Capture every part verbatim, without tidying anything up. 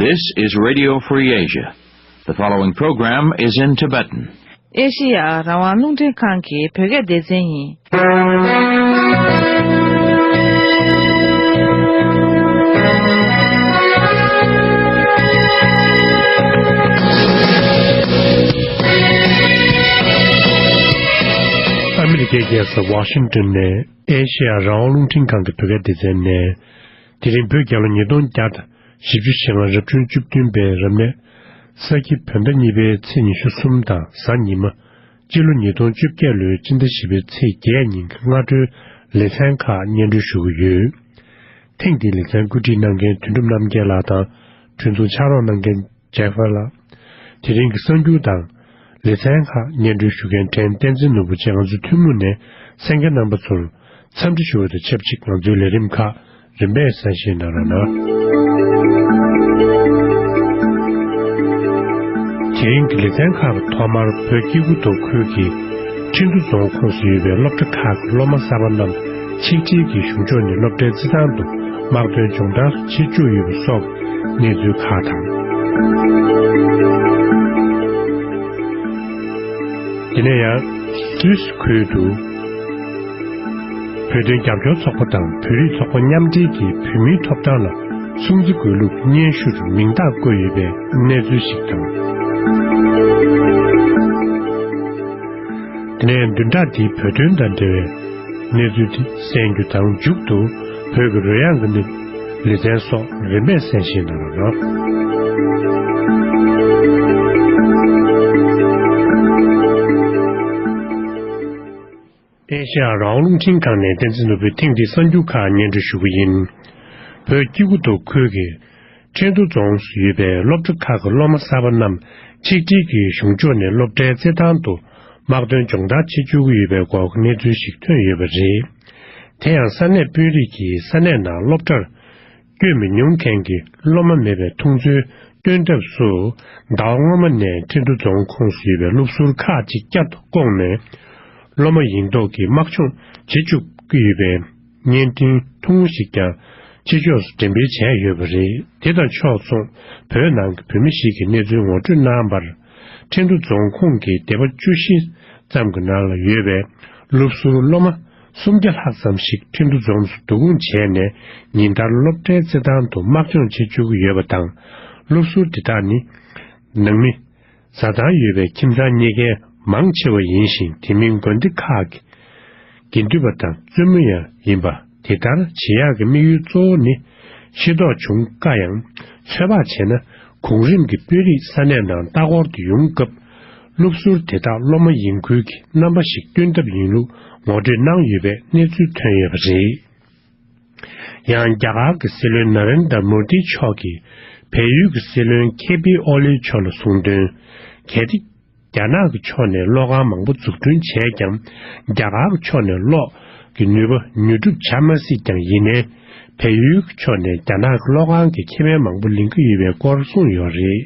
This is Radio Free Asia. The following program is in Tibetan. ཨེ་ཤེ་ཡ་རང་དབང་རླུང་འཕྲིན་ཁང་གི་བོད་སྐད་སྡེ་ཚན་ཡིན། ཨ་མི་རི་ཀའི་རྒྱལ་ས་ཝ་ཤིང་ཏོན་ནས་ཨེ་ཤེ་ཡ་རང་དབང་རླུང་འཕྲིན་ཁང་གི་བོད་སྐད་སྡེ་ཚན་ནས། དེ་རིང་བོད་རྒྱལ་ལོ་ཉིས་སྟོང་བརྒྱ་དང་བཞི་བཅུ་ཞེ་ལྔ་རབ་བྱུང་བཅུ་བདུན་པའི་རབ་གནས་ས་ཁྱི་བོད་ཟླ་གཉིས་པའི་ཚེས་ཉི་ཤུ་གསུམ་དང་གཟའ་ཉི་མ། སྤྱི་ལོ་ཉིས་སྟོང་བཅོ་བརྒྱད་ལོའི་སྤྱི་ཟླ་བཞི་པའི་ཚེས་བརྒྱད་ཉིན་གྱི་སྔ་དྲོའི་ལེ་ཚན་ཁག་སྙན་སྒྲོན་ཞུ་གི་ཡོད། ཐེངས་འདིའི་ལེ་ཚན་བཀོད་སྒྲིག་གནང་མཁན་དོན་གྲུབ་རྣམ་རྒྱལ་ལགས་དང་། གྲོས་ཚོགས་ཕྱག་རོགས་གནང་མཁན་ཇེ་ཧྥར་ལགས། དེ་རིང་གི་གསར་འགྱུར་དང་། ལེ་ཚན་ཁག་སྙན་སྒྲོན་ཞུ་མཁན་ཕྲན་བསྟན་འཛིན་ནོར་བུ་བཅས་ང་ཚོའི་ཐུན་མོང་ནས་གསན་མཁན་རྣམ་པ་ཚོར་འཚམས་འདྲི་ཞུ་བ་དང་ཆབས་ཅིག་ང་ཚོའི་ལས་རིམ་ཁག་རིམ་པས་གསན་བཞེས་གནང་རོགས་གནང་། དེ་རིང་གི་ལེ་ཚན་ཁག་གི་ཐོག་མར་བོད་སྐྱེ་རྒུ་མདོ་ཁུལ་གྱི་ཁྲིན་ཏུ་རྫོང་ཁོངས་སུ་ཡོད་པའི་སློབ་གྲྭ་ཁག་གི་སློབ་མ་གསར་པ་རྣམས་ཆིག་སྒྲིལ་གྱི་གཞུང་ཕྱོགས་ནས་སློབ་གྲྭའི་རྩེད་ཐང་དུ་དམག་དོན་སྦྱོང་བརྡར་བྱེད་བཅུག་ཡོད་པ་སོགས་གནས་ཚུལ་ཁག་དང་། དེ་ནས་ཡང་སུད་སི་ཁུལ་དུ་བོད་དོན་རྒྱབ་སྐྱོར་ཚོགས་པ་དང་བོད་རིགས་ཚོགས་པ་མཉམ་འབྲེལ་གྱིས་བོད་མིའི་ཐོབ་ཐང་ལ་སྲུང་བརྩི་དགོས་ལུགས་སྙན་ཞུར་མིང་རྟགས་བཀོད་ཡོད་པའི་གནས་ཚུལ་ཞིག་དང་། དེ་ནས་བདུན་ཕྲག་འདིའི་བོད་དོན་དང་འབྲེལ་བའི་གནས་ཚུལ་དེ་གསན་རྒྱུ་དང་། མཇུག་ཏུ་བོད་ཀྱི་རོལ་དབྱངས་ཀྱི་གནས་ལེ་ཚན་སོགས་རིམ་པས་གསན་བཞེས་གནང་རོགས་གནང་། ཨེ་ཤེ་ཡ་རང་དབང་རླུང་འཕྲིན་ཁང་ནས་བསྟན་འཛིན་ནོར་བུས་ཐེངས་འདིའི་གསར་འགྱུར་ཁག་སྙན་སྒྲོན་ཞུ་གི་ཡིན། བོད་སྐྱེ་རྒུ་མདོ་ཁུལ་གྱི་ཁྲེང་ཏུའུ་རྫོང་སུ་ཡོད་པའི་སློབ་གྲྭ་ཁག་གི་སློབ་མ་གསར་པ་རྣམས་ཆིག་སྒྲིལ་གྱི་གཞུང་ཕྱོགས་ནས་སློབ་གྲྭའི་རྩེད་ཐང་དུ་དམག་དོན་སྦྱོང་བརྡར་བྱེད་བཅུག་གི་ཡོད་པའི་སྐོར་གྱི་གནས་ཚུལ་ཞིག་ཐོན་ཡོད་པ་རེད། དེ་ཡང་ས་གནས་དཔོན་རིགས་ཀྱིས་ས་གནས་ནང་སློབ་གྲྭར་བསྐྱོད་མི་མྱོང་མཁན་གྱི་སློབ་མ་མེད་པའི་མཐོང་ཚུལ་སྟོན་ཐབས་སུ། ཟླ་བ་སྔོན་མ་ནས་ཁྲེང་ཏུའུ་རྫོང་ཁོངས་སུ་ཡོད་པའི་སློབ་ཟུར་ཁག་ཅིག་བསྐྱར་དུ་བསྐོངས་ནས། སློབ་མ་ཡིན་མདོག་གིས་དམག་སྦྱོང་བྱེད་བཅུག་གི་ཡོད་པའི་བརྙན་འཕྲིན་ཐུང་ངུ་ཞིག་ཀྱང་ཕྱི་ཕྱོགས་སུ་འགྲེམས་སྤེལ་བྱས་ཡོད་པ་རེད། དེ་དང་ཕྱོགས་མཚུངས་བོད་ནང་གི་བོད་མི་ཞིག་གིས་གནས་ཚུལ་ངོ་སྤྲོད་གནང་བར། ཁྲེང་ཏུའུ་རྫོང་ཁོངས་ཀྱི་སྡེ་པ་བཅུ་བཞི་ཙམ་གྱི་ནང་ལ་ཡོད་པའི་སློབ་ཟུར་སློབ་མ་སུམ་བརྒྱ་ལྷག་ཙམ་ཞིག་ཁྲེང་ཏུའུ་རྫོང་དུ་བསྡུ་སྐོང་བྱས་ནས། ཉིན་ལྟར་སློབ་གྲྭའི་རྩེད་ཐང་དུ་དམག་སྦྱོང་བྱེད་བཅུག་གི་ཡོད་པ་དང་། སློབ་ཟུར་དེ་དག་ནི་ནང་མི། བཟའ་ཚང་ཡོད་པའི་ཁྱིམ་ཚང་གཉིས་ཀའི་མང་ཆེ་བ་ཡིན་ཞིང་། དེ་མིན་དགོན་སྡེ་ཁག་གི་དགེ་འདུན་པ་དང་བཙུན་མོ་ཡང་ཡིན་པ། དེ་ལྟར་བྱེད་ཡག་གི་དམིགས་ཡུལ་གཙོ་བོ་ནི་ཤེས་རྟོགས་བྱུང་དཀའ་ཡང་། ཚོད་དཔག་བྱས་ན། གོང་རིམ་གྱི་དཔོན་རིགས་ས་གནས་ནང་ལྟ་སྐོར་དུ་ཡོང་སྐབས། སློབ་ཟུར་དེ་དག་སློབ་མ་ཡིན་ཁུལ་གྱི་རྣམ་པ་ཞིག་སྟོན་ཐབས་ཡིན་ལུགས་ངོ་སྤྲོད་གནང་ཡོད་པའི་གནས་ཚུལ་ཐོན་ཡོད་པ་རེད། ཡང་རྒྱ་གར་གྱི་སྲིད་བློན་ན་རེན་དྲ་མོ་དི་མཆོག་གིས་བལ་ཡུལ་གྱི་སྲིད་བློན་ཁེ་པི་ཨོ་ལི་མཆོག་ལ་གསུངས་དོན། གལ་ཏེ་རྒྱ་ནག་གི་ཕྱོགས་ནས་གློག་ཁང་མང་པོ་འཛུགས་སྐྲུན་བྱས་ཀྱང་། རྒྱ་གར་གྱི་ཕྱོགས་ནས་གློག་གི་ནུས་པ་ཉོ་སྒྲུབ་བྱ་མ་སྲིད་ཀྱང་ཡིན་ནའི། བལ་ཡུལ་གྱི་ཕྱོགས་ནས་རྒྱ་ནག་གི་གློག་ཁང་གི་ཁེ་ཕན་མང་པོ་ལེན་གྱི་ཡོད་པའི་སྐོར་གསུངས་ཡོད་རེད།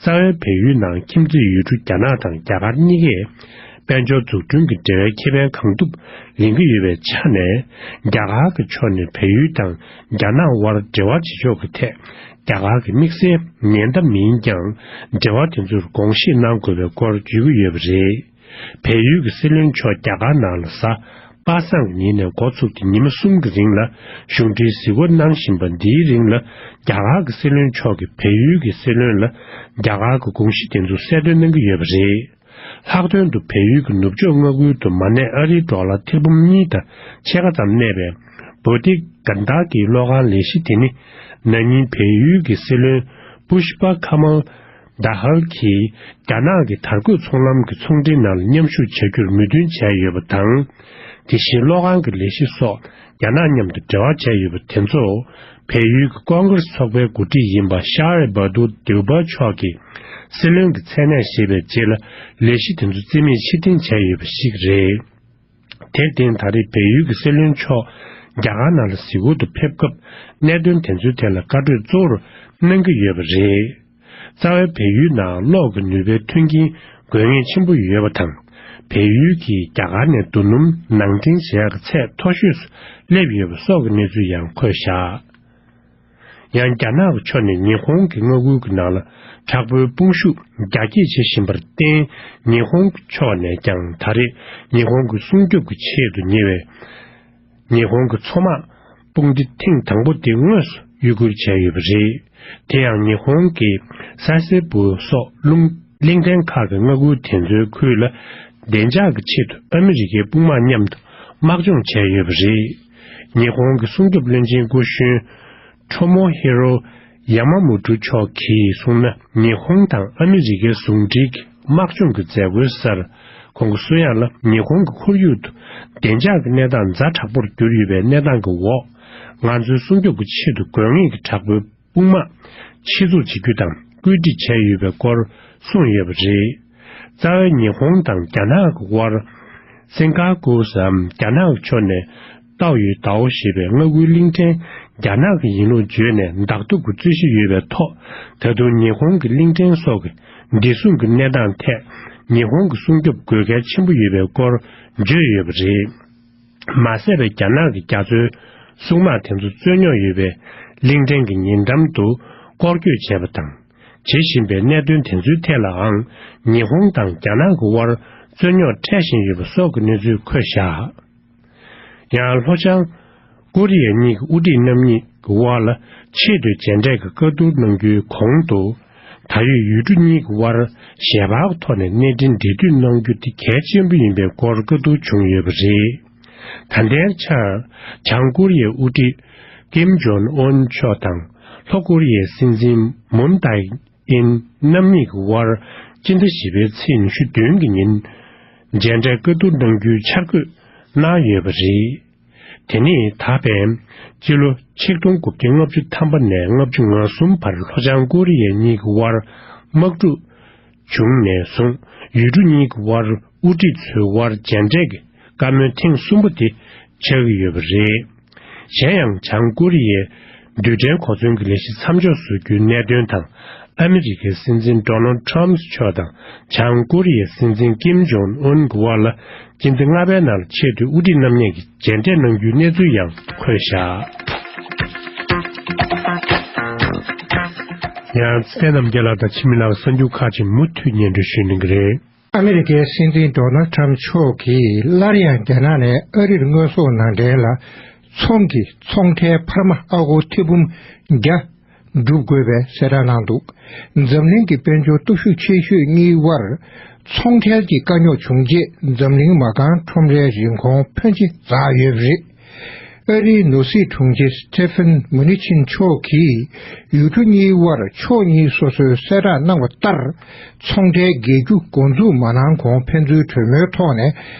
རྩ་བའི་བལ་ཡུལ་ནང་ཁྱིམ་མཚེས་ཡུལ་གྲུ་རྒྱ་ནག་དང་རྒྱ་གར་གཉིས་ཀས་དཔལ་འབྱོར་འཛུགས་སྐྲུན་གྱི་འབྲེལ་བའི་ཁེ་ཕན་གང་ཐུབ་ལེན་གྱི་ཡོད་པའི་ཆ་ནས། རྒྱ་གར་གྱི་ཕྱོགས་ནས་བལ་ཡུལ་དང་རྒྱ་ནག་དབར་འབྲེལ་བ་བྱེད་ཕྱོགས་ཀྱི་ཐད་རྒྱ་གར་གྱི་དམིགས་བསལ་ཉེན་བརྡ་མིན་ཀྱང་། འབྲེལ་བ་དེ་ཚོར་དགོངས་བཞེས་གནང་དགོས་པའི་སྐོར་བརྗོད་ཀྱི་ཡོད་པ་རེད། བལ་ཡུལ་གྱི་སྲིད་བློན་མཆོག་རྒྱ་གར་ནང་ལ་གཟའ་པ་སངས་ཀྱི་ཉིན་ནས་འགོ་ཚུགས་ཏེ་ཉི་མ་གསུམ་གྱི་རིང་ལ་གཞུང་འབྲེལ་གཟིགས་སྐོར་གནང་བཞིན་པ། འདིའི་རིང་ལ་རྒྱ་གར་གྱི་སྲིད་བློན་མཆོག་གིས་བལ་ཡུལ་གྱི་སྲིད་བློན་ལ་རྒྱ་གར་གྱི་དགོངས་གཞི་དེ་ཚོ་གསལ་སྟོན་གནང་གི་ཡོད་པ་རེད། ལྷག་དོན་དུ་བལ་ཡུལ་གྱི་ནུབ་ཕྱོགས་མངའ་ཁུལ་དུ་མ་ཎི་ཨ་རིའི་ཌོ་ལར་ཐེར་འབུམ་གཉིས་དང་ཕྱེད་ཀ་ཙམ་གནས་པའི་བོ་དྷི་གན་དྷ་གི་གློག་ཁང་ལས་གཞི་དེ་ནི། ན་ནིང་བལ་ཡུལ་གྱི་སྲིད་བློན་པུཤ་པ་ཁ་མལ་དྷ་ཧལ་གྱིས་རྒྱ་ནག་གི་དར་གོས་ཚོང་ལམ་གྱི་ཚོང་འབྲེལ་ནང་ལ་མཉམ་ཞུགས་བྱ་རྒྱུར་མོས་མཐུན་བྱས་ཡོད་པ་དང་། དེ་བཞིན་གློག་ཁང་གི་ལས་གཞི་སོགས་རྒྱ་ནག་མཉམ་དུ་འབྲེལ་བ་བྱས་ཡོད་པ་དེ་ཚོ། བལ་ཡུལ་གྱི་ཀོང་ཀྲེས་ཚོགས་པའི་འགོ་ཁྲིད་ཡིན་པ་ཤར་བྷ་དུར་དེའུ་བྷ་མཆོག་གིས་སྲིད་བློན་གྱི་མཚན་གནས་བཞེས་པའི་རྗེས་ལ། ལས་གཞི་དེ་ཚོ་རྩིས་མེད་ཕྱིར་འཐེན་བྱས་ཡོད་པ་ཞིག་རེད། དེར་བརྟེན། ད་རེས་བལ་ཡུལ་གྱི་སྲིད་བློན་མཆོག་རྒྱ་གར་ནང་ལ་གཟིགས་སྐོར་དུ་ཕེབས་སྐབས། གནད་དོན་དེ་ཚོའི་ཐད་ལ་བཀའ་གྲོས་གཙོ་བོར་གནང་གི་ཡོད་པ་རེད། རྩ་བའི་བལ་ཡུལ་ནང་གློག་གི་ནུས་པའི་མཐུན་རྐྱེན་དགོས་ངེས་ཆེན་པོ་ཡོད་པ་དང་། བལ་ཡུལ་གྱིས་རྒྱ་གར་ནས་རྡོ་སྣུམ་ནང་འདྲེན་བྱེད་ཡག་གི་ཚད་མཐོ་ཤོས་སུ་སླེབས་ཡོད་པ་སོགས་ཀྱི་གནས་ཚུལ་ཡང་འཁོད་བཞག་ཡང་རྒྱ་ནག་གི་ཕྱོགས་ནས་ཉི་ཧོང་གི་མངའ་ཁུལ་གྱི་ནང་ལ་དྲག་པོའི་དཔུང་ཤུགས་རྒྱ་སྐྱེད་བྱེད་བཞིན་པར་བརྟེན། ཉི་ཧོང་གི་ཕྱོགས་ནས་ཀྱང་ད་རེས་ཉི་ཧོང་གི་སྲུང་སྐྱོབ་ཀྱི་ཆེད་དུ་ཉེ་བའི་ཉི་ཧོང་གི་མཚོ་དམག་དཔུང་སྡེ་ཐེངས་དང་པོ་དེ་དངོས་སུ་གཡོ་སྒྱུར་བྱས་ཡོད་པ་རེད། དེ་ཡང་ཉི་ཧོང་གི་ས་སེ་པོ་སོགས་ལུང་གླིང་ཕྲན་ཁག་གི་མངའ་ཁུལ་དེ་ཚོའི་ཁུལ་ལ་བདེ་འཇགས་ཀྱི་ཆེད་དུ་ཨ་མི་རི་ཀའི་དཔུང་དམག་མཉམ་དུ་དམག་སྦྱོང་བྱས་ཡོད་པ་རེད། ཉི་ཧོང་གི་སྲུང་སྐྱོབ་བློན་ཆེན་སྐུ་གཞོན་ཁྲོ་མོ་ཧེ་རོ་ཡ་མ་མུ་ཏྲུ་མཆོག་གིས་གསུངས་ན། ཉི་ཧོང་དང་ཨ་མི་རི་ཀའི་ཟུང་འབྲེལ་གྱི་དམག་སྦྱོང་གི་མཛད་སྒོའི་སར་ཁོང་གིས་གསུང་ཡག་ལ། ཉི་ཧོང་གི་ཁོར་ཡུག་ཏུ་བདེ་འཇགས་ཀྱི་གནས་སྟངས་ཛ་དྲག་པོར་གྱུར་ཡོད་པའི་གནས་སྟངས་ཀྱི་འོག་ང་ཚོའི་སྲུང་སྐྱོབ་ཀྱི་ཆེད་དུ་དགོས་ངེས་ཀྱི་དྲག་པོའི་དཔུང་དམག་ཆེད་འཛུགས་བྱེད་རྒྱུ་དང་བཀོད་སྒྲིག་བྱས་ཡོད་པའི་སྐོར་གསུངས་ཡོད་པ་རེད། རྩ་བའི་ཉི་ཧོང་དང་རྒྱ་ནག་གི་དབར་སིང་ག་པུར་སམ་རྒྱ་ནག་གི་ཕྱོགས་ནས་ཏའོ་ཡུའུ་ཏའོ་ཞེས་པའི་མངའ་ཁུལ་གླིང་ཕྲན་རྒྱ་ནག་གི་ཡིན་ལུགས་བརྗོད་ནས་བདག་སྐྱོང་གི་རྩོད་གཞི་ཡོད་པའི་ཐོག་ད་དུང་ཉི་ཧོང་གི་གླིང་ཕྲན་སོགས་ཀྱི་བདེ་སྲུང་གི་གནས་སྟངས་ཐད་ཉི་ཧོང་གི་སྲུང་སྐྱོབ་དགོས་གལ་ཆེན་པོ་ཡོད་པའི་སྐོར་བརྗོད་ཡོད་པ་རེད། མ་ཟད་པའི་རྒྱ་ནག་གི་རྒྱ་མཚོའི་སྲུང་དམག་དེ་ཚོ་རྩོད་རྙོག་ཡོད་པའི་གླིང་ཕྲན་གྱི་ཉེ་འགྲམ་དུ་སྐོར་སྐྱོད་བྱས་པ་དང་། བྱེད་བཞིན་པའི་གནད་དོན་དེ་ཚོའི་ཐད་ལའང་ཉི་ཧོང་དང་རྒྱ་ནག་གི་དབར་རྩོད་རྙོག་འཕྲད་བཞིན་ཡོད་པ་སོགས་ཀྱི་གནས་ཚུལ་འཁོད་བཞག་ཡང་ལྷོ་བྱང་ཀོ་རི་ཡ་གཉིས་ཀྱི་དབུ་ཁྲིད་རྣམ་གཉིས་ཀྱི་དབར་ལ་ཆེས་མཐོའི་མཇལ་འཕྲད་ཀྱི་བཀའ་བསྡུར་གནང་རྒྱུའི་གོང་དུ། ད་ཡོད་ཡུལ་གྲུ་གཉིས་ཀྱི་དབར་ཞལ་པར་གྱི་ཐོག་ནས་གནས་འཕྲིན་འབྲེལ་མཐུད་གནང་རྒྱུ་དེ་གལ་ཆེན་པོ་ཡིན་པའི་སྐོར་བཀའ་བསྡུར་བྱུང་ཡོད་པ་རེད། ད་ལྟའི་ཆར་བྱང་ཀོ་རི་ཡའི་དབུ་ཁྲིད་ཀིམ་ཇོན་ཨོན་མཆོག་དང་ལྷོ་ཀོ་རི་ཡའི་སྲིད་འཛིན་མུན་ཏཱི་ཨིན་རྣམ་གཉིས་ཀྱི་དབར་སྤྱི་ཟླ་བཞི་པའི་ཚེས་ཉི་ཤུ་བདུན་གྱི་ཉིན་མཇལ་འཕྲད་བཀའ་བསྡུར་གནང་རྒྱུའི་འཆར་འགོད་གནང་ཡོད་པ་རེད། དེ་ནས་ད་ཕན་སྤྱི་ལོ་ཆིག་སྟོང་དགུ་བརྒྱ་ལྔ་བཅུ་ཐམ་པ་ནས་ལྔ་བཅུ་ང་གསུམ་བར་ལྷོ་བྱང་ཀོ་རི་ཡ་གཉིས་ཀྱི་དབར་དམག་འཁྲུག་བྱུང་ནས་བཟུང་ཡུལ་གྲུ་གཉིས་ཀྱི་དབར་དབུ་ཁྲིད་ཚོའི་དབར་མཇལ་འཕྲད་ཀྱི་བཀའ་མོལ་ཐེངས་གསུམ་པ་དེ་ཆགས་ཀྱི་ཡོད་པ་རེད། གཞན་ཡང་བྱང་ཀོ་རི་ཡའི་རྡུལ་ཕྲན་གོ་མཚོན་གྱི་ལས་གཞི་མཚམས་འཇོག་བཟོ་རྒྱུའི་གནད་དོན་དང་། ཨ་མི་རི་ཀའི་སྲིད་འཛིན་ཌོ་ནལ་ཌི་ཊརམ་ཕི་མཆོག་དང་བྱང་ཀོ་རི་ཡའི་སྲིད་འཛིན་ཀིམ་ཇོང་ཨུན་གྱི་དབར་ལ་སྤྱི་ཟླ་ལྔ་པའི་ནང་ལ་ཆེས་མཐོའི་དབུ་ཁྲིད་རྣམ་གཉིས་ཀྱིས་མཇལ་འཕྲད་གནང་རྒྱུའི་གནས་ཚུལ་ཡང་འཁོད་བཞག་ཡང་ཚེ་རྣམ་རྒྱལ་ལགས་དང་འཆི་མེད་ལགས་གསར་འགྱུར་ཁག་ཅིག་མུ་མཐུད་སྙན་སྒྲོན་ཞུ་གནང་གི་རེད། ཨ་མི་རི་ཀའི་སྲིད་འཛིན་ཌོ་ནལ་ཌི་ཊརམ་ཕི་མཆོག་གིས་སླར་ཡང་རྒྱ་ནག་ནས་ཨ་རིར་དངོས་ཟོག་ནང་འདྲེན་ལ་ཚོང་གི་ཚོང་ཁྲལ་འཕར་མ་ཨ་སྒོར་ཐེར་འབུམ་བརྒྱ་སྒྲུབ་དགོས་པའི་གསལ་བསྒྲགས་གནང་འདུག་འཛམ་གླིང་གི་དཔལ་འབྱོར་སྟོབས་ཤུགས་ཆེ་ཤོས་གཉིས་དབར་ཚོང་ཁྲལ་གྱི་དཀའ་རྙོག་བྱུང་རྗེས་འཛམ་གླིང་མ་རྐང་ཁྲོམ་རའི་རིན་གོང་ཕོན་ཆེ་འཛགས་ཡོད་པ་རེད། ཨ་རིའི་ནོར་སྲིད་དྲུང་ཆེ་སི་ཊི་ཕན་མུ་ནི་ཆིན་མཆོག་གིས་ཡུལ་གྲུ་གཉིས་དབར་ཕྱོགས་གཉིས་སོ་སོའི་གསལ་བསྒྲགས་གནང་བ་ལྟར། ཚོང་ཁྲལ་སྒེར་རྒྱུ་འགོ་འཛུགས་མ་གནང་གོང་ཕན་ཚུན་གྲོས་མོལ་ཐོག་ནས་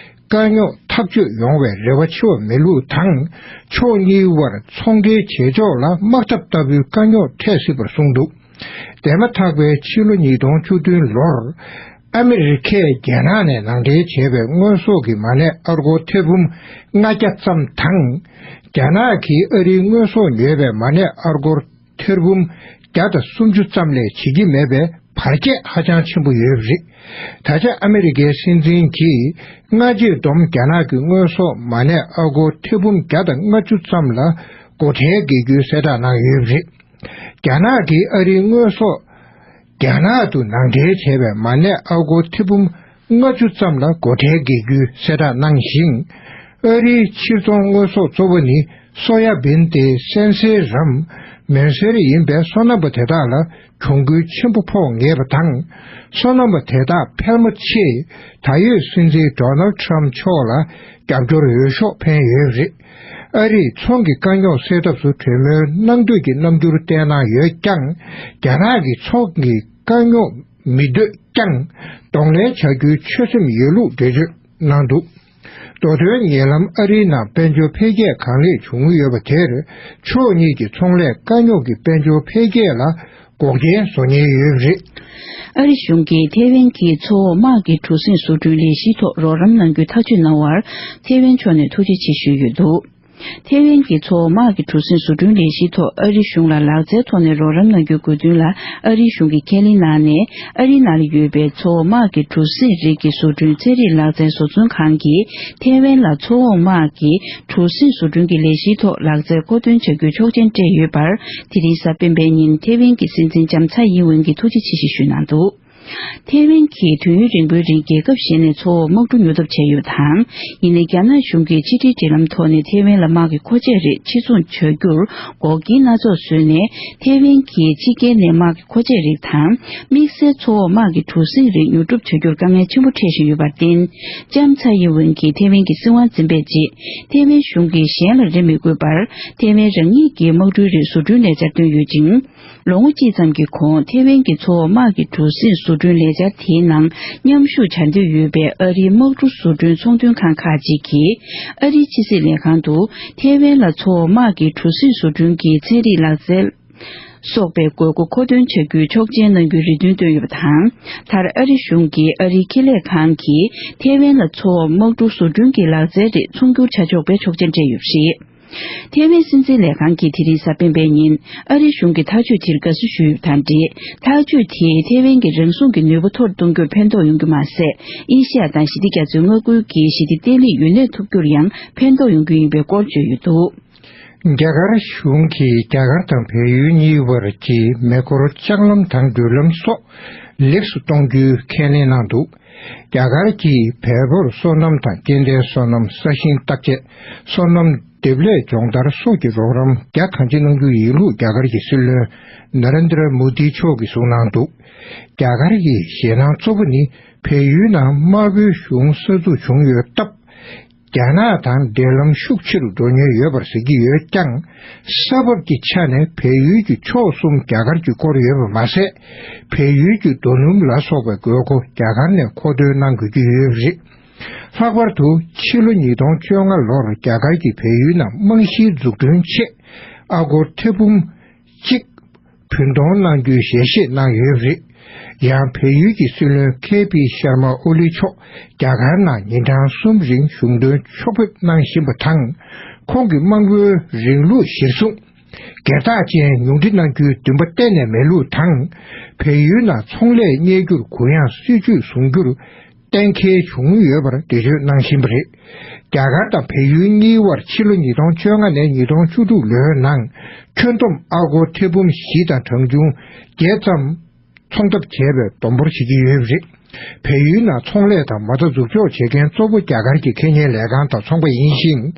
དཀའ་རྙོག་ཐག་གཅོད་ཡོང་བའི་རེ་བ་ཆེ་བ་མེད་ལུགས་དང་། ཕྱོགས་གཉིས་དབར་ཚོང་འབྲེལ་བྱེད་ཕྱོགས་ལ་དམག་འཐབ་ལྟ་བུའི་དཀའ་རྙོག་འཕྲད་སྲིད་པར་གསུངས་འདུག་འདས་མ་ཐག་པའི་ཕྱི་ལོ་ཉིས་སྟོང་བཅུ་བདུན་ལོར། ཨ་མི་རི་ཁས་རྒྱ་ནག་ནས་ནང་འདྲེན་བྱས་པའི་དངོས་ཟོག་གི་མ་གནས་ཨ་སྒོར་ཐེར་འབུམ་ལྔ་བརྒྱ་ཙམ་དང་། རྒྱ་ནག་གིས་ཨ་རིའི་དངོས་ཟོག་ཉོས་པའི་མ་གནས་ཨ་སྒོར་ཐེར་འབུམ་བརྒྱ་དང་སུམ་ཅུ་ཙམ་ལས་བྱེད་ཀྱི་མེད་པའི་བར་ཁྱད་ཧ་ཅང་ཆེན་པོ་ཡོད་པ་རེད། ད་ཆ་ཨ་མི་རི་ཀའི་སྲིད་འཛིན་གྱིས་སྔ་རྗེས་བསྡོམས་རྒྱ་ནག་གི་དངོས་ཟོག་མ་གནས་ཨ་སྒོར་ཐེར་འབུམ་བརྒྱ་དང་ལྔ་བཅུ་ཙམ་ལ་སྒོ་ཁྲལ་འགེལ་རྒྱུའི་གསལ་བསྒྲགས་གནང་ཡོད་པ་རེད། རྒྱ་ནག་གིས་ཨ་རིའི་དངོས་ཟོག་རྒྱ་ནག་ཏུ་ནང་འདྲེན་བྱས་པའི་མ་གནས་ཨ་སྒོར་ཐེར་འབུམ་ལྔ་བཅུ་ཙམ་ལ་སྒོ་ཁྲལ་འགེལ་རྒྱུའི་གསལ་བསྒྲགས་གནང་ཞིང་། ཨ་རིའི་ཕྱིར་ཚོང་དངོས་ཟོག་གཙོ་བོ་ནི་སོ་ཡ་བིན་ཏེ་སན་སེ་རམ་མོན་སེར་ཡིན་པས། སོ་ནམ་པ་དེ་དག་ལ་གྱོང་གུན་ཆེན་པོ་ཕོག་ངེས་པ་དང་། སོ་ནམ་པ་དེ་དག་ཕལ་མོ་ཆེས་ད་ཡོད་སྲིད་འཛིན་ཌོ་ནལ་ཌི་ཊརམ་ཕི་མཆོག་ལ་རྒྱབ་སྐྱོར་འོས་ཤོག་འཕེན་ཡོད་པ་རེད། ཨ་རིས་ཚོང་གི་དཀའ་རྙོག་སེལ་ཐབས་སུ་གྲོས་མོལ་གནང་འདོད་ཀྱི་རྣམ་འགྱུར་བསྟན་གནང་ཡོད་ཀྱང་། རྒྱ་ནག་གིས་ཚོང་གི་དཀའ་རྙོག་མི་འདོད་ཀྱང་། གདོང་ལེན་བྱ་རྒྱུའི་ཆོད་སེམས་ཡོད་ལུགས་འགྲེལ་བརྗོད་གནང་འདུག་མདོ་དོན་ཉེ་ལམ་ཨ་རིའི་ནང་དཔལ་འབྱོར་འཕེལ་རྒྱས་གང་ལེགས་བྱུང་ཡོད་པ་དེར། ཕྱོགས་གཉིས་ཀྱི་ཚོང་ལས་དཀའ་རྙོག་གིས་དཔལ་འབྱོར་འཕེལ་རྒྱས་ལ་འགོག་རྐྱེན་བཟོ་ཉེན་ཡོད་པ་རེད། ཨ་རི་གཞུང་གིས་ཐེ་ཝན་གྱི་མཚོ་འོག་དམག་གི་གྲུ་གཟིངས་བཟོ་སྐྲུན་ལས་གཞིའི་ཐོག་རོགས་རམ་གནང་རྒྱུའི་ཐག་གཅོད་གནང་བར། ཐེ་ཝན་ཕྱོགས་ནས་ཐུགས་རྗེ་ཆེ་ཞུས་ཡོད་འདུག་ཐེ་ཝན་གྱི་མཚོ་འོག་དམག་གི་གྲུ་གཟིངས་བཟོ་སྐྲུན་ལས་གཞིའི་ཐོག་ཨ་རིའི་གཞུང་ལ་ལག་རྩལ་ཐོག་ནས་རོགས་རམ་གནང་རྒྱུའི་དགོས་འདུན་ལ་ཨ་རིའི་གཞུང་གིས་ཁས་ལེན་གནང་ནས། ཨ་རིའི་ནང་ལ་ཡོད་པའི་མཚོ་འོག་དམག་གི་གྲུ་གཟིངས་རིགས་ཀྱི་བཟོ་སྐྲུན་ཚན་རིག་ལག་རྩལ་བཟོ་ཚོང་ཁང་གིས་ཐེ་ཝན་ལ་མཚོ་འོག་དམག་གི་གྲུ་གཟིངས་བཟོ་སྐྲུན་གྱི་ལས་གཞིའི་ཐོག་ལག་རྩལ་མཁོ་འདོན་བྱ་རྒྱུའི་ཆོག་མཆན་སྤྲད་ཡོད་པར། དེ་རིང་གཟའ་སྤེན་པའི་ཉིན་ཐེ་ཝན་གྱི་སྲིད་འཛིན་ལྕམ་ཚའེ་ཡིན་ཝེན་གྱིས་ཐུགས་རྗེ་ཆེ་ཞེས་ཞུས་གནང་འདུག་ཐེ་ཝན་གྱིས་དུས་ཡུན་རིང་པོའི་རིང་རྒྱལ་ཁབ་གཞན་ནས་མཚོ་འོག་དམག་གྲུ་ཉོ་ཐབས་བྱས་ཡོད་པ་དང་། ཡིན་ནའི་རྒྱ་ནག་གཞུང་གིས་ཕྱི་འབྲེལ་འབྲེལ་ལམ་ཐོག་ནས་ཐེ་ཝན་ལ་དམག་གི་མཁོ་ཆས་རིགས་ཕྱིར་ཚོང་བྱ་རྒྱུར་འགོག་རྐྱེན་སྣ་ཚོགས་བཟོས་ནས། ཐེ་ཝན་གྱིས་ཕྱི་རྒྱལ་ནས་དམག་གི་མཁོ་ཆས་རིགས་དང་། དམིགས་བསལ་མཚོ་འོག་དམག་གི་གྲུ་གཟིངས་རིགས་ཉོ་སྒྲུབ་བྱ་རྒྱུར་དཀའ་ངལ་ཆེན་པོ་འཕྲད་བཞིན་ཡོད་པར་བརྟེན། ལྕམ་ཚའེ་ཡིན་ཝེན་གྱིས་ཐེ་ཝན་གྱི་སྲིད་དབང་འཛིན་པའི་རྗེས། ཐེ་ཝན་གཞུང་གིས་གཞན་ལ་རེ་མི་དགོས་པར། ཐེ་ཝན་རང་ཉིད་ཀྱི་དམག་གྲུའི་རིགས་བཟོ་སྐྲུན་ལས་འཆར་བཏོན་ཡོད་ཅིང་། ལོ་ངོ་གཅིག་ཙམ་གྱི་གོང་། ཐེ་ཝན་གྱི་མཚོ་འོག་དམག་གི་གྲུ་གཟིངས་བཟོ་སྐྲུན་ལས་འཆར་དེའི་ནང་མཉམ་ཞུགས་བྱ་འདོད་ཡོད་པའི་ཨ་རིའི་དམག་གྲུ་བཟོ་སྐྲུན་ཚོང་དོན་ཁང་ཁག་ཅིག་གིས། ཨ་རིའི་ཕྱི་སྲིད་ལས་ཁང་དུ་ཐེ་ཝན་ལ་མཚོ་འོག་དམག་གི་གྲུ་གཟིངས་བཟོ་སྐྲུན་གྱི་ཚན་རིག་ལག་རྩལ་སོགས་པའི་དགོས་མཁོ་མཁོ་འདོན་བྱ་རྒྱུའི་ཆོག་མཆན་གནང་རྒྱུའི་རེ་འདུན་བཏོན་ཡོད་པ་དང་། མཐར་ཨ་རི་གཞུང་གིས་ཨ་རིའི་ཁེ་ལས་ཁང་གིས་ཐེ་ཝན་ལ་མཚོ་འོག་དམག་གྲུ་བཟོ་སྐྲུན་གྱི་ལག་རྩལ་རིགས་ཚོང་སྒྱུར་བྱ་ཆོག་པའི་ཆོག་མཆན་སྤྲད་ཡོད་པ་རེད། ཐེ་ཝན་སྲིད་འཛིན་ལས་ཁང་གིས་དེ་རིང་གཟའ་སྤེན་པའི་ཉིན་ཨ་རི་གཞུང་གི་ཐག་གཅོད་དེར་དགའ་བསུ་ཞུས་ཡོད་པ་དང་འབྲེལ། ཐག་གཅོད་དེས་ཐེ་ཝན་གྱི་རང་སྲུང་གི་ནུས་པ་མཐོར་གཏོང་རྒྱུར་ཕན་ཐོགས་ཡོང་རྒྱུ་མ་ཟད། ཨེ་ཤི་ཡ་དང་ཞི་བདེ་རྒྱ་མཚོའི་མངའ་ཁུལ་གྱི་ཞི་བདེ་བརྟན་ལྷིང་ཡུན་གནས་ཐུབ་རྒྱུར་ཡང་ཕན་ཐོགས་ཡོང་རྒྱུ་ཡིན་པའི་སྐོར་བརྗོད་ཡོད་འདུག་རྒྱ་གར་གཞུང་གིས་རྒྱ་གར་དང་བལ་ཡུལ་གཉིས་བར་གྱི་མེ་འཁོར་ལྕགས་ལམ་དང་འགྲུལ་ལམ་སོགས་ལེགས་སུ་གཏོང་རྒྱུའི་ཁས་ལེན་གནང་འདུག་རྒྱ་གར་གྱིས་བལ་པོར་སོ་ནམ་དང་སྐྱེ་ལྡན་སོ་ནམ། ས་ཞིང་བརྟག་དཔྱད། སོ་ནམ་འདེབས་ལས་སྦྱོང་བརྡར་སོགས་ཀྱི་རོགས་རམ་རྒྱ་གང་ཆེ་གནང་རྒྱུ་ཡིན་ལུགས་རྒྱ་གར་གྱི་སྲིད་བློན་ན་རེན་དྲ་མོ་དི་མཆོག་གིས་གསུངས་གནང་འདུག་རྒྱ་གར་གྱི་ཞེད་སྣང་གཙོ་བོ་ནི་བལ་ཡུལ་ནང་དམར་པོའི་གཞུང་གསར་འཛུགས་བྱུང་ཡོད་སྟབས། རྒྱ་ནག་དང་འབྲེལ་ལམ་ཤུགས་ཆེ་རུ་འགྲོ་ཉེན་ཡོད་པར་ཟེར་གྱི་ཡོད་ཀྱང་། ས་བབ་ཀྱི་ཆ་ནས་བལ་ཡུལ་གྱི་ཕྱོགས་གསུམ་རྒྱ་གར་གྱིས་བསྐོར་ཡོད་པ་མ་ཟད། བལ་ཡུལ་གྱི་རྡོ་སྣུམ་ལ་སོགས་པའི་དགོས་མཁོ་རྒྱ་གར་ནས་མཁོ་འདོན་གནང་དགོས་ཀྱི་ཡོད་པ་རེད། ལྷག་པར་དུ་ཕྱི་ལོ་ཉིས་སྟོང་བཅོ་ལྔ་ལོར་རྒྱ་གར་གྱིས་བལ་ཡུལ་ནང་རྨང་གཞིའི་འཛུགས་སྐྲུན་ཆེད་ཨ་སྒོར་ཐེར་འབུམ་གཅིག་བུན་གཏོང་གནང་རྒྱུའི་ཞལ་བཞེས་གནང་ཡོད་པ་རེད། ཡང་བལ་ཡུལ་གྱི་སྲིད་བློན་ཁེ་པི་ཤར་མ་ཨོ་ལི་མཆོག་རྒྱ་གར་ནང་ཉིན་གྲངས་གསུམ་རིང་གཞུང་དོན་ཕྱོགས་ཕེབས་གནང་བཞིན་པ་དང་། ཁོང་གིས་དམངས་གཙོའི་རིང་ལུགས་གཞིར་བཟུང་། སྒེར་བདག་ཅན་ཉུང་འཕྲི་གནང་རྒྱུའི་འདུན་པ་གཏན་ནས་མེད་ལུགས་དང་། བལ་ཡུལ་ནང་ཚོང་ལས་གཉེར་རྒྱུར་གུ་ཡངས་སྲིད་ཇུས་བཟུང་རྒྱུར། གཏན་འཁེལ་བྱུང་ཡོད་པར་འགྲེལ་བརྗོད་གནང་བཞིན་པ་རེད། རྒྱ་གར་དང་བལ་ཡུལ་གཉིས་བར་ཕྱི་ལོ་ཉིས་སྟོང་བཅོ་ལྔ་ནས་ཉིས་སྟོང་བཅུ་དྲུག་ལོའི་ནང་ཁྱོན་བསྡོམས་ཨ་སྒོར་ཐེར་འབུམ་བཞི་དང་གྲངས་ཆུང་བརྒྱད་ཙམ་ཚོང་ཐབས་བྱས་པའི་བསྡོམས་འབོར་བྱེད་ཀྱི་ཡོད་པ་རེད། བལ་ཡུལ་ནང་ཚོང་ལས་དང་མ་རྩ་འཛུགས་འཇོག་བྱེད་མཁན་གཙོ་བོ་རྒྱ་གར་གྱི་ཁེ་གཉེར་ལས་ཁང་དང་ཚོང་པ་ཡིན་ཞིང་།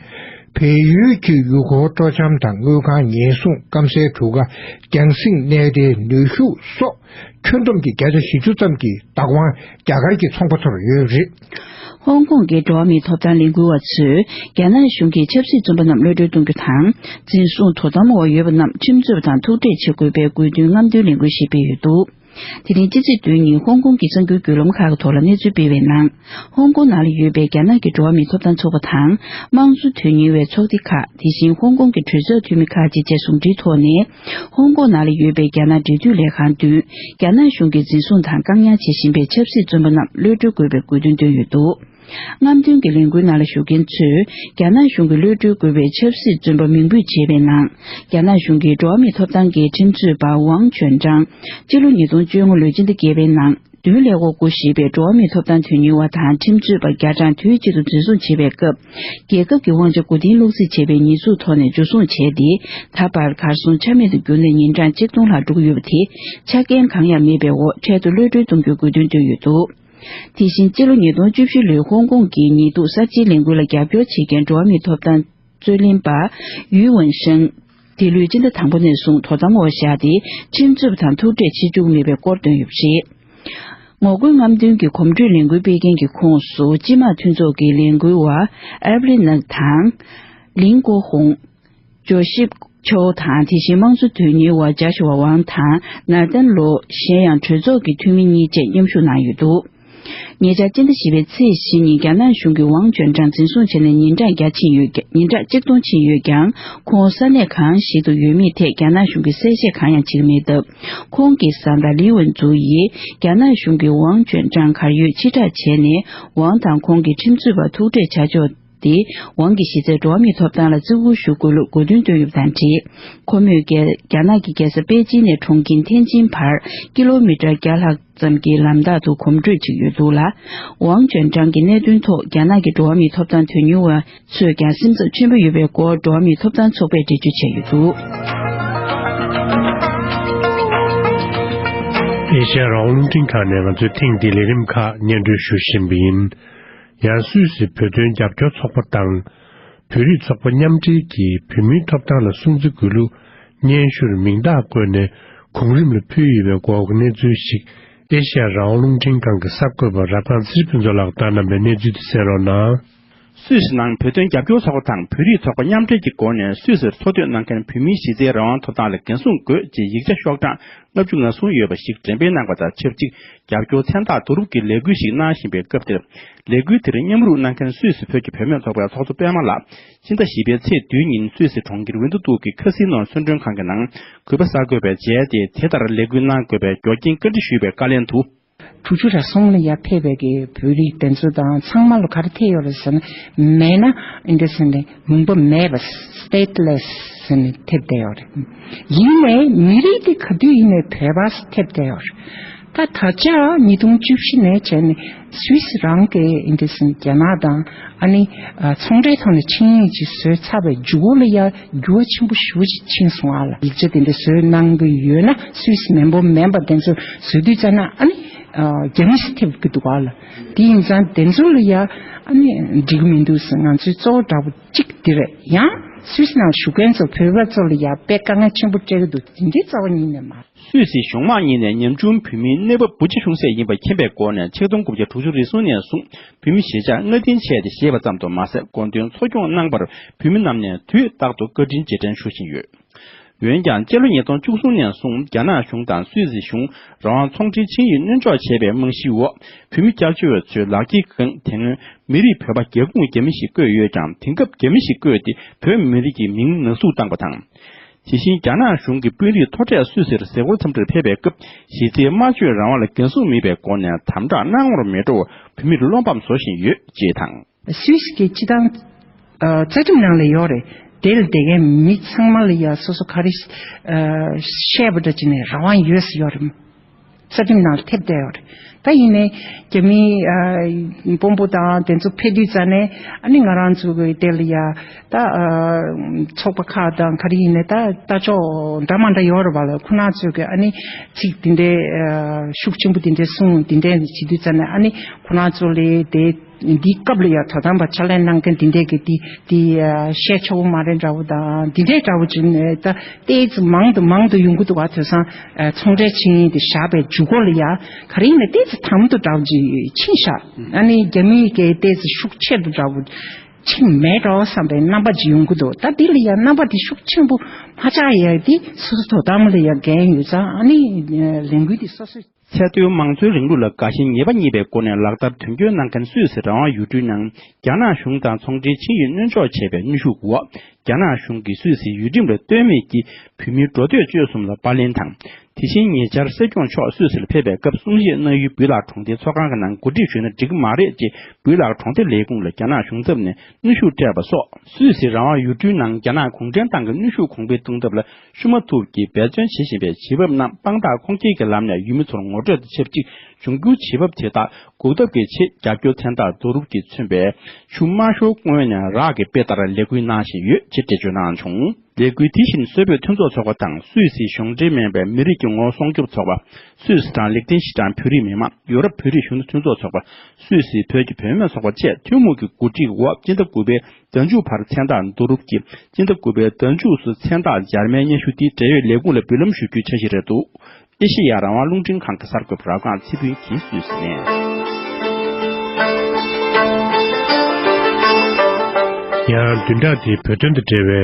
བལ་ཡུལ་གྱི་ཡུལ་སྐོར་སྤྲོ་འཆམ་དང་དངུལ་ཁང་ཉེན་སྲུང་། སྐམ་སའི་གྲུ་ཁ། རྒྱང་སྲིང་གནས་སྡེའི་ནུས་ཤུགས་སོགས། ཁྱོན་བསྡོམས་ཀྱིས་བརྒྱ་ཆ་བཞི་བཅུ་ཙམ་གྱི་བདག་དབང་རྒྱ་གར་གྱི་ཚོང་པ་ཚོར་ཡོད་པ་རེད། ཧོང་ཀོང་གི་འགྲོ་བ་མིའི་ཐོབ་ཐང་ལས་འགུལ་བ་ཚོས་རྒྱ་ནག་གཞུང་གིས་ཆབ་སྲིད་བཙོན་པ་རྣམས་གློད་གྲོལ་གཏོང་རྒྱུ་དང་། འཛིན་བཟུང་དོ་དམ་འོག་ཡོད་པ་རྣམས་ཁྲིམས་རྩོད་པ་དང་ཐུག་འཕྲད་བྱེད་དགོས་པའི་དགོས་འདུན་རྔམ་སྟོན་ལས་འགུལ་ཞིག་སྤེལ་ཡོད་འདུག་དེ་རིང་ཕྱི་ཚེས་བདུན་ཉིན་ཧོང་ཀོང་གི་གསར་འགྱུར་བརྒྱུད་ལམ་ཁག་གི་ཐོག་ལ་གནས་ཚུལ་སྤེལ་བའི་ནང་། ཧོང་ཀོང་ནང་ལ་ཡོད་པའི་རྒྱ་ནག་གི་འགྲོ་བ་མིའི་ཐོབ་ཐང་ཚོགས་པ་དང་། དམངས་གཙོ་དོན་གཉེར་བའི་ཚོགས་སྡེ་ཁག་དེ་བཞིན་ཧོང་ཀོང་གི་གྲོས་ཚོགས་འཐུས་མི་ཁག་ཅིག་བཅས་ཟུང་འབྲེལ་ཐོག་ནས། ཧོང་ཀོང་ནང་ལ་ཡོད་པའི་རྒྱ་ནག་འབྲེལ་མཐུད་ལས་ཁང་མདུན། རྒྱ་ནག་གཞུང་གིས་འཛིན་བཟུང་དང་བཀག་ཉར་བྱེད་བཞིན་པའི་ཆབ་སྲིད་བཙོན་པ་རྣམས་གློད་གྲོལ་དགོས་པའི་དགོས་འདུན་བཏོན་ཡོད་འདུག་རྔམ་སྟོན་གྱི་ལས་འགུལ་ནང་ལ་ཞུགས་མཁན་ཚོས། རྒྱ་ནག་གཞུང་གིས་གློད་གྲོལ་དགོས་པའི་ཆབ་སྲིད་བཙོན་པ་མིང་འབོད་བྱས་པའི་ནང་། རྒྱ་ནག་གཞུང་གིས་འགྲོ་བ་མིའི་ཐོབ་ཐང་གི་ཁྲིམས་རྩོད་པ་ཝང་ཅོན་ཀྲང་། སྤྱི་ལོ་ཉིས་སྟོང་བཅོ་ལྔ་ལོའི་སྤྱི་ཟླ་བརྒྱད་པའི་ནང་། མདུན་ལས་འགོ་བསྐོ་བཞིན་པའི་འགྲོ་བ་མིའི་ཐོབ་ཐང་དོན་གཉེར་བ་དང་ཁྲིམས་རྩོད་པ་བརྒྱ་གྲངས་དུས་གཅིག་ཏུ་འཛིན་བཟུང་བྱས་པའི་སྐབས། རྒྱལ་ཁབ་ཀྱི་དབང་ཆ་མགོ་རྟིང་སློག་རྩིས་བྱས་པའི་ཉེས་འཛུགས་ཐོག་ནས་འཇུ་བཟུང་བྱས་ཏེ། ད་བར་གར་སོང་ཆ་མེད་དུ་གྱུར་ནས་ཉིན་གྲངས་གཅིག་སྟོང་ལྷག་འགྲོ་གི་ཡོད་པ་དེ། ཆ་རྐྱེན་གང་ཡང་མེད་པའི་འོག་འཕྲལ་དུ་གློད་གྲོལ་གཏོང་རྒྱུའི་དགོས་འདུན་བཏོན་ཡོད་འདུག་དེ་བཞིན་སྤྱི་ལོ་ཉིས་སྟོང་བཅུ་བཞི་ལོའི་ཧོང་ཀོང་གི་ཉེས་གཏུག་གསར་བརྗེའི་ལས་འགུལ་ལ་རྒྱབ་སྐྱོར་བྱེད་མཁན་འགྲོ་བ་མིའི་ཐོབ་ཐང་རྩོད་ལེན་པ་ཡུས་ཝུན་ཧྲེང་། འདི་ལོའི་སྤྱི་ཟླ་དང་པོ་ནས་བཟུང་དོ་དམ་འོག་བཞག་སྟེ། ཁྲིམས་རྩོད་པ་དང་ཐུག་འཕྲད་བྱེད་བཅུག་མེད་པའི་སྐོར་བཏོན་ཡོད་པ་རེད། ངོ་རྒོལ་རྔམ་སྟོན་གྱི་གོམ་བགྲོད་ལས་འགུལ་སྤེལ་མཁན་གྱི་ཁོངས་སུ། སྤྱི་དམངས་མཐུན་ཚོགས་ཀྱི་ལས་འགུལ་བ་ཨེབ་རི་ནག་དང་། ལིང་ཀོ་ཧོང་། ཇོ་ཤིབ་ཆོའུ་དང་། དེ་བཞིན་དམངས་གཙོ་དོན་གཉེར་བ་ཇཱ་ཤུ་ཝ་ཝང་དང་ནཱ་ཐན་ལོ། གཞན་ཡང་གྲོས་ཚོགས་ཀྱི་འཐུས་མི་གཉིས་བཅས་མཉམ་ཞུགས་གནང་ཡོད་འདུག་ཉེ་ཆར་སྤྱི་ཟླ་བཞི་པའི་ཚེས་བཞི་ཉིན་རྒྱ་ནག་གཞུང་གིས་ཝང་ཅོན་ཀྲང་འཛིན་བཟུང་བྱས་ནས་ཉིན་གྲངས་བརྒྱ་ཕྱིན་ཡོད། ཉིན་གྲངས་གཅིག་སྟོང་ཕྱིན་ཡོད་ཀྱང་། ཁོང་ས་གནས་གང་ཞིག་ཏུ་ཡོད་མེད་ཐད་རྒྱ་ནག་གཞུང་གིས་གསལ་བཤད་གང་ཡང་བྱེད་ཀྱི་མེད་སྟབས། ཁོང་གི་བཟའ་ཟླ་ལི་ཝུན་ཙུའུ་ཡིས་རྒྱ་ནག་གཞུང་གིས་ཝང་ཅོན་ཀྲང་གར་ཡོད་ཕྱིར་བསྒྲགས་བྱས་ནས། ཝང་དང་ཁོང་གི་ཁྲིམས་རྩོད་པ་ཐུག་འཕྲད་བྱ་ཕྱོགས། དེ། ཝང་གི་གཞི་རྩའི་འགྲོ་བ་མིའི་ཐོབ་ཐང་ལ་བརྩི་བཀུར་ཞུ་དགོས་ལུགས་གོ་སྟོན་བཏོན་ཡོད་པ་དང་འབྲེལ། ཁོ་མོས་རྒྱ་རྒྱ་ནག་གི་རྒྱལ་ས་པེ་ཅིན་ནས་གྲོང་ཁྱེར་ཐེན་ཅིན་བར་ཀི་ལོ་མི་ཊར་བརྒྱ་ལྷག་ཙམ་གྱི་ལམ་ཐག་ཏུ་གོམ་བགྲོད་བྱེད་ཀྱི་ཡོད་འདུག་ལ། ཝང་ཅོན་ཀྲང་གི་གནད་དོན་ཐོག་རྒྱ་ནག་གི་འགྲོ་བ་མིའི་ཐོབ་ཐང་དོན་གཉེར་བ་ཚོས་ཀྱང་སེམས་འཚབ་ཆེན་པོ་ཡོད་པའི་སྐོར་འགྲོ་བ་མིའི་ཐོབ་ཐང་ཚོགས་པས་འགྲེལ་བརྗོད་བྱས་ཡོད་འདུག། ཨེ་ཤ་ཡ་རང་དབང་རླུང་འཕྲིན་ཁང་ནས་ང་ཚོའི་ཐེངས་འདིའི་ལས་རིམ་ཁག་སྙན་སྒྲོན་ཞུ་བཞིན་པ་ཡིན། ཡང་སུད་སི་བོད་དོན་རྒྱབ་སྐྱོར་ཚོགས་པ་དང་། བོད་རིགས་ཚོགས་པ་མཉམ་འབྲེལ་གྱིས་བོད་མིའི་ཐོབ་ཐང་ལ་སྲུང་བརྩི་དགོས་ལུགས་སྙན་ཞུར་མིང་རྟགས་བཀོད་ནས་གོང་རིམ་ལ་ཕུལ་ཡོད་པའི་སྐོར་གྱི་གནས་ཚུལ་ཞིག་ཨེ་ཤ་ཡ་རང་དབང་རླུང་འཕྲིན་ཁང་གི་གསར་འགོད་པ་རབ་སྒང་ཚེ་རིང་ཕུན་ཚོགས་ལགས་བཏང་གནང་བའི་གནས་ཚུལ་དེ་གསན་རོགས་གནང་། སུད་སི་ནང་བོད་དོན་རྒྱབ་སྐྱོར་ཚོགས་པ་དང་བོད་རིགས་ཚོགས་པ་མཉམ་འབྲེལ་གྱི་སྒོ་ནས་སུད་སིར་འཚོ་སྡོད་གནང་མཁན་བོད་མིའི་གཞི་རྩའི་རང་དབང་ཐོབ་ཐང་ལ་འགན་སྲུང་དགོས་ཅེས་ཡིག་ཆ་ཤོག་གྲངས་ལྔ་བཅུ་ང་གསུམ་ཡོད་པ་ཞིག་འགྲེམས་སྤེལ་གནང་བ་དང་ཆབས་ཅིག་རྒྱབ་སྐྱོར་མཚན་རྟགས་བསྡུ་རུབ་ཀྱི་ལས་འགུལ་ཞིག་གནང་བཞིན་པའི་སྐབས་དེར། ལས་འགུལ་དེར་མཉམ་རུབ་གནང་མཁན་སུད་སི་བོད་ཀྱི་བུད་མེད་ཚོགས་པའི་ཚོགས་གཙོ་པད་མ་ལགས་ཕྱི་ཟླ་བཞི་པའི་ཚེས་བདུན་ཉིན་སུད་སི་གྲོང་ཁྱེར་ཝིན་ཏུ་ཏུག་གི་ཁ་སི་ནོ་གསོལ་མགྲོན་ཁང་གི་ནང་གུས་པ་གསར་འགོད་པས་མཇལ་ཏེ། དེ་ལྟར་ལས་འགུལ་གནང་དགོས་པའི་རྒྱུ་རྐྱེན་བཀའ་འདྲི་ཞུས་པའི་བཀའ་ལན་དུ། དྲུག་ཅུ་རེ་གསུམ་ལ་ཡར་ཕེབས་པའི་གི་བོད་རིགས་དེ་ཚོ་དང་ཚང་མ་ལ་ག་རེ་ཐེབས་ཡོད་རེད་ཟེར་ན། མེད་ན་ཨིན་དེ་ཟེར་ནས་ལུང་པ་མེད་པ་སི་ཊེ་ཊི་ལེ་སི་ཟེར་ནས་ཐེབས་བསྡད་ཡོད་རེད། ཡིན་ནའི་མི་རིགས་དེ་ག་དུས་ཡིན་ནའི་བོད་པ་ཐེབས་བསྡད་ཡོད་རེད། ད་ད་ཆ་ཉིས་སྟོང་བཅུ་བཞི་ནས་བྱས་ནས་སུད་སི་རང་གི་ཨིན་དེ་ཟེར་ནས་རྒྱ་ནག་དང་ཨ་ནི་ཚོང་འབྲེལ་ཐོག་ནས་ཆིངས་ཡིག་ཅིག་བཟོས་ཚར་བའི་མཇུག་ལ་ཡ་འགྱུར་བ་ཆེན་པོ་ཞེ་པོ་ཅིག་ཕྱིན་སོང་ཨ་ལ། ཡིག་ཆ་དེ་འདྲ་བཟོས་གནང་གི་ཡོད་ན་སུད་སི་མི་འབོར་མིན་པ་དེ་ཚོ་བཟོས་དུས་ཙ་ན་ཨ་ནི། རྒྱ་མི་སི་ཐེབས་ཀྱི་འདུག་ག་ལ། དེ་ཡིན་ཙང་དེ་ཚོ་ལ་ཡ་ཨ་ནི་འགྲིག་གི་མི་འདུག་ཟེར། ང་ཚོའི་གཙོ་བོ་འདྲ་པོ་གཅིག་དེ་རེད། ཡང་སུད་སི་ནང་བཞུགས་མཁན་ཚོ་བོད་པ་ཚོ་ལ་ཡ་དཔེ་དཀའ་ངལ་ཆེན་པོ་སྤྲད་ཀྱི་འདུག། དེ་འདྲའི་རྩ་བ་ཉིད་ནས་མ་རེད། སུད་སི་གཞུང་མང་གཉིས་ནས་ཉམ་ཆུང་བོད་མིའི་གནས་བབ་བུ་ཆེ་ཆུང་ཟད་ཡིན་པ་མཁྱེན་པའི་སྒོ་ནས་ཆིག་སྟོང་དགུ་བརྒྱ་དྲུག་ཅུ་རེ་གསུམ་ནས་བཟུང་བོད་མི་ཞེ་ཆགས་སྔ་རྟིང་ཆད་དེ་ཞེས་པ་ཙམ་དུ་མ་ཟད་དགོངས་དོན་འཚོ་སྐྱོང་གནང་པར་བོད་མི་རྣམས་ནས་དུས་རྟག་ཏུ་བཀའ་དྲིན་རྗེས་དྲན་ཞུ་བཞིན་ཡོད། འོན་ཀྱང་སྤྱི་ལོ་ཉིས་སྟོང་བཅུ་གསུམ་ནས་བཟུང་རྒྱ་ནག་གཞུང་དང་སུད་སི་གཞུང་རང་དབང་ཚོང་འབྲེལ་ཆིངས་ཡིག་སྣོལ་འཇོག་བྱས་པའི་རྨང་གཞིའི་འོག་བོད་མི་སྐྱབས་བཅོལ་བ་ཚོའི་ལག་འཁྱེར་སྒང་དེ་སྔོན་མི་རིགས་བོད་པ་སྒེར་ཁུངས་རྒྱ་མི་ཞིག་བཀོད་ཡོད་ཀྱང་དེང་སྐབས་རྒྱ་མི་ཞིག་བཀོད་དེ་བོད་མི་རིགས་ཀྱི་མིང་ནག་གསུག་བཏང་པ་དང་། དེ་བཞིན་རྒྱ་ནག་གཞུང་གི་དཔོན་རིགས་མཐོ་གྲས་སུད་སིར་གཟིགས་སྐོར་འཚམས་འདྲིར་ཕེབས་པའི་སྐབས་གཞི་རྩའི་སྨྲ་བརྗོད་རང་དབང་ལ་འགན་སྲུང་མེད་པའི་སྒོ་ནས་དམ་དྲག་གནང་བར་མེད་འགྲོ་བོད་མིར་བློ་ཕམ་བཟོ་བཞིན་ཡོད་ཅེས་དང་། སུད་སི་གི་སྤྱི་བཏང་ཨ་རྩ་ཁྲིམས་ནང་ལ་ཡོད་རེད། དེ་ལ་བསྡད་མཁན་མི་ཚང་མ་ལ་ཡ་སོ་སོ་ག་རེ་ཨ་བཤད་པ་འདྲ་བྱས་ནས་རང་དབང་ཡོད་ཟེར་ཡོད་རེད། རྩ་ཁྲིམས་ནང་ལ་ཐེབས་བསྡད་ཡོད་རེད། ད་ཡིན་ནའི་རྒྱ་མིའི་ཨ་དཔོན་པོ་དང་དེ་ཚོ་ཕེབས་དུས་ཙ་ནས་ཨ་ནི་ང་རང་ཚོ་གི་དེ་ལ་ཡ་ད་ཨ་ཚོགས་པ་ཁག་དང་ག་རེ་ཡིན་ནའི་ད་ལྟ་ཕྱོགས་འདྲ་མ་འདྲ་ཡོད་རེད་པ་ལ། ཁོ་རང་ཚོས་གི་ཨ་ནི་ཚིག་དེ་འདྲའི་ཨ་ཤུགས་ཆེན་པོ་དེ་འདྲའི་གསུངས་དེ་འདྲའི་བྱེད་དུས་ཙ་ནས་ཨ་ནི་ཁོ་རང་ཚོ་ལ་དེ། འདིའི་སྐབས་ལ་ཡང་དོ་དམ་པ་ཕྱག་ལས་གནང་མཁན་འདི་འདྲས་ཀྱི་འདི་འདི་བཤད་ཆོག་པོ་མ་རེད་འདྲ་བོ་དང་འདི་འདྲས་འདྲ་བོ་བྱུང་ནས་ད་ཏོག་ཙམ་མང་དུ་མང་དུ་ཡོང་གི་འདུག་ག་དེང་སང་ཚོང་འབྲེལ་ཆིངས་ཡིག་འདི་བཞག་པའི་མཇུག་སྐོར་ལ་ཡང་ག་རེ་ཡིན་ན་ཏོག་ཙམ་དམ་དུ་འདྲ་བོ་ཅིག་ཕྱིན་ཤག་ཨ་ནི་རྒྱ་མིའི་གི་ཏོག་ཙམ་ཤུགས་ཆེ་རུ་འདྲ་བོ་ཕྱིན་མེད་འགྲོ་བསམ་པའི་རྣམ་པ་ཅིག་ཡོང་གི་འདུག་ད་འདི་ལ་ཡང་རྣམ་པ་འདི་ཤུགས་ཆེན་པོ་མ་ཆགས་ཡ་འདི་སོ་སོ་དོ་དམ་ལ་ཡང་འགན་ཡོད་ཙང་ཨ་ནི་ལས་འགུལ་འདི་སོ་སོས། ཚད་མཐོའི་དམངས་གཙོའི་རིང་ལུགས་ལ་དགའ་ཞེན་ངེས་པ་རྙེད་པའི་སྒོ་ནས་ལག་བསྟར་དོན་འཁྱོལ་གནང་མཁན་སུད་སི་རང་དབང་ཡུལ་གྲུའི་ནང་རྒྱ་ནག་གཞུང་དང་ཚོང་འབྲེལ་ཆིངས་ཡིག་སྣོལ་འཇོག་བྱས་པའི་གནོན་ཤུགས་འོག་རྒྱ་ནག་གཞུང་གིས་སུད་སིའི་ཡུལ་ཁྲིམས་ལ་ལྟོས་མེད་ཀྱིས་བོད་མིའི་འགྲོ་སྡོད་སྤྱོད་གསུམ་ལ་པར་ལེན་དང་། དེ་བཞིན་ཉེ་ཆར་སྲིད་སྐྱོང་མཆོག་སུད་སི་ལ་ཕེབས་པའི་སྐབས་གསུང་བཤད་གནང་ཡུལ་སྦུལ་ལག་གྲོང་སྡེའི་ཚོགས་ཁང་གི་ནང་གོ་སྒྲིག་ཞུས་ན་འགྲིག་གི་མ་རེད་ཅེས་སྦུལ་ལག་གྲོང་སྡེ་ལས་ཁུངས་ལ་རྒྱ་ནག་གཞུང་ཚབ་ནས་གནོན་ཤུགས་སྤྲད་པ་སོགས་སུད་སི་རང་དབང་ཡུལ་གྲུའི་ནང་རྒྱ་ནག་གུང་ཁྲན་ཏང་གི་གནོན་ཤུགས་གོང་འཕེལ་གཏོང་ཐབས་ལ། ཤུ་མ་ཐུབ་ཀྱིས་འབད་བརྩོན་བྱེད་བཞིན་པའི་བྱེད་བབ་རྣམས་དཔང་རྟགས་ཁུངས་སྐྱེལ་གྱི་ལམ་ནས་ཡུལ་མི་ཚོར་ངོ་སྤྲོད་དང་ཆབས་ཅིག་འབྱུང་འགྱུར་བྱེད་བབ་དེ་དག་འགོག་ཐབས་ཀྱི་ཆེད་རྒྱབ་སྐྱོར་མཚན་རྟགས་རྡོ་རུབ་ཀྱིས་མཚོན་པའི་ཤུ་མ་ཤོ་ངོས་ནས་རག་གི་དཔེ་ལྟར་ལས་འགུལ་གནང་བཞིན་ཡོད་ཅེས་འགྲེལ་བརྗོད་གནང་བྱུང་། ལས་འགུལ་དེ་བཞིན་སུད་བོད་མཐུན་ཚོགས་ཚོགས་པ་དང་སུད་སིའི་གཞུང་འབྲེལ་མིན་པའི་མི་རིགས་ཀྱི་ངོ་བོ་སྲུང་སྐྱོབ་ཚོགས་པ། སུད་སི་དང་ལིག་ཏེན་ཤི་ཏན་བོད་རིགས་མི་མང་། ཡོ་རོབ་བོད་རིགས་གཞོན་ནུ་མཐུན་ཚོགས་ཚོགས་པ། སུད་སིའི་བོད་ཀྱི་བུད་མེད་ཚོགས་པ་བཅས་ཐུན་མོང་གི་གོ་སྒྲིག་འོག་སྤྱི་ཟླ་དགུ་པའི་ཟླ་མཇུག་བར་མཚན་རྟགས་རྡོ་རུབ་ཀྱིས་སྤྱི་ཟླ་དགུ་པའི་ཟླ་མཇུག་སུ་མཚན་རྟགས་འཇར་མན་སྙན་ཞུ་དེའི་འབྲེལ་ཡོད་ལས་ཁུངས་ལ་འབུལ་ལམ་ཞུ་རྒྱུའི་འཆར་གཞི་རེད་འདུག། ཨེ་ཤེ་ཡ་རང་དབང་རླུང་འཕྲིན་ཁང་གི་གསར་འགོད་པ་རབ་སྒང་ཚེ་ཕུན་གྱིས་སུད་སི་ནས། ཡང་བདུན་ཕྲག་འདིའི་བོད་དོན་དང་འབྲེལ་བའི་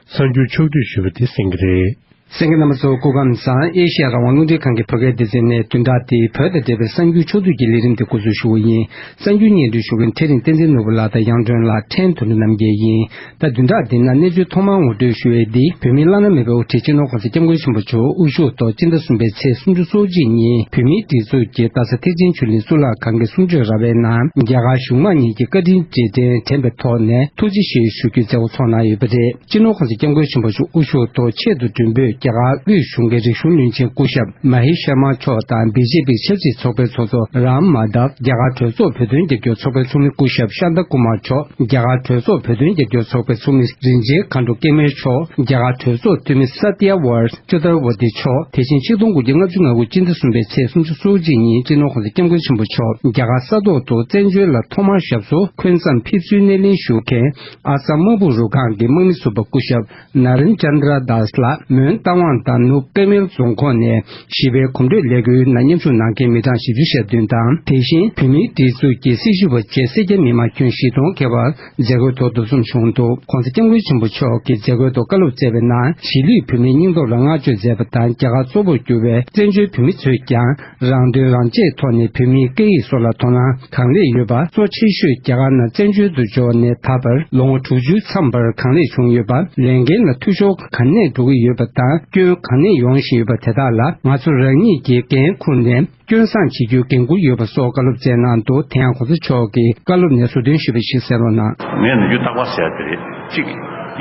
གསར་འགྱུར་ཕྱོགས་བསྡུས་ཞུས་པ་དེ་གསན་གྱི་རེད། གསན་མཁན་རྣམ་པ་ཚོ་སྐུ་ཁམས་བཟང་། ཨེ་ཤེ་ཡ་རང་དབང་རླུང་འཕྲིན་ཁང་གི་བོད་སྐད་སྡེ་ཚན་ནས་བདུན་ཕྲག་འདིའི་བོད་དང་འབྲེལ་བའི་གསར་འགྱུར་ཕྱོགས་བསྡུས་ཀྱི་ལས་རིམ་དེ་འགོ་འཛུགས་ཞུ་བ་ཡིན། གསར་འགྱུར་སྙན་སྒྲོན་ཞུ་མཁན་ཚེ་རིང་བསྟན་འཛིན་ནོར་བུ་ལགས་དང་། ཡང་སྒྲོན་ལགས། ཕྲན་དོན་གྲུབ་རྣམ་རྒྱལ་ཡིན། ད་བདུན་ཕྲག་འདི་ནང་གནས་ཚུལ་ཐོག་མར་ངོ་སྤྲོད་ཞུ་ཡས་འདི། བོད་མིའི་བླ་ན་མེད་པའི་དབུ་ཁྲིད་སྤྱི་ནོར་༸གོང་ས་༸སྐྱབས་མགོན་ཆེན་པོ་མཆོག་དབུ་བཞུགས་ཐོག་སྤྱི་ཟླ་གསུམ་པའི་ཚེས་སུམ་ཅུ་སོ་གཅིག་ཉིན་བོད་མིའི་སྒྲིག་འཛུགས་ཀྱི་རྡ་ས་ཐེག་ཆེན་ཆོས་གླིང་གཙུག་ལག་ཁང་གི་གསུང་ཆོས་ར་བའི་ནང་། རྒྱ་གར་གཞུང་མང་གཉིས་ཀྱི་བཀའ་དྲིན་རྗེས་དྲན་དྲན་པའི་ཐོག་ནས་ཐུགས་རྗེ་ཆེ་ཞུ་རྒྱུའི་མཛད་སྒོ་ཚོགས་གནང་ཡོད་པ་རེད། སྤྱི་ནོར་༸གོང་ས་༸སྐྱབས་མགོན་ཆེན་པོ་མཆོག་དབུ་བཞུགས་ཐོག་ཆེས་མཐོ་གྲོས་མོལ་རྒྱ་གར་དབུས་གཞུང་གི་རིག་གཞུང་བློན་ཆེན་སྐུ་ཞབས་མ་ཧེ་ཤར་མ་མཆོག་དང་། བི་ཇེ་པི་ཆབ་སྲིད་ཚོགས་པའི་ཚོགས་གཙོ་རམ་མ་དབ། རྒྱ་གར་གྲོས་ཚོགས་བོད་དོན་རྒྱབ་སྐྱོར་ཚོགས་པའི་ཚོགས་མི་སྐུ་ཞབས་ཤཱན་ཏ་ཀུ་མར་མཆོག་རྒྱ་གར་གྲོས་ཚོགས་བོད་དོན་རྒྱབ་སྐྱོར་ཚོགས་པའི་ཚོགས་མི་རིན་ཆེན་མཁའ་འགྲོ་སྐྱེ་སྨན་མཆོག་རྒྱ་གར་གྲོས་ཚོགས་འཐུས་མི་ས་ཏི་ཡ་ཝར་ཅོ་དར་ཝ་ཏི་མཆོག་དེ་བཞིན་ཆིག་སྟོང་དགུ་བརྒྱ་ལྔ་བཅུ་ང་དགུ་སྤྱི་ཟླ་གསུམ་པའི་ཚེས་སུམ་ཅུ་སོ་གཅིག་ཉིན་སྤྱི་ནོར་༸གོང་ས་༸སྐྱབས་མགོན་ཆེན་པོ་མཆོག་རྒྱ་གར་ས་ཐོག་ཏུ་བཙན་བྱོལ་ལ་ཐོག་མར་ཞབས་སོར་འཁོན་མཚམས་ཕེབས་བསུའི་སྣེ་ལེན་ཞུ་མཁན་ཨ་སམ་དམག་དཔུང་རུ་ཁག་གི་དམག་མི་ཟུར་པ་སྐུ་ཞབས་ནཱ་རན་ཅན་དྲ་དཱས་ལ་མོན་རྟ་དབང་དང་ནུབ་ཀ་མེལ་རྫོང་ཁོངས་ནས་ཞི་བའི་གོམ་བགྲོད་ལས་འགུལ་ནང་མཉམ་ཞུགས་གནང་མཁན་མི་གྲངས་བཞི་བཅུ་ཞེ་བདུན་དང་། དེ་བཞིན་བོད་མིའི་སྒྲིག་འཛུགས་ཀྱི་སྲི་ཞུ་བ་བཅས་སེར་སྐྱ་མི་མང་ཁྱོན་བཞི་སྟོང་བརྒལ་བ་མཛད་སྒོའི་ཐོག་འདུ་འཛོམས་བྱུང་འདུག ༸གོང་ས་༸སྐྱབས་མགོན་ཆེན་པོ་མཆོག་གིས་མཛད་སྒོའི་ཐོག་བཀའ་སློབ་སྩལ་བའི་ནང་། གཞིས་ལུས་བོད་མིའི་སྙིང་སྟོབས་ལ་བསྔགས་བརྗོད་མཛད་པ་དང་། རྒྱ་གར་གཙོ་བོར་གྱུར་བའི་བཙན་བྱོལ་བོད་མི་ཚོས་ཀྱང་རང་དོན་རང་གཅེས་ཐོག་ནས་བོད་མིའི་སྐད་ཡིག་སོགས་ལ་དོ་སྣང་གང་ལེགས་ཡོད་པ། གཙོ་ཆེ་ཤོས་རྒྱ་གར་ནང་བཙན་བྱོལ་དུ་འབྱོར་ནས་ད་བར་ལོ་ངོ་དྲུག་ཅུའི་མཚམས་བར་གང་ལེགས་བྱུང་ཡོད་པ། ལས་འགན་ལ་འཐུས་ཤོར་ག་ནས་འགྲོ་གི་ཡོད་པ་དང་། སྐྱོན་ག་ནས་ཡོང་བཞིན་ཡོད་པ་དེ་དག་ལ་ང་ཚོ་རང་ཉིད་ཀྱིས་འགན་འཁུར་ནས། སྐྱོན་བསང་བྱེད་རྒྱུའི་འགན་འཁུར་ཡོད་པ་སོགས་བཀའ་སློབ་སྩལ་གནང་འདུག་དེ་ཡང་༸གོང་ས་མཆོག་གིས་བཀའ་སློབ་ནས་ཟུར་འདོན་ཞུས་པ་ཞིག་གསན་རོགས་གནང་། ངས་ནམ་རྒྱུན་རྟག་པར་ཟེར་ཡ་དེ་རེད། གཅིག་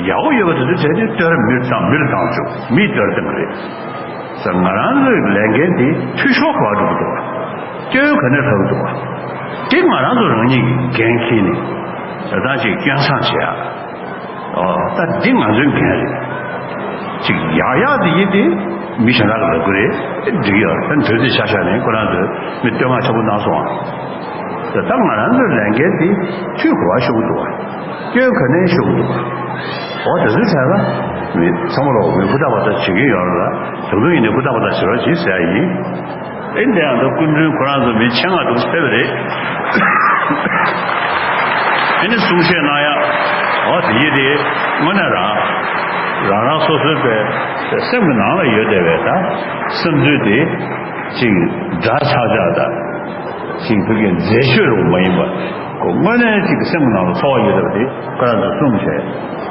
ཡག་པོ་ཡོད་པ་དེ་ཚོ་བྱས་ཏེ་བསྟོད་ར་མིར་བཏང་མིར་བཏང་ཆོག་མིས་བསྟོད་ར་བཏང་གི་རེད། ཟེར་ང་རང་ཚོའི་ལས་འགན་དེ་འཐུས་ཤོར་ག་པར་འགྲོ་གི་འདུག་བ། སྐྱོན་ག་ནས་ཐོན་གི་འདུག་བ། དེ་ང་རང་ཚོ་རང་ཉིད་ཀྱི་འགན་འཁྱེར་ནས་ད་ལྟ་ཅིག་སྐྱོན་བསང་བྱེད་ཡ། ཨོ། ད་འདི་ང་ཚོའི་འགན་རེད། ཅིག་ཡག་ཡག་འདི་ཡིན་ཏེ། མི་གཞན་དག་གི་ལབ་གི་རེད། འགྲིག་ཡོད་རེད། ད་དུས་ཚོད་ཆ་བཞག་ནས་ཁོ་རང་ཚོས་མི་བསྟོད་བསྔགས་ཆེན་པོ་གནང་སོང་ཨ། ད་ང་རང་ཚོའི་ལས་འགན་འདི་འཐུས་ག་པར་ཤོར་གི་འདུག་བ། སྐྱོན་ག་ནས་ཤོར་གི་འདུག་བ། ཨོ་དེ་ཚོའི་ཐད་ལ་མི་ཚང་མ་ལོག་མི་ཧུར་ཐག་པ་ད་བྱེད་ཀྱི་ཡོད་རེད་ལ། ད་དུང་ཡིན་ནའི་ཧུར་ཐག་པ་ད་བྱེད་རོགས་གྱིས་ཟེར་ཡ་ཡིན། ཨེ་འདི་ཡང་ད་སྐུ་མགྲོན་ཁོ་རང་ཚོ་མི་ཆེད་མངགས་འདུག་ཟེར་བ་རེད། ཨེ་ནི་གསུང་བཤད་གནང་ཡ། འོ་དེ་ཡིན་དེ་དངོས་གནས་རང་རང་རང་སོ་སོའི་པའི་སེམས་ཀྱི་ནང་ལ་ཡོད་བསྡད་པའི་ད་བསམ་ཚུལ་དེ་ཅིག་འདྲ་ཆགས་ཆགས་དང་ཅིག་བོད་ཀྱི་མཛེས་ཤོས་རུ་མ་ཡིན་པ་ཁོ་དངོས་གནས་ཅིག་སེམས་ཀྱི་ནང་ལ་ཚོར་བ་ཡོད་བསྡད་པ་དེ་ཁོ་རང་ཚོ་གསུངས་བྱས།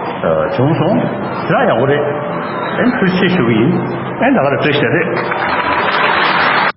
བྱུང་སོང་། དེ་ཡག་པོ་རེད། ཨེ་ཐུགས་རྗེ་ཆེ་ཞུ་གི་ཡིན། ཨེ་ད་ག་རེ་བཀྲ་ཤིས་བདེ་ལེགས།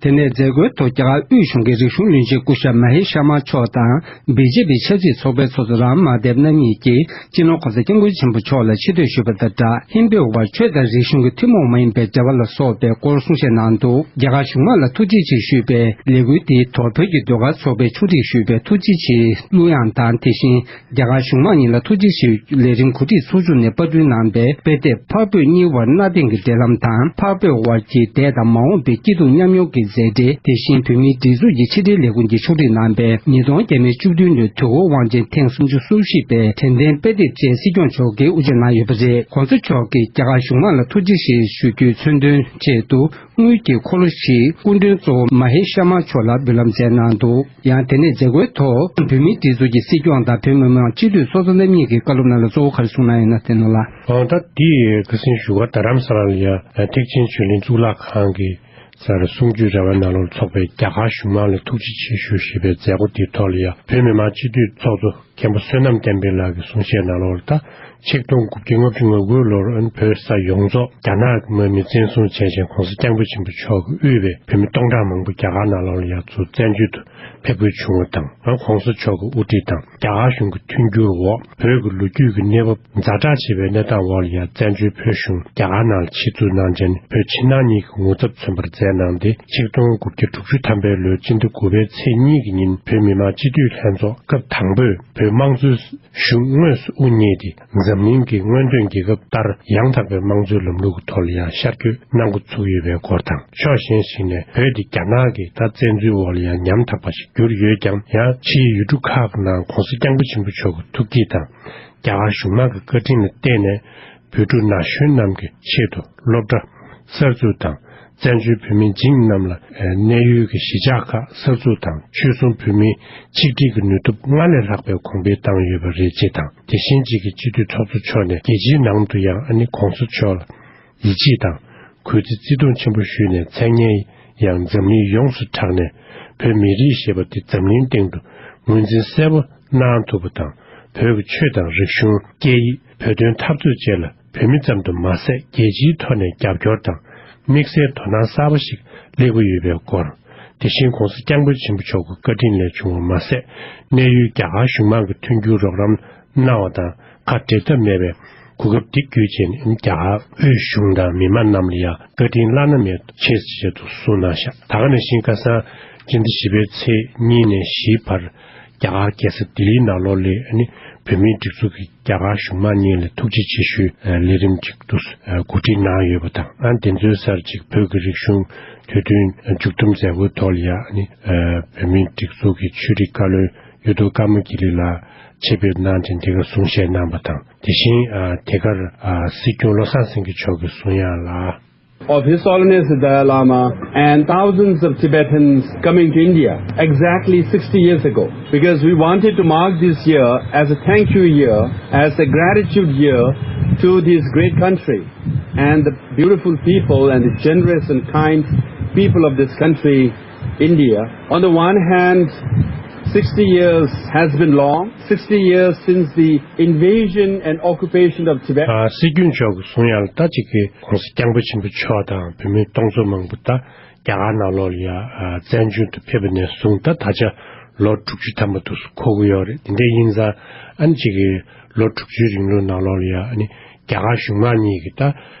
དེ་ནས་མཛད་སྒོའི་ཐོག་རྒྱ་གར་དབུས་གཞུང་གི་རིག་གཞུང་བློན་ཆེན་སྐུ་ཞབས་མ་ཧེ་ཤར་མ་མཆོག་དང་། བི་ཇེ་པི་ཆབ་སྲིད་ཚོགས་པའི་ཚོགས་གཙོ་རམ་མ་དེབ་རྣམ་གཉིས་ཀྱིས་སྤྱི་ནོར་༸གོང་ས་༸སྐྱབས་མགོན་ཆེན་པོ་མཆོག་ལ་ཆེ་བསྟོད་ཞུས་པ་དང་སྦྲགས། ཧིན་བོད་དབར་ཆོས་དང་རིག་གཞུང་གི་ཐུན་མོང་མ་ཡིན་པའི་འབྲེལ་བ་ལ་སོགས་པའི་སྐོར་གསུང་བཤད་གནང་འདུག་རྒྱ་གར་གཞུང་མང་ལ་ཐུགས་རྗེ་ཆེ་ཞུས་པའི་ལས་འགུལ་འདིའི་ཐོག་བོད་ཀྱི་ཟློས་གར་ཚོགས་པས་ཕྱོགས་སྒྲིག་ཞུས་པའི་ཐུགས་རྗེ་ཆེའི་གླུ་དབྱངས་དང་། དེ་བཞིན། རྒྱ་གར་གཞུང་མང་གཉིས་ལ་ཐུགས་རྗེ་ཆེའི་ལས་རིམ་གོ་སྒྲིག་ཚོགས་ཆུང་ནས་པར་སྐྲུན་གནང་པའི་དཔེ་དེབ་འཕགས་བོད་གཉིས་དབར་གནའ་དེང་གི་འབྲེལ་ལམ་དང་། འཕགས་བོད་དབར་གྱི་འདས་དང་མ་འོངས་པའི་སྐྱིད་སྡུག་མཉམ་མྱོང་གི་མཛད་འཕྲིན། དེ་བཞིན་བོད་མིའི་སྒྲིག་འཛུགས་ཀྱི་ཕྱི་དྲིལ་ལས་ཁུངས་ཀྱིས་ཕྱོགས་སྒྲིག་གནང་པའི་ཉིས་སྟོང་བརྒྱ་མེད་བཅུ་བདུན་ལོའི་དུས་འཁོར་དབང་ཆེན་ཐེངས་སུམ་ཅུ་སོ་བཞི་པའི་དྲན་རྟེན་དཔེ་དེབ་བཅས་སྲིད་སྐྱོང་མཆོག་གིས་དབུ་འབྱེད་གནང་ཡོད་པ་རེད། ༸གོང་ས་མཆོག་གིས་རྒྱ་གར་གཞུང་མང་ལ་ཐུགས་རྗེ་ཆེ་ཞུ་རྒྱུའི་མཚོན་དོན་ཆེད་དུ། དངུལ་གྱི་འཁོར་ལོ་ཞིག་སྐུ་མགྲོན་གཙོ་བོ་མ་ཧེ་ཤར་མ་མཆོག་ལ་འབུལ་ལམ་མཛད་གནང་འདུག་ཡང་དེ་ནས་མཛད་སྒོའི་ཐོག་བོད་མིའི་སྒྲིག་འཛུགས་ཀྱི་སྲིད་སྐྱོང་དང་བོད་མི་མང་སྤྱི་འཐུས་ཚོགས་གཙོ་རྣམ་གཉིས་ཀྱིས་བཀའ་སློབ་ནང་ལ་གཙོ་བོ་ག་རེ་གསུངས་གནང་ཡོད་ན་དེ་ནང་ལ། ཨང་། ད་འདི་ཁ་སང་བཞུགས་སྒར་རྡ་རམ་ས་ལ་ལ་ཡ་ཐེག་ཆེན་ཆོས་གླིང་གཙུག་ལག་ཁང་གི་སར་གསུང་ཆོས་ར་བའི་ནང་ལོགས་ཚོགས་པའི་རྒྱ་གར་གཞུང་མང་ལ་ཐུགས་རྗེ་ཆེ་ཞུ་ཞེས་པའི་མཛད་སྒོ་འདིའི་ཐོག་ལ་ཡ་བོད་མི་མང་སྤྱི་འཐུས་ཚོགས་གཙོ་མཁན་པོ་བསོད་ནམས་བསྟན་འཕེལ་ལགས་ཀྱིས་གསུང་བཤད་ནང་ལོགས་ལ། ད་ཆིག་སྟོང་དགུ་བརྒྱ་ལྔ་བཅུ་ང་དགུ་ལོར་བོད་ས་ཡོངས་རྫོགས་རྒྱ་ནག་གི་དམག་མིས་བཙན་བཟུང་བྱས་ཤིང་། ༸གོང་ས་༸སྐྱབས་མགོན་ཆེན་པོ་མཆོག་གིས་དབུས་པའི་བོད་མི་སྟོང་ཕྲག་མང་པོ་རྒྱ་གར་ནང་ལོགས་ལ་ཡ་ཚུར་བཙན་བྱོལ་དུ་ཕེབས་དགོས་བྱུང་བ་དང་། ༸གོང་ས་མཆོག་གི་དབུ་ཁྲིད་དང་རྒྱ་གར་གཞུང་གི་མཐུན་འགྱུར་འོག་བོད་ཀྱི་ལོ་རྒྱུས་ཀྱི་གནས་བབ་ཛ་དྲག་ཆེ་བའི་གནས་སྟངས་འོག་ལ་ཡ་བཙན་བྱོལ་བོད་གཞུང་རྒྱ་གར་ནང་ལ་ཕྱིར་ཚུར་གནང་བྱས་ནས་བོད་ཕྱི་ནང་གཉིས་ཀྱི་ངོ་ཚབ་མཚོན་པར་མཛད་གནང་སྟེ། ཆིག་སྟོང་དགུ་བརྒྱ་དྲུག་ཅུ་ཐམ་པའི་ལོའི་སྤྱི་ཟླ་དགུ་པའི་ཚེས་གཉིས་ཀྱི་ཉིན་བོད་མི་མང་སྤྱི་འཐུས་ལྷན་ཚོགས་སྐབས་དང་པོས་བོད་དམངས་གཙོའི་གཞུང་དངོས་སུ་དབུ་བརྙེས་ཏེ། འཛམ་གླིང་གི་སྔོན་ཐོན་རྒྱལ་ཁབ་ལྟར་ཡང་དག་པའི་དམངས་གཙོའི་ལམ་ལུགས་ཀྱི་ཐོག་ལ་ཡང་ཤར་བསྐྱོད་གནང་འགོ་ཚུགས་ཡོད་པའི་སྐོར་དང་། ཕྱོགས་གཞན་ཞིག་ནས་བོད་འདི་རྒྱ་ནག་གི་ད་བཙན་འཛུལ་འོག་ལ་ཡང་ཉམ་ཐག་པ་ཞིག་གྱུར་ཡོད་ཀྱང་། ཡང་ཕྱིའི་ཡུལ་གྲུ་ཁག་གི་ནང་༸གོང་ས་༸སྐྱབས་མགོན་ཆེན་པོ་མཆོག་གི་ཐུགས་བསྐྱེད་དང་། རྒྱ་གར་གཞུང་མང་གི་བཀའ་དྲིན་ལ་བརྟེན་ནས། བོད་ཕྲུག་ན་གཞོན་རྣམས་ཀྱི་ཆེད་དུ་སློབ་གྲྭ་གསར་འཛུགས་དང་། བཙན་བྱོལ་བོད་མི་འཇིག་རྣམས་ལ་གནས་ཡུལ་གྱི་གཞིས་ཆགས་ཁག་གསར་འཛུགས་དང་། ཆོལ་གསུམ་བོད་མིའི་ཆིག་སྒྲིལ་གྱི་ནུས་སྟོབས་སྔར་ལས་ལྷག་པའི་གོང་འཕེལ་བཏང་ཡོད་པ་རེད་ཅེས་དང་། དེ་བཞིན་གཅིག་གི་སྤྱི་འཐུས་ཚོགས་གཙོ་མཆོག་ནས་རྒྱལ་སྤྱིའི་ནང་དུ་ཡང་ཨ་ནི་༸གོང་ས་མཆོག་ལ་ཡིད་ཆེས་དང་ གུས་བརྩི་བརྩི་མཐོང་ཆེན་པོ་ཞུས་ནས། མཚན་སྙན་ཡང་འཛམ་གླིང་ཡོངས་སུ་གྲགས་ནས། བོད་མི་རིགས་ཞེས་པ་དེ་འཛམ་གླིང་སྟེང་དུ་ངོས་འཛིན་གསལ་པོ་གནང་ཐུབ་པ་དང་། བོད་ཀྱི་ཆོས་དང་རིག་གཞུང་། སྐད་ཡིག། བོད་དོན་འཐབ་རྩོད་བཅས་ལ་བོད་མི་ཙམ་དུ་མ་ཟད། རྒྱལ་སྤྱིའི་ཐོག་ནས་རྒྱབ་སྐྱོར་དང་དམིགས་བསལ་དོ་སྣང་གསར་པ་ཞིག་སླེབས་ཀྱི་ཡོད་པའི་སྐོར། དེ་བཞིན་༧གོང་ས་༧སྐྱབས་མགོན་ཆེན་པོ་མཆོག་གི་བཀའ་དྲིན་ལས་བྱུང་བ་མ་ཟད། གནས་ཡུལ་རྒྱ་གར་གཞུང་མང་གི་མཐུན་འགྱུར་རོགས་རམ་གནང་བ་དང་། ཁ་འབྲལ་ཐབས་མེད་པའི་གོ་སྐབས་འདི་བརྒྱུད་བྱས་ནས། རྒྱ་གར་དབུས་གཞུང་དང་མི་མང་རྣམས་ལ་ཡང་བཀའ་དྲིན་བླ་ན་མེད་ཆེ་ཞེས་དུ་གསུངས་གནང་བཞག་ད་ག་ནང་བཞིན་ཁ་སང་སྤྱི་ཟླ་བཞི་པའི་ཚེས་གཉིས་ནས་བཞིའི་བར། རྒྱ་གར་རྒྱལ་ས་ལྡི་ལིའི་ནང་ལོགས་ལ་ཨ་ནི་བོད་མིའི་སྒྲིག་འཛུགས་ཀྱིས་རྒྱ་གར་གཞུང་མང་གཉིས་ལ་ཐུགས་རྗེ་ཆེ་ཞུའི་ལས་རིམ་ཅིག་ཏུ་གོ་སྒྲིག་གནང་ཡོད་པ་དང་། ཨ་ནི་དེ་ཚོའི་སར་ཅིག་བོད་ཀྱི་རིག་གཞུང་དུས་སྟོན་མཇུག་བསྡོམས་མཛད་སྒོའི་ཐོག་ལ་ཡང་ཨ་ནི་བོད་མིའི་སྒྲིག་འཛུགས་ཀྱི་ཆོས་རིག་བཀའ་བློན་གཡུ་ཐོག་ཀརྨ་དགེ་ལེགས་ལགས་ཆེད་ཕེབས་གནང་སྟེ། དེ་གར་གསུང་བཤད་གནང་བ་དང་། དེ་བཞིན་དེ་གར་སྲིད་སྐྱོང་བློ་བཟང་སེང་གེ་མཆོག་གིས་གསུང་ཡག་ལ། Of His Holiness the Dalai Lama and thousands of Tibetans coming to India exactly sixty years ago, because we wanted to mark this year as a thank you year, as a gratitude year to this great country and the beautiful people and the generous and kind people of this country, India. On the one hand, sixty years has been long, sixty years since the invasion and occupation of Tibet. ཨ། སྲིད་སྐྱོང་མཆོག་གིས་གསུང་ཡག་ལ། ད་ཅིག་གི་༧གོང་ས་༧སྐྱབས་མགོན་ཆེན་པོ་མཆོག་དང་བོད་མི་སྟོང་ཚོ་མང་པོ་ད་རྒྱ་གར་ནང་ལོགས་ལ་ཡ་ཨ་བཙན་བྱོལ་དུ་ཕེབས་པ་ནས་བཟུང་ད་ད་ཆ་ལོ་དྲུག་ཅུ་ཐམ་པ་དུ་འཁོར་གྱི་ཡོད་རེད། དེ་འདྲ་ཡིན་ཙང་ཨ་ནི་ཅིག་གི་ལོ་དྲུག་ཅུའི་རིང་ལོ་ནང་ལོགས་ལ་ཡ་ཨ་ནི་རྒྱ་གར་གཞུང་མང་གཉིས་ཀྱིས་ད་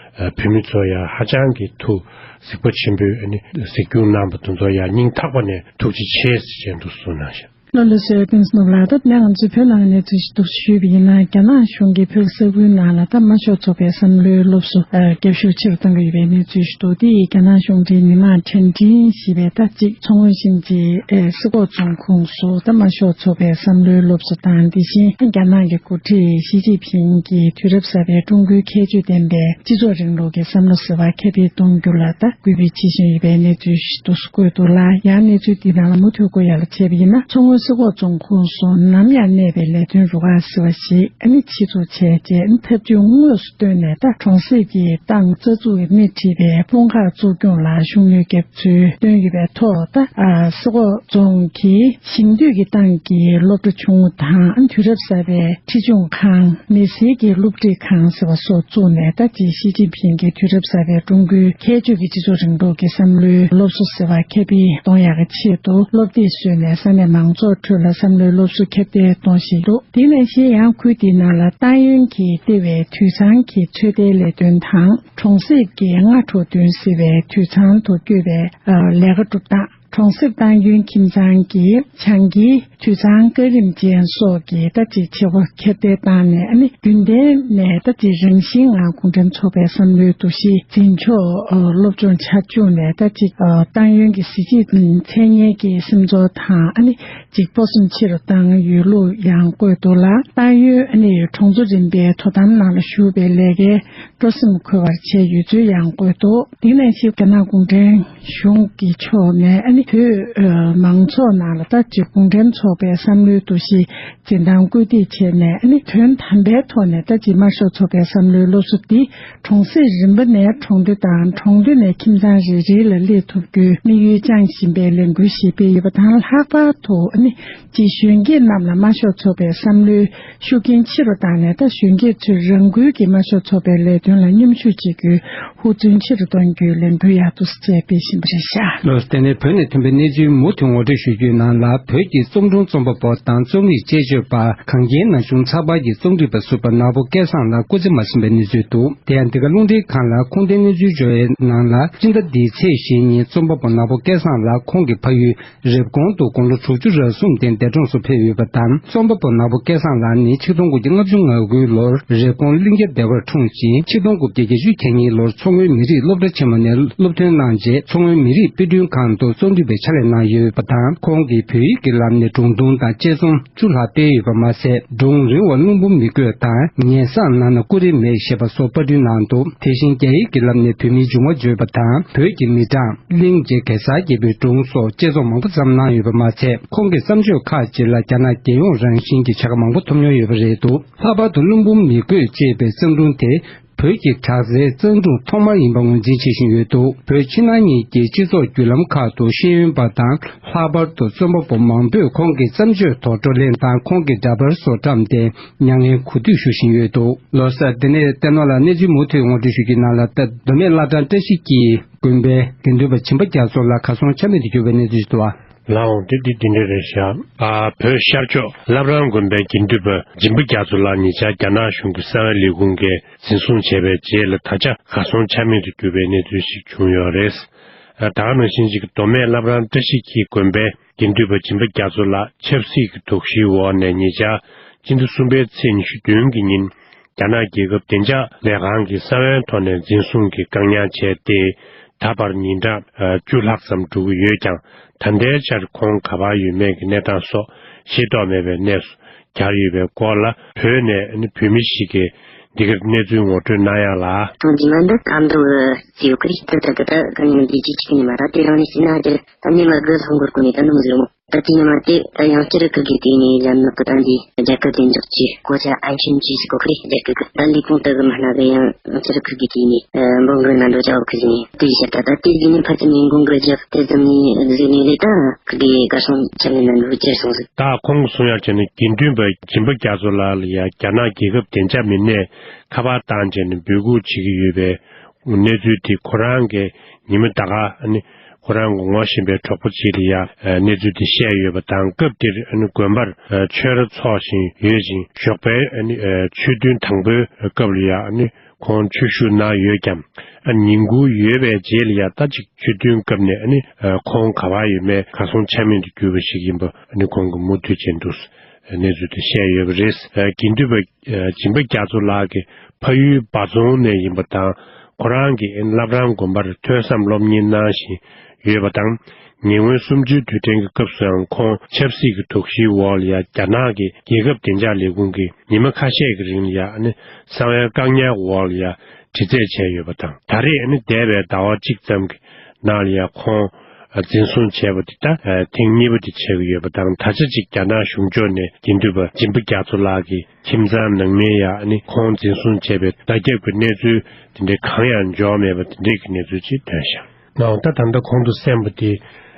བོད་མི་ཚོ་ཡ་ཧ་ཅང་གི་ཐུགས་གཟིགས་པ་ཆེན་པོས་ཨ་ནི་གཟིགས་སྐྱོང་གནང་པ་དེ་ཚོ་ཡ་སྙིང་ཐག་པ་ནས་ཐུགས་རྗེ་ཆེ་ཟེར་བཞིན་དུ་གསུངས་གནང་ཞིང་། ལགས་ལགས་སོ། བསྟན་འཛིན་ནོར་བུ་ལགས། ད་ནས་ང་ཚོས་བོད་ནང་གི་གནས་ཚུལ་ཞིག་ཏུ་ཞུས་པ་ཡིན་ན། རྒྱ་ནག་གཞུང་གིས་བོད་ས་ཁུལ་ནང་ལ་ད་དམར་ཤོག་ཚོགས་པའི་བསམ་བློའི་སློབ་གསོ་ཨ་རྒྱབ་ཤུགས་ཆེ་རུ་གཏང་གི་ཡོད་པའི་གནས་ཚུལ་ཞིག་འདུག་དེ་ཡིས་རྒྱ་ནག་གཞུང་འབྲེལ་མི་མང་ཁྲེན་ཀྲིན་ཞེས་པའི་ད་ཅིག་མཚོ་སྔོན་ཞིང་ཆེན་ཨེ་སི་ཀོ་རྫོང་ཁོངས་སུ་ད་དམར་ཤོག་ཚོགས་པའི་བསམ་བློའི་སློབ་གསོ་དང་། དེ་བཞིན་རྒྱ་ནག་གི་འགོ་ཁྲིད་ཞི་ཅིན་ཕིང་གིས་དུས་རབས་གསར་པའི་ཀྲུང་གོའི་ཁྱད་ཆོས་ལྡན་པའི་སྤྱི་ཚོགས་རིང་ལུགས་ཀྱི་བསམ་བློ་ཟེར་བ་ཁྱབ་སྤེལ་གཏོང་རྒྱུ་ལ་ད་སྐུལ་སྤེལ་བྱེད་བཞིན་ཡོད་པའི་གནས་ཚུལ་ཞིག་ཏུ་བཀོད་འདུག་ལ། ཡང་གནས་ཚུལ་འདི་ནང་ལ་མུ་མཐུད་བཀོད་ཡག་ལ་བྱས་པ་ཡིན་ན། མཚོ་སྔོན་སི་ཀོ་རྫོང་ཁོངས་སུ་ནམ་ཡང་གནས་པའི་ལས་དོན་རུ་ཁག་ཟེར་བ་ཞིག་ཨ་ནི་ཕྱིར་ཚུགས་བྱས་རྗེས་ཨ་ནི་ཐབས་ཇུས་དངོས་སུ་བཏོན་ནས། ད་གྲོང་གསེབ་ཀྱི་ཏང་རྩ་འཛུགས་ཀྱིས་སྣེ་ཁྲིད་པའི་དཔུང་ཁག་འཛུགས་སྐྱོང་ལ་ཤུགས་སྣོན་བརྒྱབ་ཚུལ་བཏོན་ཡོད་པའི་ཐོག་ད་ཨ་སི་ཀོ་རྫོང་གི་ཞིང་དུད་ཀྱི་ཏང་གི་སློབ་གྲྭ་ཆུང་ངུ་དང་། དུས་རབས་གསར་པའི་ཁྲིད་སྦྱོང་ཁང་། མི་སེར་གྱི་སློབ་ཁྲིད་ཁང་ཟེར་བ་སོགས་བཙུགས་ནས། ད་ཅིག་ཞི་ཅིན་ཕིང་གིས་དུས་རབས་གསར་པའི་ཀྲུང་གོའི་ཁྱད་ཆོས་ཀྱི་སྤྱི་ཚོགས་རིང་ལུགས་ཀྱི་བསམ་བློའི་སློབ་གསོ་ཟེར་བ་ཁྱབ་སྤེལ་གཏོང་ཡག་གི་ཆེད་དུ་སློབ་དེབ་བཟོས་ནས་ས་གནས་མང་ཚོགས་ཁྲོད་ལ་བསམ་བློའི་སློབ་གསོ་ཁྱབ་གདལ་གཏོང་བཞིན་འདུག་དེ་ནང་བཞིན་ཡང་ཁུལ་དེའི་ནང་ལ་ཏང་ཡོན་གྱིས་ལྟེ་བའི་དུད་ཚང་གི་ཚོད་ལྟའི་ལས་དོན་དང་། གྲོང་གསེབ་ཀྱི་སྔ་དྲོ་བདུན་ཟེར་བའི་དུད་ཚང་དུ་བསྐྱོད་པའི་ཨ་ལས་ཀ་སྒྲུབ་སྟངས། གྲོང་གསེབ་ཏང་ཡོན་ཁྱིམ་ཚང་གི་བྱང་གི་དུད་ཚང་ཀ་རིམ་ཅན་སོགས་ཀྱི་ད་ཅིག་བྱེད་སྒོ་ཁྱབ་གདལ་བཏང་ནས། ཨ་ནི་རྒྱུན་གཏན་ནས་ད་ཅིག་རང་བཞིན་ངང་གུང་ཁྲན་ཚོགས་པའི་བསམ་བློའི་འདུ་ཤེས་འཛིན་ཕྱོགས་ཨ་སློབ་སྦྱོང་བྱ་བཅུག་ནས། ད་ཅིག་ཨ་ཏང་ཡོན་གྱི་གཟི་བརྗིད་མཚན་སྙན་གྱི་སེམས་ཚོར་དང་། ཨ་ནི་ཅིག་སྤོབས་སེམས་ཆེ་རུ་བཏང་ཡོད་ལུགས་ཡང་བཀོད་འདུག་ལ། ཏང་ཡོན་ཨ་ནི་གྲོང་ཚོ་རིམ་པའི་དོ་དམ་ནང་ལ་ཞུགས་པའི་ལས་ཀའི་སྤྲོ་སེམས་འཁོལ་བར་བྱས་ཡོད་ཚུལ་ཡང་བཀོད་འདུག་དེ་ནང་བཞིན་རྒྱ་ནག་གུང་ཁྲན་གཞུང་གི་ཕྱོགས་ནས་ཨ་ནི་བོད་ཨ་མང་ཚོགས་ནང་ལ་ད་ཅིག་གུང་ཁྲན་ཚོགས་པའི་བསམ་བློའི་འདུ་ཤེས་འཛིན་སྟངས་སྐུལ་འདེད་བྱས་ནས། ཨ་ནི་དོན་དམ་པའི་ཐོག་ནས་ད་ཅིག་དམར་ཤོག་ཚོགས་པའི་བསམ་བློའི་སློབ་གསོ་འདི་གྲོང་གསེབ་རིམ་པ་ནས་གྲོང་སྡེ་དང་། གྲོང་སྡེ་ནས་ཁྱིམ་ཚང་རེ་རེ་ལ་སླེབས་ཐུབ་རྒྱུའི་དམིགས་ཡུལ་བཅངས་བཞིན་པའི་ལས་འགུལ་ཞིག་སྤེལ་ཡོད་པ་དང་། ལྷག་པར་དུ་ཨ་ནི་ཅིག་གཞོན་སྐྱེས་རྣམས་ལ་དམར་ཤོག་ཚོགས་པའི་བསམ་བློའི་ཤུགས་རྐྱེན་ཆེ་རུ་བཏང་ནས། ད་གཞོན་སྐྱེས་ཚོས་རང་འགུལ་གྱིས་དམར་ཤོག་ཚོགས་པའི་ལས་དོན་ལ་མཉམ་ཞུགས་བྱེད་རྒྱུའི་ཧུར་བརྩོན་ཆེ་རུ་གཏོང་རྒྱུའི་ལས་འགུལ་ཡག་ཏུ་བཅས་སྤེལ་བཞིན་པ་རེད་ཤག་ལགས་སོ། དེ་ནས་བོད་ནས་ཐོན་པའི་གནས་ཚུལ་མུ་མཐུད་ངོ་སྤྲོད་ཞུ་རྒྱུའི་ནང་ལ། བོད་ཀྱི་རྩོམ་སྒྲུང་རྩོམ་པ་པོ་དང་རྩོམ་རིག་དཔྱད་བརྗོད་པ་གངས་རྒྱན་ན་ཆུང་ཚགས་པར་གྱི་རྩོམ་སྒྲིག་པ་ཟུར་པ་ནག་པོ་སྐལ་བཟང་ལགས་སྐུ་ཚེ་མ་ཟིན་པའི་གནས་ཚུལ་འདུག་དེ་ཡང་འདི་ག་རླུང་འཕྲིན་ཁང་ལ་ཁུངས་ལྡན་གནས་ཚུལ་འབྱོར་བའི་ནང་ལ། སྤྱི་ཟླ་འདིའི་ཚེས་བཞི་ཉིན་རྩོམ་པ་པོ་ནག་པོ་སྐལ་བཟང་ལགས་ཁོང་གི་ཕ་ཡུལ་རེབ་གོང་དུ་དགུང་ལོ་དྲུག་ཅུ་རེ་གསུམ་སྟེང་འདས་གྲོངས་སུ་ཕེབས་ཡོད་པ་དང་། རྩོམ་པ་པོ་ནག་པོ་སྐལ་བཟང་ལགས་ནི་ཆིག་སྟོང་དགུ་བརྒྱ་ལྔ་བཅུ་ང་དགུའི་ལོར་རེབ་གོང་གླིང་རྒྱལ་སྡེ་བར་འཁྲུངས་ཤིང་། ཆིག་སྟོང་དགུ་བརྒྱ་བརྒྱད་ཅུ་གྱ་གཉིས་ལོར་མཚོ་སྔོན་མི་རིགས་སློབ་གྲྭ་ཆེན་མོ་ནས་སློབ་ཐོན་གནང་རྗེས། མཚོ་སྔོན་མི་རིགས་དཔེ་སྐྲུན་ཁང་དུ་རྩོམ་སྒྲིག་པའི་ཕྱག་ལས་གནང་ཡོད་པ་དང་། ཁོང་གིས་བོད་ཡིག་གི་ལམ་ནས་སྒྲུང་ཐུང་དང་དཔྱད་རྩོམ་བཅུ་ལྷག་སྤེལ་ཡོད་པ་མ་ཟད། སྒྲུང་རིང་བ་རླུང་བུ་མི་རྒོད་དང་། ཉལ་བཟང་ནང་ན་ཀུ་རེ་མེད་ཞེས་པ་སོགས་པར་སྐྲུན་གནང་འདུག་དེ་བཞིན་རྒྱ་ཡིག་གི་ལམ་ནས་བོད་མིའི་འབྱུང་བ་བརྗོད་པ་དང་། བོད་ཀྱི་མི་གྲངས། གླིང་རྗེ་གེ་སར་རྒྱལ་པོའི་སྒྲུང་སོགས་དཔྱད་རྩོམ་མང་པོ་བརྩམས་གནང་ཡོད་པ་མ་ཟད། ཁོང་གི་བརྩམས་ཆོས་ཁག་ཅིག་ལ་རྒྱ་ནག་རྒྱལ་ཡོངས་རང་བཞིན་གྱི་བྱ་དགའ་མང་པོ་ཐོབ་མྱོང་ཡོད་པ་རེད་འདུག་ལྷག་པར་དུ་རླུང་བུ་མི་རྒོད་ཅེས་པའི་བརྩམས་སྒྲུང་དེ། བོད་ཀྱི་དྲག་རྩལ་རྩལ་སྒྲུང་ཐོག་མ་ཡིན་པ་ངོས་འཛིན་བྱེད་བཞིན་ཡོད་འདུག་བོད་ཕྱི་ནང་གཉིས་ཀྱི་སྤྱི་ཚོགས་བརྒྱུད་ལམ་ཁག་ཏུ་ཤེས་ཡོན་པ་དང་ལྷག་པར་དུ་རྩོམ་པ་པོ་མང་པོས་ཁོང་གི་བརྩམས་ཆོས་ཐོག་བགྲོ་གླེང་དང་ཁོང་གི་འདྲ་པར་སོགས་བཀྲམ་སྟེ་མྱ་ངན་གུས་འདུད་ཞུ་བཞིན་ཡོད་འདུག་ལོ་གསར། དེ་ནས་བསྟན་ནོར་ལགས་གནས་ཚུལ་མུ་མཐུད་ངོ་སྤྲོད་ཞུ་རྒྱུའི་ནང་ལ། ད་མདོ་སྨད་བླ་བྲང་བཀྲ་ཤིས་འཁྱིལ་དགོན་པའི་དགེ་འདུན་པ་སྦྱིན་པ་རྒྱ་མཚོ་ལགས་གར་སོང་ཆ་མེད་དུ་གྱུར་བའི་གནས་ཚུལ་ཞིག་འདུག་པ། ལགས་འོང་། དེ་འདི་འདི་འདྲ་རེད་ཤག་ཨ། བོད་ཤར་ཕྱོགས་བླ་བྲང་དགོན་པའི་དགེ་འདུན་པ་སྦྱིན་པ་རྒྱ་མཚོ་ལགས་ཉེ་ཆར་རྒྱ་ནག་གཞུང་གི་གསང་བའི་ལས་ཁུངས་ཀྱིས་འཛིན་བཟུང་བྱས་པའི་རྗེས་ལ་ད་ཆ་གར་སོང་ཆ་མེད་དུ་གྱུར་བའི་གནས་ཚུལ་ཞིག་བྱུང་ཡོད་རེད། ཨ། ད་ག་ནང་བཞིན་ཅིག་མདོ་སྨད་བླ་བྲང་བཀྲ་ཤིས་འཁྱིལ་དགོན་པའི་དགེ་འདུན་པ་སྦྱིན་པ་རྒྱ་མཚོ་ལགས་ཆབ་སྲིད་ཀྱི་དོགས་གཞིའི་འོག་ནས་ཉེ་ཆར་སྤྱི་ཟླ་གསུམ་པའི་ཚེས་ཉི་ཤུ་བདུན་གྱི་ཉིན། རྒྱ་ནག་རྒྱལ་ཁབ་བདེ་འཇགས་ལས་ཁང་གིས་གསང་བའི་ཐོག་ནས་འཛིན་བཟུང་གིས་བཀག་ཉར་བྱས་ཏེ། ད་བར་ཉིན་གྲངས་བཅུ་ལྷག་ཙམ་འགྲོ་གི་ཡོད་ཀྱང་། ད་ལྟའི་ཆར་ཁོང་ག་པར་ཡོད་མེད་ཀྱི་གནས་སྟངས་སོགས་ཤེས་རྟོགས་མེད་པའི་གནས་སུ་གྱར་ཡོད་པའི་སྐོར་ལ། བོད་ནས་བོད་མི་ཞིག་གིས་འདི་གར་གནས་ཚུལ་ངོ་སྤྲོད་གནང་ཡག་ལ། ཐེངས་རྗེས་མ་འདི་ཨ་མདོ་གི་ཟེར་ཡོད་ཀི་རེད། ད་ད་ད་ད་ག་ནས་འདི་ཅི་ཅིག་ནས་མ་ར། དེ་རང་ནས་ཤི་ན་དེར་ད་ཉི་མ་དགུ་ལྷག་འགོར་གོ་ནས་ད་ནུབ་ཟེར་མོ། ད་དེ་ཉི་མ་དེ་ད་ཡང་སྤྱི་ར་ཁུལ་གྱི་དེ་ནས་ལམ་ནག་གི་ད་འདི་རྒྱལ་ཁབ་བདེ་འཇགས་ཀྱི་གོ་ཆ་ཨན་ཆིན་ཅི་ཞིག་གོ་ཁི་རེད། རྒྱལ་ཁབ་ཀྱི་ད་ལས་ཁུངས་ད་གི་མ་ན་གི་ཡང་སྤྱི་ར་ཁུལ་གྱི་དེ་ནས་འབོམ་གི་ན་འགྲོ་ཅག་ཁུལ་ནས་དེ་ཡི་ཤར་ད་ད་དེ་གི་ནས་ཕ་ཅི་ནས་འགོང་གི་རྒྱབ་དེ་ཙམ་ནས་ཟེར་ནས་ལས་ད་ཁུལ་གྱི་གར་སོང་ཆ་ནས་ན་འགྲོ་ཅེར་སོང་ཟིག་ད་ཁོང་གིས་གསུང་ཡག་བྱས་ནས་དགེ་འདུན་པ་སྦྱིན་པ་རྒྱ་མཚོ་ལགས་ལ་ཡ་རྒྱ་ནག་རྒྱལ་ཁབ་བདེ་འཇགས་མི་སྣས་ཁ་པར་བཏང་བྱས་ནས་འབོད་འགུག་བྱེད་ཀྱི་ཡོད་པའི་གནས་ཚུལ་དེ་ཁོ་རང་གིས་ཉི་མ་ད་ག་ཨ་ནི་ཁོ་རང་གི་ངོ་ཤེས་པའི་གྲོགས་པོ་ཅིག་ལ་ཡ་གནས་ཚུལ་དེ་བཤད་ཡོད་པ་དང་། སྐབས་དེར་ཨ་ནི་དགོན་པར་ཆོས་ར་འཚོགས་བཞིན་ཡོད་ཅིང་། ཞོགས་པའི་ཨ་ནི་ཆོས་ཐུན་དང་པོའི་སྐབས་ལ་ཡ་ཨ་ནི་ཁོང་ཆོས་ཞུ་གནང་ཡོད་ཀྱང་། ཨ་ཉིན་གུང་ཡོལ་བའི་རྗེས་ལ་ཡ་ད་ཅིག་ཆོས་ཐུན་སྐབས་ནས་ཨ་ནི་ཁོང་ག་པར་ཡོད་མེད་གར་སོང་ཆ་མེད་དུ་གྱུར་པ་ཞིག་ཡིན་པ་ཨ་ནི་ཁོང་གིས་མུ་མཐུད་བྱས་འདུག་གནས་ཚུལ་དེ་བཤད་ཡོད་པ་རེད། དགེ་འདུན་པ་སྦྱིན་པ་རྒྱ་མཚོ་ལགས་ཀྱི་ཕ་ཡུལ་འབའ་རྫོང་ནས་ཡིན་པ་དང་། ཁོ་རང་གིས་བླ་བྲང་དགོན་པར་ཐོས་བསམ་སློབ་གཉེར་གནང་བཞིན་ཡོད་པ་དང་། ཉེ་སྔོན་གསུམ་བཅུའི་དུས་དྲན་གྱི་སྐབས་སུའང་ཁོང་ཆབ་སྲིད་ཀྱི་དོགས་གཞིའི་འོག་ལ་ཡ་རྒྱ་ནག་གི་རྒྱལ་ཁབ་བདེ་འཇགས་ལས་ཁུངས་ཀྱིས་ཉི་མ་ཁ་ཤས་ཀྱི་རིང་ལ་ཡ་ནི་གསང་བའི་བཀག་ཉར་འོག་ལ་ཡ་དྲི་རྩད་བྱས་ཡོད་པ་དང་། ད་རེས་ནི་འདས་པའི་ཟླ་བ་གཅིག་ཙམ་གྱི་ནང་ལ་ཡ་ཁོང་འཛིན་བཟུང་བྱས་པ་དེ་ད་ཐེངས་གཉིས་པ་དེ་བྱེད་ཀྱི་ཡོད་པ་དང་། ད་ཆ་གཅིག་རྒྱ་ནག་གཞུང་ཕྱོགས་ནས་དགེ་འདུན་པ་སྦྱིན་པ་རྒྱ་མཚོ་ལགས་ཀྱི་ཁྱིམ་ཚང་ནང་མའི་ཡ་ནི་ཁོང་འཛིན་བཟུང་བྱས་པའི་བརྡ་ཁྱབ་ཀྱི་གནས་ཚུལ་དེ་འདྲའི་གང་ཡང་འབྱོར་མེད་པ་དེ་འདྲའི་གི་གནས་ཚུལ་ཅིག་ཐོན་ཤག་ནའང་ད་ད་ལྟ་གོང་དུ་གསན་པ་དེ་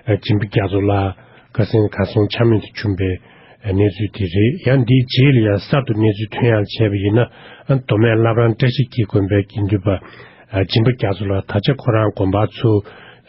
སྦྱིན་པ་རྒྱ་མཚོ་ལགས་ཁ་སང་གར་སོང་ཆ་མེད་དུ་བྱུང་བའི་གནས་ཚུལ་དེ་རེད། ཡང་འདིའི་རྗེས་ལ་ཡང་གསར་དུ་གནས་ཚུལ་ཐོན་ཡག་བྱས་པ་ཡིན་ན། མདོ་སྨད་བླ་བྲང་བཀྲ་ཤིས་འཁྱིལ་དགོན་པའི་དགེ་འདུན་པ་སྦྱིན་པ་རྒྱ་མཚོ་ལགས་ད་ཆ་ཁོ་རང་དགོན་པར་ཚུར་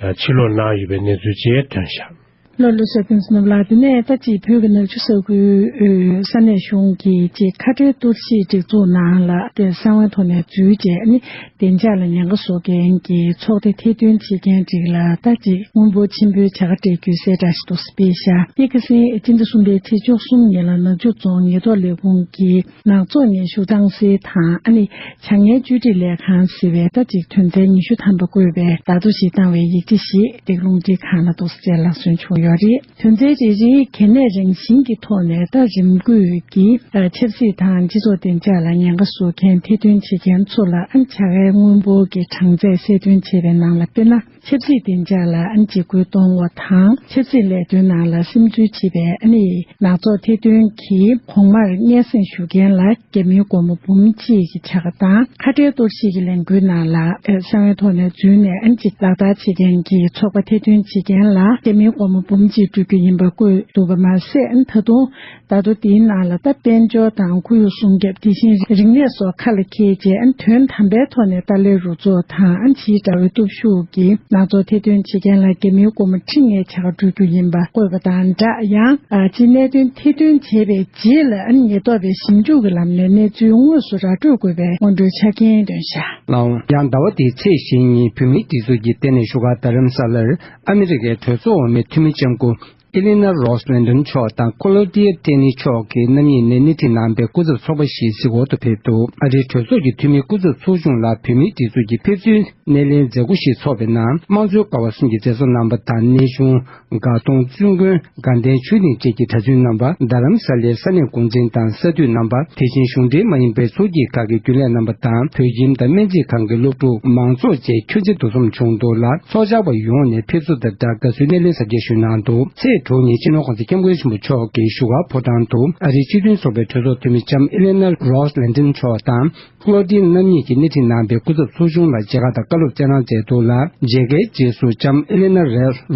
ཕྱིར་ལོག་གནང་ཡོད་པའི་གནས་ཚུལ་བཅས་ཐོན་ཤག་ལགས་ལགས་སོ། ཕུན་ཚོགས་ནོར་བུ་ལགས། དེ་ནས་ད་ཅིག་བོད་ཀྱི་ནག་ཆུ་ས་ཁུལ་ས་གནས་གཞུང་གིས་ཅིག་ཁ་བྲལ་གཏོར་བཤིག་སྒྲིག་འཛུགས་ནང་ལ་དེ་གསང་བའི་ཐོག་ནས་འཛུལ་བྱས་ནི་བདེ་འཇགས་ལ་ཉེན་ཁ་བཟོ་མཁན་གྱི་ཚོགས་སྡེ་ཐེར་འདོན་བྱེད་མཁན་ཅིག་ལ་ད་ཅིག་དངུལ་འབོར་ཆེན་པོའི་བྱ་དགའ་སྤྲད་རྒྱུའི་གསལ་བསྒྲགས་ཤིག་ཏུ་སྤེལ་ཤག་དེ་ཁ་སང་སྤྱི་ཟླ་གསུམ་པའི་ཚེས་བཅུ་གསུམ་ཉིན་ལ་ནག་ཆུ་རྫོང་ཉེན་རྟོག་ལས་ཁུངས་ཀྱིས་ནག་ཚོགས་ནས་ཤུགས་བཏང་སའི་དང་ཨ་ནི་བྱ་ངན་བཅོས་སྒྲིག་ལས་ཁང་ཟེར་བའི་ད་ཅིག་དོན་ཚན་ཉི་ཤུ་ཐམ་པ་བཀོད་པའི་བརྡ་ཐོ་ཞིག་བཏང་བའི་ཡིག་ཆ་ཞིག་འདེགས་རླུང་འཕྲིན་ཁང་ལ་ཏོག་ཙམ་ལག་སོན་བྱུང་ཡོད་རེད། དོན་ཚན་རེ་རེའི་གལ་གནད་རང་བཞིན་གྱི་ཐོག་ནས་ད་རིམ་བགོས་ཀྱིས་ཆབ་སྲིད་དང་སྤྱི་ཚོགས་བདེ་འཇགས་ལ་ཉེན་ཁ་བཟོ་མཁན་ཐེར་འདོན་བྱེད་མཁན་ཚོ་ལ་ཨ་ནི་བྱ་དགའི་དངུལ་འབོར་གྱི་གྲངས་ཚད་གསལ་སྟོན་བྱས་པའི་ནང་ལ་དཔེར་ན། ཆབ་སྲིད་བདེ་འཇགས་ལ་ཨ་ནི་འཇིགས་སྐུལ་གཏོང་བ་དང་། ཆབ་སྲིད་ལས་དོན་ནང་ལ་སིམ་འཛུལ་བྱེད་པའི་ཨ་ནི་ནག་ཚོགས་ཐེར་འདོན་གྱིས་གོང་མར་སྙན་སེང་ཞུ་མཁན་ལ་རྒྱ་མིའི་སྒོར་མོ་འབུམ་གཅིག་གི་བྱ་དགའ་དང་། ཁ་བྲལ་གཏོར་བཤིག་གི་ལས་འགུལ་ནང་ལ་ཨེ་གསང་བའི་ཐོག་ནས་འཛུལ་ནས་ཨ་ནི་ཅིག་ལག་བསྟར་བྱེད་མཁན་གྱི་ཚོགས་པ་ཐེར་འདོན་བྱེད་མཁན་ལ་རྒྱ་མིའི་སྒོར་མོ་འབུམ་གཅིག་སྤྲོད་རྒྱུ་ཡིན་པ་བཀོད་འདུག་པ་མ་ཟད། ཨ་ནི་ད་དུང་ད་དུང་དེའི་ནང་ལ་ད་དཔལ་འབྱོར་དང་ཁོར་ཡུག་སྲུང་སྐྱོབ། དེ་བཞིན་རིག་གནས་སོགས་ཁ་ལ་འཁྱེར་རྗེས་ཨ་ནི་དོན་དམ་པའི་ཐོག་ནས་ཏཱ་ལའི་རུ་ཚོགས་དང་ཨ་ནི་ཕྱིའི་དགྲ་བོའི་སྟོབས་ཤུགས་ཀྱིས་ནག་ཚོགས་ཐེར་འདོན་བྱེད་མཁན་ལ་རྒྱ་མིའི་སྒོར་མོ་ཁྲི་ལྔའི་བྱ་དགའ་སྤྲོད་རྒྱུ་ཡིན་པ་བཀོད་པ་དང་སྦྲགས། ཡང་ཨ་ཅིག་གནད་དོན་ཐེར་འདོན་བྱས་པའི་རྗེས་ལ་ཨ་ནི་ཉེན་རྟོག་པས་ཞིབ་འཇུག་གི་ལམ་ནས་གནས་ཚུལ་དངོས་སུ་ར་སྤྲོད་དགོས་པའི་སྔོན་འགྲོའི་ཆ་རྐྱེན་བཏོན་བཞག་ལའོ། ཡང་ཟླ་བ་འདིའི་ཚེས་བཞི་ཉིན་བོད་མིའི་སྒྲིག་འཛུགས་ཀྱི་ལྟེ་གནས་བཞུགས་སྒར་རྡ་རམ་ས་ལར་ཨ་མི་རི་ཀའི་གྲོས་ཚོགས་འོག་མའི་འཐུས་མི་ལྕམ་སྐུ་ཨེ་ལི་ན་རོས་ལན་ཌོན་མཆོག་དང་ཀོ་ལོ་ཏི་ཡ་ཏེ་ནི་མཆོག་གིས་རྣམ་གཉིས་ནས་སྣེ་ཁྲིད་གནང་པའི་སྐུ་ཚབ་ཚོགས་པ་ཞིག་གཟིགས་སྐོར་དུ་ཕེབས་འདུག་ཨ་རིའི་གྲོས་ཚོགས་ཀྱི་འཐུས་མི་སྐུ་ཚབ་ཚོགས་ཆུང་ལ་བོད་མིའི་སྒྲིག་འཛུགས་ཀྱི་ཕེབས་བསུའི་སྣེ་ལེན་མཛད་སྒོ་ཞིག་འཚོགས་པའི་ནང་། དམངས་གཙོའི་ཀ་བ་གསུམ་གྱི་མཛད་གཙོ་རྣམ་པ་དང་། གནས་ཆུང་། དགའ་གདོང་། བཙུན་དགོན། དགའ་ལྡན་ཆོས་གླིང་བཅས་ཀྱི་གྲྭ་བཙུན་རྣམ་པ། རྡ་རམ་ས་ལའི་ས་གནས་འགོ་འཛིན་དང་ས་འཐུས་རྣམ་པ། དེ་བཞིན་གཞུང་འབྲེལ་མ་ཡིན་པའི་ཚོགས་སྐྱིད་ཁག་གི་རྒྱུན་ལས་རྣམ་པ་དང་། བོད་ཁྱིམ་དང་སྨན་རྩིས་ཁང་གི་སློབ་ཕྲུག་མང་ཚོགས་བཅས་ཁྱོན་ཆེ་འདུ་འཛོམས་བྱུང་འདུག་ལ། ཚོགས་བཅར་བ་ཡོངས་ནས་ཕེབས་བསུ་དང་སྦྲགས་དགའ་བསུའི་སྣེ་ལེན་གཟབ་རྒྱས་ཞུས་གནང་འདུག་ཚེས་ དྲུག་ཉིན་སྤྱི་ནོར་༸གོང་ས་༸སྐྱབས་མགོན་ཆེན་པོ་མཆོག་གི་བཞུགས་སྒར་ཕོ་བྲང་དུ་ཨ་རིའི་སྤྱི་མཐུན་ཚོགས་པའི་གྲོས་ཚོགས་འཐུས་མི་ལྕམ་ཨེ་ལེ་ན་རོས་ལན་ཏིན་མཆོག་དང་། ཀློ་ཏིན་རྣམ་གཉིས་ཀྱིས་སྣེ་ཁྲིད་གནང་བའི་སྐུ་ཚབ་ཚོགས་ཆུང་ལ་མཇལ་ཁ་དང་བཀའ་སློབ་སྩལ་གནང་མཛད་འདུག་ལ། མཇལ་ཁའི་རྗེས་སུ་ལྕམ་ཨེ་ལེ་ན་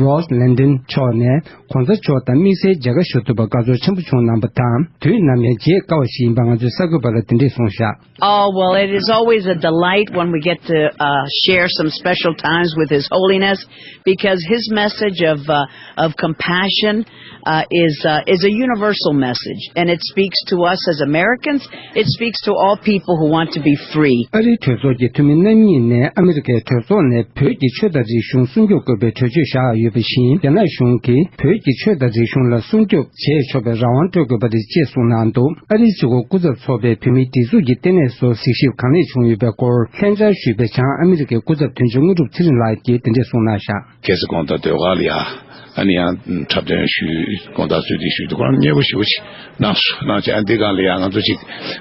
རོས་ལན་ཏིན་མཆོག་ནས་༸གོང་ས་མཆོག་དང་དམིགས་བསལ་མཇལ་ཁ་ཞུ་ཐུབ་པར་དགའ་ཚོར་ཆེན་པོ་བྱུང་གནང་པ་དང་། དུས་ནམ་ཡང་མཇལ་དཀའ་བ་ཞིག་ཡིན་པ་ང་ཚོས་གསར་འགོད་པ་ལ་དེ་འདྲས་གསུངས་བཞག། Oh, well, it is always a delight when we get to uh, share some special times with His Holiness, because His message of, uh, of compassion uh, is, uh, is a universal message, and it speaks to us as Americans. It speaks to all people who want to be free. ཨ་རིའི་གྲོས་ཚོགས་ཀྱི་འཐུས་མི་རྣམ་གཉིས་ནས་ཨ་མི་རི་ཀའི་གྲོས་ཚོགས་ནས་བོད་ཀྱི་ཆོས་དང་རིག་གཞུང་སྲུང་སྐྱོབ་དགོས་པའི་གྲོས་ཆོད་བཞག་ཡོད་པ་བཞིན། རྒྱ་ནག་གཞུང་གིས་བོད་ཀྱི་ཆོས་དང་རིག་གཞུང་ལ་སྲུང་སྐྱོབ་བྱེད་ཆོག་པའི་རང་དབང་སྤྲོད་དགོས་པ་རེད་ཅེས་གསུངས་གནང་འདུག། ཨ་རིའི་ཕྱི་སྐོར་སྐུ་ཚབ་ཚོགས་པའི་བོད་མིའི་སྒྲིག་འཛུགས་ཀྱི་ལྟེ་གནས་སུ་གཟིགས་ཞིབ་གང་ལེགས་བྱུང་ཡོད་པའི་སྐོར་ལྷན་བཅར་ཞུས་པའི་བྱང་ཨ་མི་རི་ཀའི་སྐུ་ཚབ་དོན་གཅོད་དངོས་གྲུབ་ཚེ་རིང་ལགས་ཀྱིས་དེ་འདྲས་གསུངས་གནང་བཞག། ཁ་སང་དགོང་དག་ཟློས་གར་ལ་ཡ། ཨ་ནི་ཡང་འཁྲབ་སྟོན་ཞུས། དགོང་དག་གསོལ་འདེབས་ཞུས་འདུག། ཁོ་རང་མཉེས་པོ་ཞེ་པོ་ཅིག་གནང་སོང་། གནང་བྱས་ཨ་འདི་སྒང་ལ་ཡ་ང་ཚོ་ཅིག་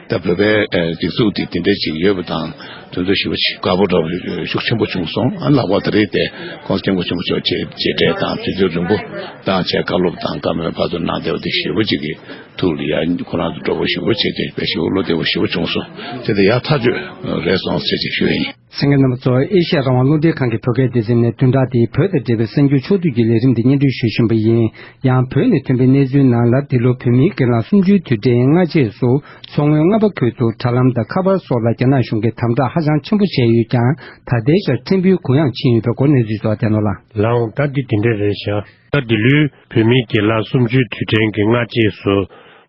ད་བོད་པའི་ཨ་སྒྲིག་འཛུགས་དེ་དེ་འདྲས་ཅིག་ཡོད་པ་དང་། དེ་ཚོ་ཞེ་པོ་ཅིག་དགའ་པོ་འདྲ་བོ་ཤུགས་ཆེན་པོ་བྱུང་སོང་། ཨ་ལྷག་པར་དུ་རེད་དེ་༸གོང་ས་༸སྐྱབས་མགོན་ཆེན་པོ་མཆོག་མཇལ་མཇལ་འཕྲད་དང་དུས་ཚོད་རིང་པོ་བཏང་བྱས་བཀའ་སློབ་དང་བཀའ་མོལ་ཕར་ཚུར་གནང་བསྡད་པ་དེ་ཞེ་པོ་ཅིག་གི་ཐུགས་ལ་ཡ་ཁོ་རང་ཚོ་སྤྲོ་པོ་ཞེ་པོ་བྱས་ཏེ་དཔེ་ཞེ་པོ་བློ་བདེ་པོ་ཞེ་པོ་བྱུང་སོང་། དེ་དེ་ཡག་ཐག་ཆོད་རེད་སོང་ཟེར་ཅིག་ཞུ་ཡ་ཡིན། གསན་མཁན་རྣམ་པ་ཚོ། ཨེ་ཤ་ཡ་རང་དབང་རླུང་འཕྲིན་ཁང་གི་བོད་སྐད་སྡེ་ཚན་ནས་བདུན་ཕྲག་འདིའི་བོད་དང་འབྲེལ་བའི་གསར་འགྱུར་ཕྱོགས་བསྡུས་ཀྱི་ལས་རིམ་འདི་སྙན་སྒྲོན་ཞུ་བཞིན་པ་ཡིན། ཡང་བོད་ནས་ཐོན་པའི་གནས་ཚུལ་ནང་ལ། འདི་ལོ་བོད་མིའི་སྒེར་ལངས་གསུམ་བཅུའི་དུས་དྲན་སྔ་རྗེས་སུ་མཚོ་སྔོན་རྔ་པ་ཁུལ་དུ་དྲ་ལམ་དང་ཁ་པར་སོགས་ལ་རྒྱ་ནག་གཞུང་གིས་དམ་དྲག་ཧ་ཅང་ཆེན་པོ་བྱས་ཡོད་ཀྱང་། ད་ལྟའི་ཆར་ཕྲན་བུའི་གུ་ཡངས་ཕྱིན་ཡོད་པའི་སྐོར་གནས་ཚུལ་སོགས་བསྟན་ནོ་ལགས། ལགས་འོང་། ད་འདི་དེ་འདྲ་རེད་ཤག། ད་འདི་ལོའི་བོད་མིའི་སྒེར་ལངས་གསུམ་བཅུའི་དུས་དྲན་གྱི་སྔ་རྗེས་སུ་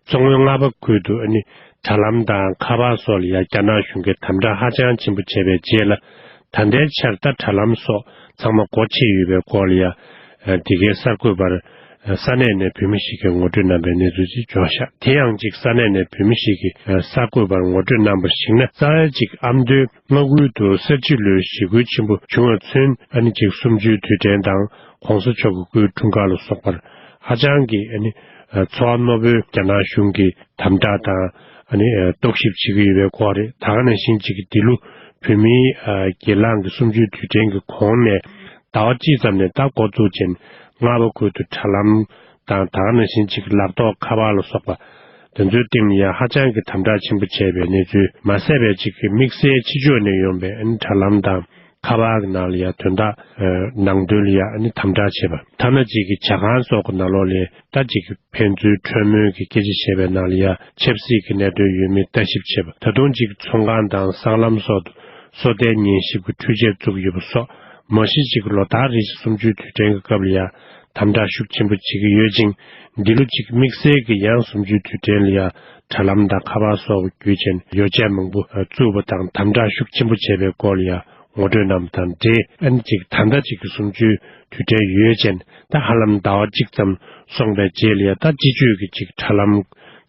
མཚོ་སྔོན་རྔ་པ་ཁུལ་དུ་ཨ་ནི་དྲ་ལམ་དང་ཁ་པར་སོགས་ལ་ཡང་རྒྱ་ནག་གཞུང་གིས་དམ་དྲག་ཧ་ཅང་ཆེན་པོ་བྱས་པའི་རྗེས་ལ། ད་ལྟའི་ཆར་ད་དྲ་ལམ་སོགས་ཚང་མ་སྒོ་ཕྱེ་ཡོད་པའི་སྐོར་ལ་ཡང་འདི་གའི་གསར་འགོད་པར་ས་གནས་ནས་བོད་མི་ཞིག་གིས་ངོ་སྤྲོད་གནང་པའི་གནས་ཚུལ་ཅིག་འབྱོར་ཤག། དེ་ཡང་ཅིག་ས་གནས་ནས་བོད་མི་ཞིག་གིས་གསར་འགོད་པར་ངོ་སྤྲོད་གནང་བར་གཞིགས་ན། རྩ་བའི་ཅིག་ཨ་མདོའི་མངའ་ཁུལ་དུ་ས་བྱི་ལོའི་ཞི་རྒོལ་ཆེན་པོ་བྱུང་བ་ཚུན་ཨ་ནི་ཅིག་གསུམ་བཅུའི་དུས་དྲན་དང་༸གོང་ས་མཆོག་གི་སྐུའི་འཁྲུངས་སྐར་ལ་སོགས་པར་ཧ་ཅང་གི་ཨ་ནི་ཚོར་བ་རྣོ་པོའི་རྒྱ་ནག་གཞུང་གི་དམ་དྲག་དང་ཨ་ནི་རྟོག་ཞིབ་བྱེད་ཀྱི་ཡོད་པའི་སྐོར་རེད། ད་ག་ནང་བཞིན་ཅིག་འདི་ལོ་བོད་མིའི་སྒེར་ལངས་ཀྱི་གསུམ་བཅུའི་དུས་དྲན་གྱི་གོང་ནས་ཟླ་བ་གཅིག་ཙམ་ནས་ད་འགོ་བཙུགས་ཅིང་རྔ་པ་ཁུལ་དུ་དྲ་ལམ་དང་། ད་ག་ནང་བཞིན་ཅིག་ལག་ཐོགས་ཁ་པར་ལ་སོགས་པ་དེ་ཚོའི་སྟེང་ནས་ཡང་ཧ་ཅང་གི་དམ་དྲག་ཆེན་པོ་བྱས་པའི་གནས་ཚུལ། མ་ཟད་པའི་ཅིག་གི་དམིགས་བསལ་ཕྱི་ཕྱོགས་ནས་ཡོང་པའི་ཨ་ནི་དྲ་ལམ་དང་ཁ་པར་གྱི་ནང་ལ་ཡང་དོན་དག་ནང་དོན་ལ་ཡང་ཨ་ནི་དམ་དྲག་བྱས་པ། ཐ་ན་ཅིག་གི་ཇ་ཁང་སོགས་ཀྱི་ནང་ལོགས་ལ་ད་ཅིག་གི་ཕན་ཚུན་གྲོས་མོལ་གྱི་སྐད་ཆ་བཤད་པའི་ནང་ལ་ཡང་ཆབ་སྲིད་ཀྱི་གནད་དོན་ཡོད་མེད་ལྟ་ཞིབ་བྱེད་པ། ད་དུང་ཅིག་ཚོང་ཁང་དང་སྲང་ལམ་སོགས་སུ་སོ་ལྟའི་ཉན་ཞིབ་ཀྱི་འཕྲུལ་ཆས་བཙུགས་ཡོད་པ་སོགས། མ་གཞི་ཅིག་ལོ་ལྟར་རེ་བཞིན་གསུམ་བཅུའི་དུས་དྲན་གྱི་སྐབས་ལ་ཡང་དམ་དྲག་ཤུགས་ཆེན་པོ་བྱེད་ཀྱི་ཡོད་ཅིང་། འདི་ལོ་ཅིག་དམིགས་བསལ་གྱི་ཡང་གསུམ་བཅུའི་དུས་དྲན་ལ་ཡང་དྲ་ལམ་དང་ཁ་པར་སོགས་བརྒྱུད་བྱས་ཡོ་བྱད་མང་པོ་བཙུགས་པ་དང་དམ་དྲག་ཤུགས་ཆེན་པོ་བྱས་པའི་སྐོར་ལ་ཡང་ངོ་སྤྲོད་གནང་བ་དང་འབྲེལ། ཨ་ནི་ཅིག་ད་ལྟ་ཅིག་གི་གསུམ་བཅུའི་དུས་དྲན་ཡོལ་བྱས་ད་ཧ་ལམ་ཟླ་བ་གཅིག་ཙམ་སོང་པའི་རྗེས་ལ་ཡང་ད་སྤྱི་སྤྱོད་ཀྱི་ཅིག་དྲ་ལམ་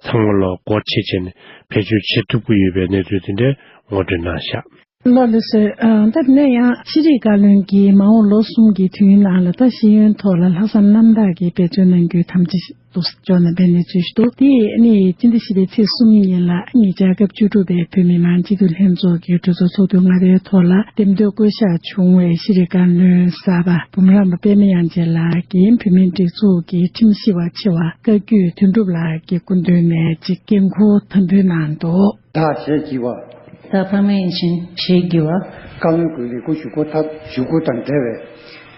ཚང་མ་ལོག་སྒོ་ཕྱེ་བྱས་བེད་སྤྱོད་བྱེད་ཐུབ་ཀྱི་ཡོད་པའི་གནས་ཚུལ་དེ་འདྲའི་ངོ་སྤྲོད་གནང་བཞག། ལགས་ལགས་སོ། ཨ། ད་དེ་ནས་ཡང་ཤེས་རིག་བཀའ་བློན་གྱིས་མ་འོངས་ལོ་གསུམ་གྱི་དུས་ཡུན་ནང་ལ་ད་ཤེས་ཡོན་ཐོག་ལ་ལྷག་བསམ་རྣམ་དག་གིས་འབད་བརྩོན་གནང་རྒྱུའི་དམ་བཅའ་འདུག་འཇོག་གནང་པའི་གནས་ཚུལ་ཞིག་འདུག། དེ་ནི་སྤྱི་ཟླ་བཞི་པའི་ཚེས་གསུམ་ཉིན་ལ་ཉེ་ཆར་སྐབས་བཅུ་དྲུག་པའི་བོད་མི་མང་སྤྱི་འཐུས་ལྷན་ཚོགས་ཀྱི་གྲོས་ཚོགས་ཚོགས་དུས་ལྔ་པའི་ཐོག་ལ་འདེམས་ཐོན་བསྐོ་གཞག་བྱུང་བའི་ཤེས་རིག་བཀའ་བློན་གསར་པ་འབུམ་རམས་པ་པད་མ་དབྱངས་ཅན་ལགས་ཀྱིས་བོད་མིའི་སྒྲིག་འཛུགས་ཀྱི་ཁྲིམས་ཞིབ་པ་ཆེ་བ་བཀའ་བརྒྱུད་དོན་གྲུབ་ལགས་ཀྱི་སྐུ་མདུན་ནས་ཅིག་འགན་འཁུར་དམ་འབུལ་གནང་འདུག། བདག་ཞེས་བགྱི་བ། བདག་པདྨ་ཡན་ཆད་ཞེས་བགྱི་བ། བཀའ་བློན་གྱི་ལས་འཁུར་ཞུ་སྒོ་ཐབས་ཞུ་སྒོ་དང་འབྲེལ་བའི།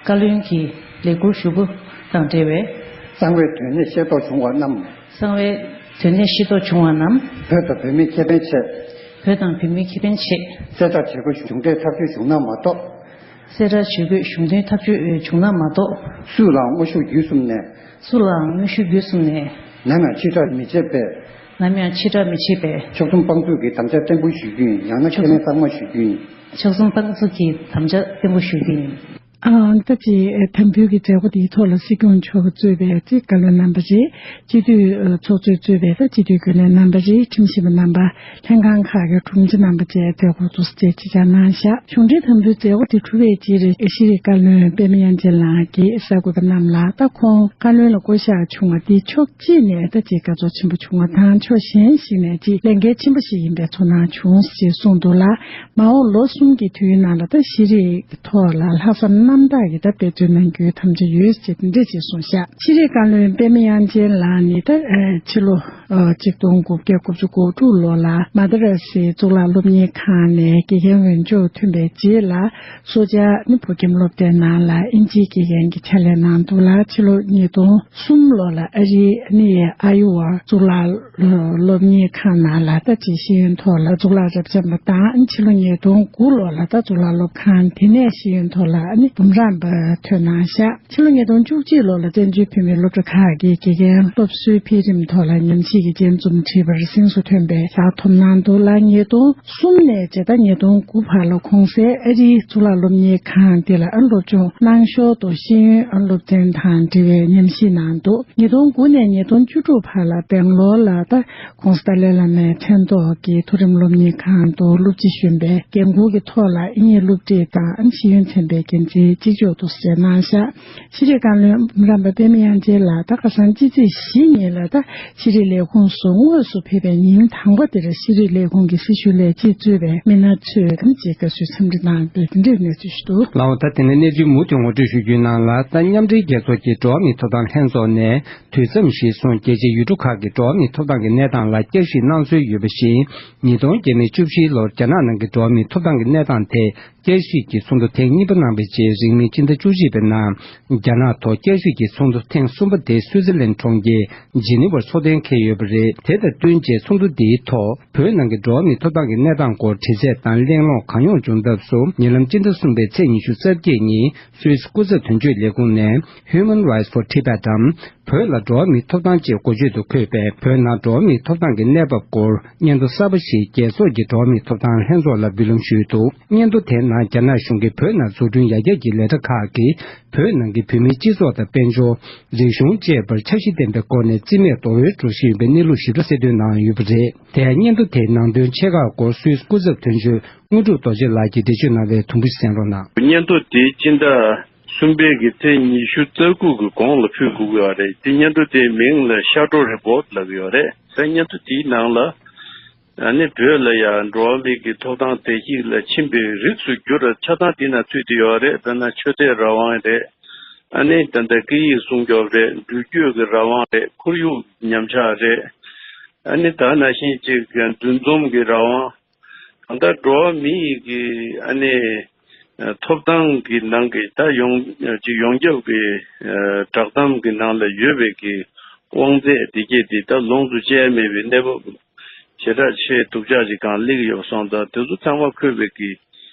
བཀའ་བློན་གྱི་ལས་འཁུར་ཞུ་སྒོ་དང་འབྲེལ་བའི། གསང་བའི་དོན་གནད་ཤེས་རྟོགས་བྱུང་བ་རྣམས། གསང་བའི་དོན་གནད་ཤེས་རྟོགས་བྱུང་བ་རྣམས། བོད་དང་བོད་མིའི་ཁེ་ཕན་ཆེད། བོད་དང་བོད་མིའི་ཁེ་ཕན་ཆེད། གསལ་བསྒྲགས་བྱེད་སྒོ་གཞུང་འབྲེལ་ཐག་གཅོད་བྱུང་ན་མ་གཏོགས། གསལ་བསྒྲགས་བྱེད་སྒོས་གཞུང་དོན་ཐག་གཅོད་བྱུང་ན་མ་གཏོགས། སུ་ལའང་དངོས་ཤུགས་བརྒྱུད་གསུམ་ནས། སུ་ལའང་དངོས་ཤུགས་བརྒྱུད་གསུམ་ནས། ནམ་ཡང་ཕྱིར་བསྒྲགས་མི་བྱེད་པའི། ནམ་ཡང་ཕྱིར་བསྒྲགས་མི་བྱེད་པའི། ཕྱོགས་མཚུངས་དཔང་བཙུགས་ཀྱིས་དམ་བཅའ་བརྟན་པོ་ཞུ་རྒྱུ་ཡིན། ཡང་ན་ཕྱོགས་ཁས་ལེན་གཙང་མ་ཞུ་རྒྱུ་ཡིན། ཕྱོགས་མཚུངས་དཔང་བཙུགས་ཀྱིས་དམ་བཅའ་བརྟན་པོ་ཞུ་རྒྱུ་ཡིན། ཨང་། ད་ཅི་དམ་འབུལ་གྱི་མཛད་སྒོ་དེའི་ཐོག་ལ་སྲིད་སྐྱོང་མཆོག་གིས་གཙོས་པའི་ཅིག་བཀའ་བློན་རྣམ་པ་རེད། སྤྱི་འཐུས་ཚོགས་གཙོས་གཙོས་པའི་ད་སྤྱི་འཐུས་རྒྱུན་ལས་རྣམ་པ་རེད། ཁྲིམས་ཞིབ་པ་རྣམ་པ། ལྷན་ཁང་ཁག་གི་དྲུང་ཆེ་རྣམ་པ་བཅས་མཛད་སྒོ་འདུག་སེ་ཆེད་བཅར་གནང་བཞག། གཞུང་འབྲེལ་དམ་འབུལ་མཛད་སྒོ་དེ་གྲུབ་པའི་རྗེས་ཤེས་རིག་བཀའ་བློན་པད་མ་དབྱངས་ཅན་ལགས་ཀྱིས་གསར་འགོད་པ་རྣམས་ལ་ད་ཁོང་བཀའ་བློན་ལ་བསྐོ་གཞག་བྱུང་བ་འདི་ཕྱོགས་གཅིག་ནས་ད་ཅིག་དགའ་ཚོར་ཆེན་པོ་བྱུང་བ་དང་ཕྱོགས་གཞན་ཞིག་ནས་ཅིག་ལས་འགན་ཆེན་པོ་ཞིག་ཡིན་པའི་ཚོར་སྣང་བྱུང་ཞེས་གསུངས་འདུག་ལ། མ་འོངས་ལོ་གསུམ་གྱི་དུས་ཡུན་ནང་ལ་ད་ཤེས་རིག་གི་ཐོག་ལ་ལྷག་བསམ་རྣམ་ དམ་དྲག་གི་ད་འབད་བརྩོན་གནང་རྒྱུའི་དམ་བཅའ་ཡོད་ཅེས་དེ་འདྲ་ཅིག་གསུངས་ཤག་ཕྱི་དྲིལ་བཀའ་བློན་པད་མ་དབྱངས་ཅན་ལགས་ནི་ད་ཕྱི་ལོ་ཆིག་སྟོང་དགུ་བརྒྱ་དགུ་བཅུ་གོ་དྲུག་ལོ་ལ་མ་དྷ་ར་སི་གཙུག་ལག་སློབ་གཉེར་ཁང་ནས་དགེ་རྒན་འོས་སྦྱོར་ཐོན་པའི་རྗེས་ལ། སོ་ཇཱ་ནི་བོད་ཁྱིམ་སློབ་སྡེའི་ནང་ལ་ཨིན་ཇིའི་དགེ་རྒན་གྱི་ཕྱག་ལས་གནང་འདུག་ལ། ཕྱི་ལོ་ཉིས་སྟོང་གསུམ་ལོ་ལ་ཨ་རིའི་ནི་ཨ་ཡོ་ཝ་གཙུག་ལག་སློབ་གཉེར་ཁང་ནང་ལ་ད་ཅིག་ཤེས་ཡོན་ཐོག་ལ་གཙུག་ལག་རབ་འབྱམས་པ་དང་། ཕྱི་ལོ་ཉིས་སྟོང་དགུ་ལོ་ལ་ད་གཙུག་ལག་སློབ་ཁང་དེ་ནས་ཤེས་ཡོན་ཐོག་ལ་ནི་འབུམ་རམས་པ་ཐོན་གནང་ཤག་ཕྱི་ལོ་ཉིས་སྟོང་བཅུ་གཅིག་ལོ་ལ་བཙན་བྱོལ་བོད་མིའི་སློབ་གྲྭ་ཁག་གི་དགེ་རྒན་སློབ་གསོའི་འཕེལ་རིམ་ཐོག་ལ་ཉམས་ཞིབ་ཀྱི་དཔྱད་རྩོམ་བྲིས་པར་གཟེངས་སུ་ཐོན་པའི་ཕྱག་ཐོབ་གནང་འདུག་ལ། ཉིས་སྟོང་གསུམ་ནས་བྱས་ད་ཉིས་སྟོང་དགུ་བར་ལ་གོང་གསལ་ཨ་རིའི་གཙུག་ལག་སློབ་གཉེར་ཁང་དེ་ལ་སློབ་སྦྱོང་གནང་ཞོར་དུ་ཤེས་ཡོན་སློབ་ཚན་དང་འབྲེལ་བའི་ཉམས་ཞིབ་གནང་འདུག་ཉིས་སྟོང་དགུ་ནས་ཉིས་སྟོང་བཅུ་དྲུག་བར་ལ་སྦེང་ལོར་ལ་ད་ྋགོང་ས་ཏཱ་ལའི་བླ་མའི་མཚན་ཐོག་གི་མཐོ་རིམ་སློབ་གཉེར་ཁང་དུ་སློབ་སྤྱི་གཞོན་པའི་འགན་འཁུར་གྱི་ཐོག་ལ་དབྱིན་ཡིག་སློབ་ཁྲིད་དང་ཤེས་ཡོན་ཚན་པའི་འགན་འཛིན་གཅིག་ལྕོགས་དུ་བྱས་གནང་ཤག་ཕྱི་དྲིལ་བཀའ་བློན་འབུམ་རམས་པ་པད་མ་དབྱངས་ཅན་ལགས་ད་ཁ་སང་ཕྱི་ཚེས་བཞི་ཉིན་ལ་ད་ཕྱི་དྲིལ་ལས་ཁུངས་སུ་དངོས་སུ་ཕེབས་པའི་ཉིན་དང་པོ་དེར་ཕྱི་དྲིལ་ལས་ཁུངས་ཀྱི་སྲི་ཞུ་ལས་སྤྱི་གཙོས་པའི་མི་སྣ་ཚོས་ཐམས་ཅད་དགའ་བསུའི་འཚམས་འདྲི་གནང་སྟེ་དེ་འདྲའི་གནས་ཚུལ་ཞིག་འདུག་ལགས་འོ། ད་དེ་ནས་གནས་ཚུལ་མུ་མཐུད་ངོ་སྤྲོད་ཞུ་རྒྱུའི་ནང་ལ། ད་མཉམ་འབྲེལ་རྒྱལ་ཚོགས་ཀྱི་འགྲོ་བ་མིའི་ཐོབ་ཐང་ལྷན་ཚོགས་ནས་དུས་མཚམས་ཤིག་སོང་རྒྱལ་སྤྱིའི་ཡུལ་གྲུ་ཁག་གི་འགྲོ་བ་མིའི་ཐོབ་ཐང་གི་གནས་སྟངས་ལ་བསྐྱར་ཞིབ་གནང་སྲོལ་ཡོད་པ་བཞིན། ཉིས་སྟོང་བརྒྱ་མེད་བཅུ་བཞིའི་ལོར་རྒྱ་ནག་ནང་གི་འགྲོ་བ་མིའི་ཐོབ་ཐང་གི་གནས་སྟངས་ཐད་བསྐྱར་ཞིབ་ཀྱི་ཚོགས་འདུ་ཐེངས་གཉིས་པ་གནང་བའི་རྗེས་རིང་མིན་སྤྱི་ཟླ་བཅུ་གཅིག་པའི་ནང་། རྒྱ་ནག་ཐོག་བསྐྱར་ཞིབ་ཀྱི་ཚོགས་འདུ་ཐེངས་གསུམ་པ་དེ་སུའུ་ཙི་ལན་གྲོང་ཁྱེར་ཇི་ནི་ཝར་ཚོགས་གཏན་འཁེལ་ཡོད་པ་རེད། དེ་དང་བསྟུན་བྱས་ཚོགས་འདུ་འདིའི་ཐོག་བོད་ནང་གི་འགྲོ་བ་མིའི་ཐོབ་ཐང་གི་གནས་སྟངས་སྐོར་དྲི་རྩད་དང་གླེང་སློང་གང་ཡོང་བྱུང་སྟབས་སུ། ཉེ་ལམ་སྤྱི་ཟླ་གསུམ་པའི་ཚེས་ཉི་ཤུ་རྩ་བརྒྱད་ཉིན་སུད་སི་སྐུ་ཚབ་དོན་གཅོད་ལས་ཁུངས་ནས་Human Rights for Tibet འམ། བོད་ལ་འགྲོ་བ་མིའི་ཐོབ་ཐང་ཅེས་འགོ་བརྗོད་དུ་འཁོད་པའི་བོད་ནང་འགྲོ་བ་མིའི་ཐོབ་ཐང་གི་གནས་བབ་སྐོར་སྙན་ཐོ་གསར་པ་ཞིག་རྒྱལ་ཚོགས་ཀྱི་འགྲོ་བ་མིའི་ཐོབ་ཐང་ལྷན་ཚོགས་ལ་འབུལ་ལམ་ཞུས་འདུག་སྙན་ཐོ་དེའི་ནང་རྒྱ་ནག་གཞུང་གིས་བོད་ནང་འཛུགས་སྐྲུན་ཡར་རྒྱས་ཀྱི་ལས་གྲྭ་ཁག་གིས་བོད་ནང་གི་བོད་མིའི་སྤྱི་ཚོགས་དང་དཔལ་འབྱོར། རིག་གཞུང་བཅས་པར་འཆར་གཞི་ལྡན་པའི་སྒོ་ནས་རྩིས་མེད་རྡོག་རོལ་འགྲོ་བཞིན་ཡོད་པའི་གནས་ལུགས་ཞིབ་ཕྲ་གསལ་སྟོན་གནང་ཡོད་པ་རེད། དེ་ཡང་སྙན་ཐོ་དེའི་ནང་དོན་ཆེ་ཁག་སྐོར་སུད་སི་སྐུ་ཚབ་དོན་གཅོད་དངོས་གྲུབ་རྡོ་རྗེ་ལགས་ཀྱིས་འགྲེལ་བརྗོད་གནང་བའི་དུམ་བུ་ཞིག་གསན་རོགས་གནང་། སྙན་ཐོ་དེ་སྤྱི་ཟླ་གསུམ་པའི་གི་ཚེས་ཉི་ཤུ་རྩ་དགུ་གི་གོང་ལ་ཕུལ་དགོས་ཀྱི་ཡོད་རེད། དེ་སྙན་ཐོ་དེའི་མིང་ལ་ཤར་ཌོ་རི་པོར་ཊི་ལབ་ཀྱི་ཡོད་རེད། ད་སྙན་ཐོ་དེའི་ནང་ལ་ཨ་ནི་བོད་ལ་ཡང་འགྲོ་བ་མི་གི་ཐོབ་ཐང་བརྡལ་བཤིག་ལ་ཕྱིན་པའི་རིགས་སུ་གྱུར་ཆ་ཚང་དེའི་ནང་ཚུད་དེ་ཡོད་རེད། དཔེར་ན་ཆོས་དད་རང་དབང་རེད། ཨ་ནི་ད་ལྟ་སྐད་ཡིག་སྲུང་སྐྱོབ་རེད། འགྲུལ་སྐྱོད་ཀྱི་རང་དབང་རེད། ཁོར་ཡུག་ཉམས་ཆག་རེད། ཨ་ནི་ད་ནང་བཞིན་ཅིག་འདུ་འཛོམས་ཀྱི་རང་དབང་། གང་ལྟར་འགྲོ་བ་མི་ཡི་གི་ཨ་ནི་ཐོབ་ཐང་གི་ནང་གི་ད་ཡོངས་ཅིག་ཡོངས་ཁྱབ་ཀྱི་བསྒྲགས་གཏམ་གྱི་ནང་ལ་ཡོད་པའི་གི་དབང་ཚད་དེ་གས་དེ་ད་ལོངས་སུ་སྤྱད་མེད་པའི་གནས་བབ་ཞེ་དྲག་ཆེ་སྡུག་ཅག་ཅིག་གང་སླེབས་ཡོད་པ་སོང་ཙང་། དེ་ཚོ་ཚང་མ་འཁོད་པའི་གི་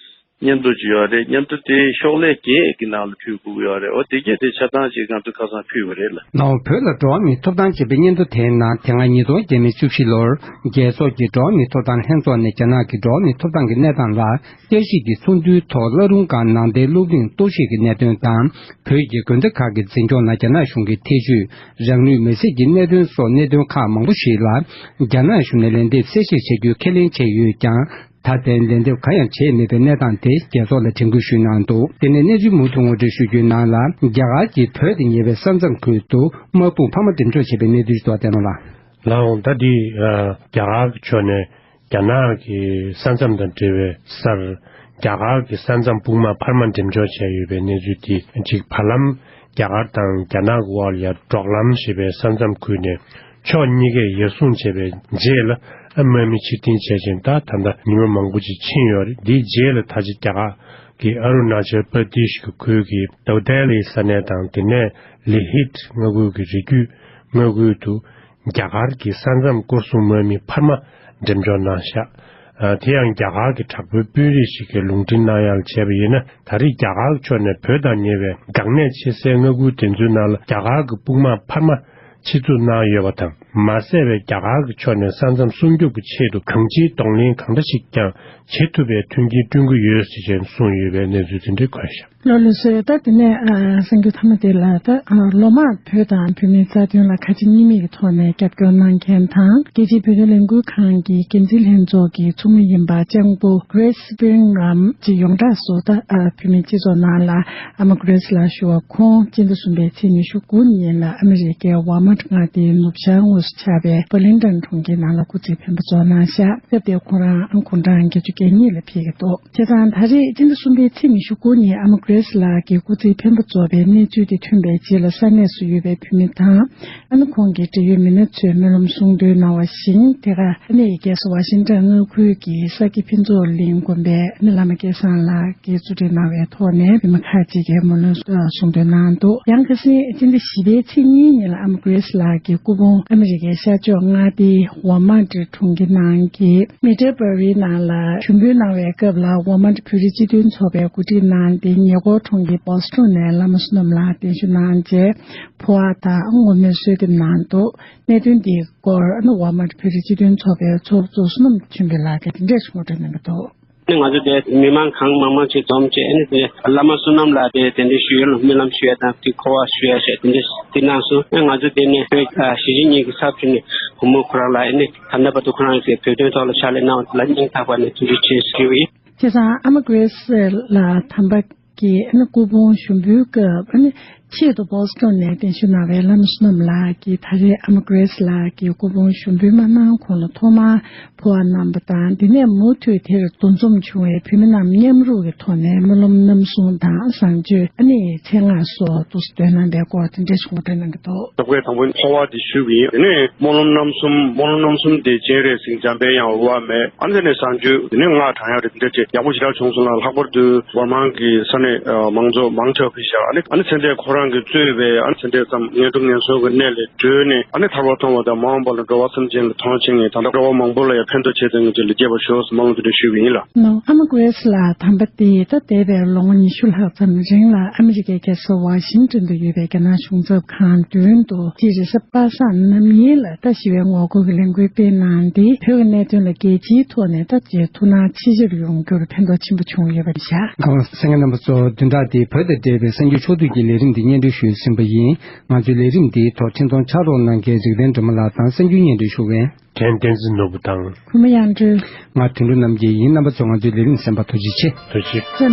སྙན་ཐོ་ཅིག་ཡོད་རེད། སྙན་ཐོ་དེ་ཤོག་ལྷེ་བརྒྱད་ཀྱི་ནང་ལ་ཕུལ་དགོས་ཀྱི་ཡོད་རེད། འོ་དེ་གས་དེ་ཆ་ཚང་ཅིག་ང་ཚོས་ཁ་སང་ཕུལ་བ་རེད་ལ། ནའོ། བོད་ལ་འགྲོ་བ་མིའི་ཐོབ་ཐང་ཅེས་པའི་སྙན་ཐོ་དེའི་ནང་དེ་སྔ་ཉིས་སྟོང་བརྒྱ་མེད་བཅུ་བཞི་ལོར་རྒྱལ་ཚོགས་ཀྱི་འགྲོ་བ་མིའི་ཐོབ་ཐང་ལྷན་ཚོགས་ནས་རྒྱ་ནག་གི་འགྲོ་བ་མིའི་ཐོབ་ཐང་གི་གནས་སྟངས་ལ་བསྐྱར་ཞིབ་ཀྱི་ཚོགས་འདུའི་ཐོག་བླ་རུང་སྒང་ནང་བསྟན་སློབ་གླིང་གཏོར་བཤིག་གི་གནད་དོན་དང་། བོད་ཀྱི་དགོན་སྡེ་ཁག་གི་འཛིན་སྐྱོང་ནང་རྒྱ་ནག་གཞུང་གི་ཐེ་བྱུས། རང་ལུས་མེར་སྲེག་གི་གནད་དོན་སོགས་གནད་དོན་ཁག་མང་པོ་ཞིག་ལ་རྒྱ་ནག་གཞུང་ནས་ལན་འདེབས་གསལ་བཤད་བྱ་རྒྱུའི་ཁས་ལེན་བྱས་ཡོད་ཀྱང་། ད་ལྟའི་ལན་འདེབས་གང་ཡང་བྱས་མེད་པའི་གནས་སྟངས་དེ་རྒྱལ་ཚོགས་ལ་དྲན་སྐུལ་ཞུས་གནང་འདུག་དེ་ནས་གནས་ཚུལ་མུ་མཐུད་ངོ་སྤྲོད་ཞུ་རྒྱུའི་ནང་ལ། རྒྱ་གར་གྱི་བོད་དང་ཉེ་བའི་ས་མཚམས་ཁུལ་དུ་དམག་དཔུང་འཕར་མ་འགྲེམས་འཇོག་བྱས་པའི་གནས་ཚུལ་ཞིག་ཐོག་བསྟན་རོགས་གནང་། ལགས་འོང་། ད་འདི་རྒྱ་གར་གྱི་ཕྱོགས་ནས་རྒྱ་ནག་གི་ས་མཚམས་དང་འབྲེལ་བའི་སར་རྒྱ་གར་གྱི་ས་མཚམས་དཔུང་དམག་འཕར་མ་འགྲེམས་འཇོག་བྱས་ཡོད་པའི་གནས་ཚུལ་དེ་གཅིག་བར་ལམ། རྒྱ་གར་དང་རྒྱ་ནག་གི་དབར་ལ་ཡ་འབྲོག་ལམ་ཞེས་པའི་ས་མཚམས་ཁུལ་ནས་ཕྱོགས་གཉིས་ཀས་ཡར་སྲུང་བྱས་པའི་རྗེས་ལ། ཨ། དམག་མི་ཕྱིར་འཐེན་བྱས་ཤིང་། ད་ད་ལྟ་ཉི་མ་མང་པོ་ཅིག་ཕྱིན་ཡོད་རེད། འདིའི་རྗེས་ལ་ད་ཆ་རྒྱ་གར་གྱི་ཨ་རུ་ན་ཅལ་པར་དེ་ཤི་གི་ཁུལ་གྱི་དའུ་དེ་ལི་ས་གནས་དང་། དེ་ནས་ལི་ཧིད་མངའ་ཁུལ་གྱི་རི་རྒྱུད་མངའ་ཁུལ་དུ་རྒྱ་གར་གྱི་ས་མཚམས་སྐོར་སྲུང་དམག་མི་འཕར་མ་འགྲེམས་འཇོག་གནང་ཤག་ཨ། དེ་ཡང་རྒྱ་གར་གྱི་དྲག་པོའི་དཔོན་རིགས་ཤིག་གིས་ལུང་འདྲེན་གནང་ཡག་བྱས་པ་ཡིན་ན། ད་རེས་རྒྱ་གར་གྱི་ཕྱོགས་ནས་བོད་དང་ཉེ་བའི་འགག་གནད་ཆེ་སའི་མངའ་ཁུལ་དེ་ཚོའི་ནང་ལ་རྒྱ་གར་གྱི་དཔུང་དམག་འཕར་མ་ཆེད་འཛུགས་གནང་ཡོད་པ་དང་། མ་ཟད་པའི་རྒྱ་གར་གྱི་ཕྱོགས་ནས་ས་མཚམས་སྲུང་སྐྱོབ་ཀྱི་ཆེད་དུ་གང་ཅིའི་གདོང་ལེན་གང་འདྲ་ཞིག་ཀྱང་བྱེད་ཐུབ་པའི་མཐུན་རྐྱེན་བསྐྲུན་གྱི་ཡོད་ཅེས་གསུངས་ཡོད་པའི་གནས་ཚུལ་དེ་འདྲ་འཁོད་ཤག་ལགས་ལགས་སོ། ད་དེ་ནས་ཨ་གསར་འགྱུར་མཐའ་མ་དེ་ལ། ད་ཨ་ལོ་མང་བོད་དང་བོད་མིའི་རྩ་དོན་ལ་ཁ་ཆེ་གཉིས་མེད་ཀྱི་ཐོག་ནས་རྒྱབ་སྐྱོར་གནང་མཁན་དང་། རྒྱལ་སྤྱིའི་བོད་དོན་ལས་འགུལ་ཁང་གི་འགན་འཛིན་ལྷན་ཚོགས་ཀྱི་ཚོགས་མི་ཡིན་པ་ལྕམ་སྐུ་Grace Spring ལགས་ཀྱིས་ཡོངས་གྲགས་སུ་ད་ཨ་བོད་མིའི་སྤྱི་ཚོགས་ནང་ལ་ཨ་མ་Grace ལགས་ཞུ་བ་ཁོང་སྤྱི་ཟླ་གསུམ་པའི་ཚེས་ཉི་ཤུ་དགུ་ཉིན་ལ་ཨ་མི་རི་ཀའི་ཝར་མོན་ཊི་མངའ་སྡེའི་ནུབ་བྱང་ངོས་ ཆགས་པའི་བྷར་ལིན་ཊོན་གྲོང་ཁྱེར་ནང་ལ་སྐུ་ཚེ་འཕེན་པ་རྫོགས་གནང་ཤག་སྐབས་དེར་ཁོང་རང་དགུང་གྲངས་བརྒྱད་ཅུ་གྱ་གཉིས་ལ་ཕེབས་ཀྱི་འདུག་བྱས་ཙང་ད་རེས་སྤྱི་ཟླ་གསུམ་པའི་ཚེས་ཉི་ཤུ་དགུ་ཉིན་ཨ་མ་གྷི་རེ་སི་ལགས་ཀྱི་སྐུ་ཚེ་འཕེན་པ་རྫོགས་པའི་གནས་ཚུལ་དེ་ཐོན་པའི་རྗེས་ལ་ས་གནས་སུ་ཡོད་པའི་བོད་མི་དང་། ཨ་ནི་ཁོང་གི་འབྲེལ་ཡོད་མི་སྣ་ཚོས་སྨོན་ལམ་གསུང་འདོན་གནང་བ་བཞིན། དེ་ག་ཨ་ནི་རྒྱལ་ས་ཝ་ཤིང་ཊོན་མངའ་ཁུལ་གྱི་ས་དགེ་ཕུན་ཚོགས་གླིང་དགོན་པའི་ཨ་ནི་བླ་མ་སྐལ་བཟང་ལགས་ཀྱིས་གཙོ་སྒྲིག་གནང་བའི་ཐོག་ནས་བོད་མི་ཁག་ཅིག་གིས་སྨོན་ལམ་གསུང་འདོན་གནང་འདུག་ཡང་ཁ་སང་སྤྱི་ཟླ་བཞི་པའི་ཚེས་གཉིས་ཉིན་ལ་ཨ་མ་གྷི་རེ་སི་ལགས་ཀྱི་སྐུ་ཕུང་ཨ་མི་རི་ཀའི་ཤར་ཕྱོགས་མངའ་སྡེ་ཝར་མོན་ཊི་གྲོང་ཁྱེར་ནང་གི་མི་ཏེར་བྷ་རི་ནང་ལ་ཞུགས་འབུལ་གནང་བའི་སྐབས་ལ། ཝར་མོན་ཊི་བོད་རིགས་སྤྱི་མཐུན་ཚོགས་པས་གོ་སྒྲིག་གནང་སྟེ། ཉེ་འཁོར་གྲོང་ཁྱེར་བྷོ་སི་ཊོན་ནས་བླ་མ་བསོད་ནམས་ལགས་གདན་ཞུ་གནང་རྗེས། ཕོ་བ་དང་ངོ་མས་གསོལ་འདེབས་གནང་འདུག་གནད་དོན་འདིའི་སྐོར་ཨ་ནི་ཝར་མོན་ཊི་བོད་རིགས་སྤྱི་མཐུན་ཚོགས་པའི་ཚོགས་གཙོ་བསོད་ནམས་ཆོས་འཕེལ་ལགས་ཀྱིས་འདི་འདྲ་ཞིག་ངོ་སྤྲོད་གནང་གི་འདུག་ཨ་ནི་ང་ཚོ་དེ་མི་མང་གང་མང་མང་ཅིག་འཛོམས་བྱས། ཨ་ནི་དེ་བླ་མ་བསོད་ནམས་ལགས་དེ་དེ་འདྲའི་ཞུ་ཡུལ་ལ་སྨོན་ལམ་ཞུ་ཡ་དང་དེ་གོ་བ་ཞུ་ཡ་བྱས་དེ་འདྲ་དེ་གནང་སོང་། ཨ་ནི་ང་ཚོ་དེ་ནས་བོད་ཨ་གཞིས་བྱེས་གཉིས་ཀྱི་ཚབ་བྱས་ནས་བུ་མོ་ཁོ་རང་ལ་ཨ་ནི་ད་ལྟ་བར་དུ་ཁོ་རང་གིས་བོད་དོན་ཐོག་ལ་ཕྱག་ལས་གནང་བ་དེ་ལ་སྙིང་ཐག་པ་ནས་ཐུགས་རྗེ་ཆེ་ཞུ་གི་ཡིན། བྱས་ཙང་ཨ་མ་གྷི་རེ་སི་ལགས་དམ་པ་གི་ཨ་ནི་སྐུ་ཕུང་ཞུགས་འབུལ་སྐབས། ཨ་ནི་ཆེད་དུ་བྷོ་སི་ཊོན་ནས་གདན་ཞུ་གནང་བའི་བླ་མ་བསོད་ནམས་ལགས་ཀྱིས་ད་རེས་ཨ་མ་གྷི་རེ་སི་ལགས་ཀྱི་སྐུ་ཕུང་ཞུགས་འབུལ་མ་གནང་གོང་ལ་ཐོག་མར་ཕོ་བ་རྣམ་པ་དང་། དེ་ནས་མུ་མཐུད་དེར་འདུ་འཛོམས་བྱུང་བའི་བོད་མི་རྣམས་མཉམ་རུབ་ཀྱི་ཐོག་ནས་སྨོན་ལམ་རྣམ་གསུམ་དང་བཟང་སྤྱོད་ཨ་ནི་མཚན་སྔགས་སོགས་འདུག་སེ་འདོན་གནང་པའི་སྐོར་དེ་འདྲ་ཞིག་ངོ་སྤྲོད་གནང་གི་འདུག་སྐབས་དང་པོ་ཕོ་བ་དེ་ཞུས་པ་ཡིན། དེ་ནས་སྨོན་ལམ་རྣམ་གསུམ། སྨོན་ལམ་རྣམ་གསུམ་དེ་སྤྱན་རས་གཟིགས་འཇམ་དཔལ་དབྱངས་འོད་དཔག་མེད། ཨ་ནི་དེ་ནས་བཟང་སྤྱོད། དེ་ནས་སྔགས་བགྲང་ཡག་རེད། འདི་འདྲ་ཅིག་ཡག་པོ་ཞེ་དྲག་བྱུང་སོང་ལ། ལྷག་པར་དུ་ཝར་མོན་གྱི་ས་གནས་ཨ་མང་ཚོགས་མང་ཆེ་བ་ཕེབས་ཤག་ཨ་ནི་ཨ་ནི་ཚེ་འདས་ཁོ་རང་གིས་གཙོས་པའི་ཨ་ནི་ཚེ་འདས་ཙམ་ངན་འགྲོ་ངན་སོང་གི་གནས་ལས་གྲོལ་ནས། ཨ་ནི་ཐར་པ་མཐོང་བ་དང་། མ་འོངས་པ་ལ་འགྲོ་བ་སེམས་ཅན་ལ་མཐོང་བྱེད་མཁན་དང་འདྲ་བ་མང་པོ་ལ་ཡང་ཕན་ཐོགས་བྱེད་མཁན་གྱི་ལེགས་སྐྱེས་པ་ཤོག་ཟེར་སྨོན་ལམ་དེ་འདྲ་ཞུས་པ་ཡིན་ལ། ནོ། ཨ་མ་གྷི་རེ་སི་ལགས་དམ་པ་དེ་ད་འདས་པའི་ལོ་ངོ་ཉི་ཤུ་ལྷག་ཙམ་རིང་ལ་ཨ་མི་རི་ཀའི་རྒྱལ་ས་ཝ་ཤིང་ཊོན་དུ་ཡོད་པའི་རྒྱ་ནག་གཞུང་ཚབ་ཁང་མདུན་དུ་སྤྱི་རེས་གཟའ་པ་སངས་ནམ་ཡིན་ལ་ད་ཞི་བའི་ངོ་རྒོལ་གྱི་ལས་འགུལ་སྤེལ་གནང་སྟེ། བོད་ཀྱི་གནད་དོན་ལ་རྒྱལ་སྤྱིའི་ཐོག་ནས་ད་ཅིག་ཐུགས་སྣང་ཆེ་ཆེར་ཡོང་རྒྱུར་ཕན་ཐོགས་ཆེན་པོ་བྱུང་ཡོད་པ་རེད་ཤག་རྒན་པ་གསན་མཁན་རྣམ་པ་ཚོ། བདུན་ཕྲག་འདིའི་བོད་དང་འབྲེལ་བའི་གསར་འགྱུར་ཕྱོགས་བསྡུས་ཀྱི་ལས་རིམ་འདི་སྙན་སྒྲོན་ཞུས་ཟིན་པ་ཡིན། ང་ཚོའི་ལས་རིམ་འདིའི་ཐོག་འཕྲིན་གཏོང་ཕྱག་རོགས་གནང་མཁན་རིག་ལྡན་སྒྲོལ་མ་ལགས་དང་གསར་འགྱུར་སྙན་སྒྲོན་ཞུ་མཁན། ཁྲེན་བསྟན་འཛིན་ནོར་བུ་དང་། བུ་མོ་དབྱངས་སྒྲོལ། ང་དོན་གྲུབ་རྣམ་རྒྱལ་ཡིན། རྣམ་པ་ཚོས་ང་ཚོའི་ལས་རིམ་གསན་པར་ཐུགས་རྗེ་ཆེ། ཐུགས་རྗེ་ཆེ།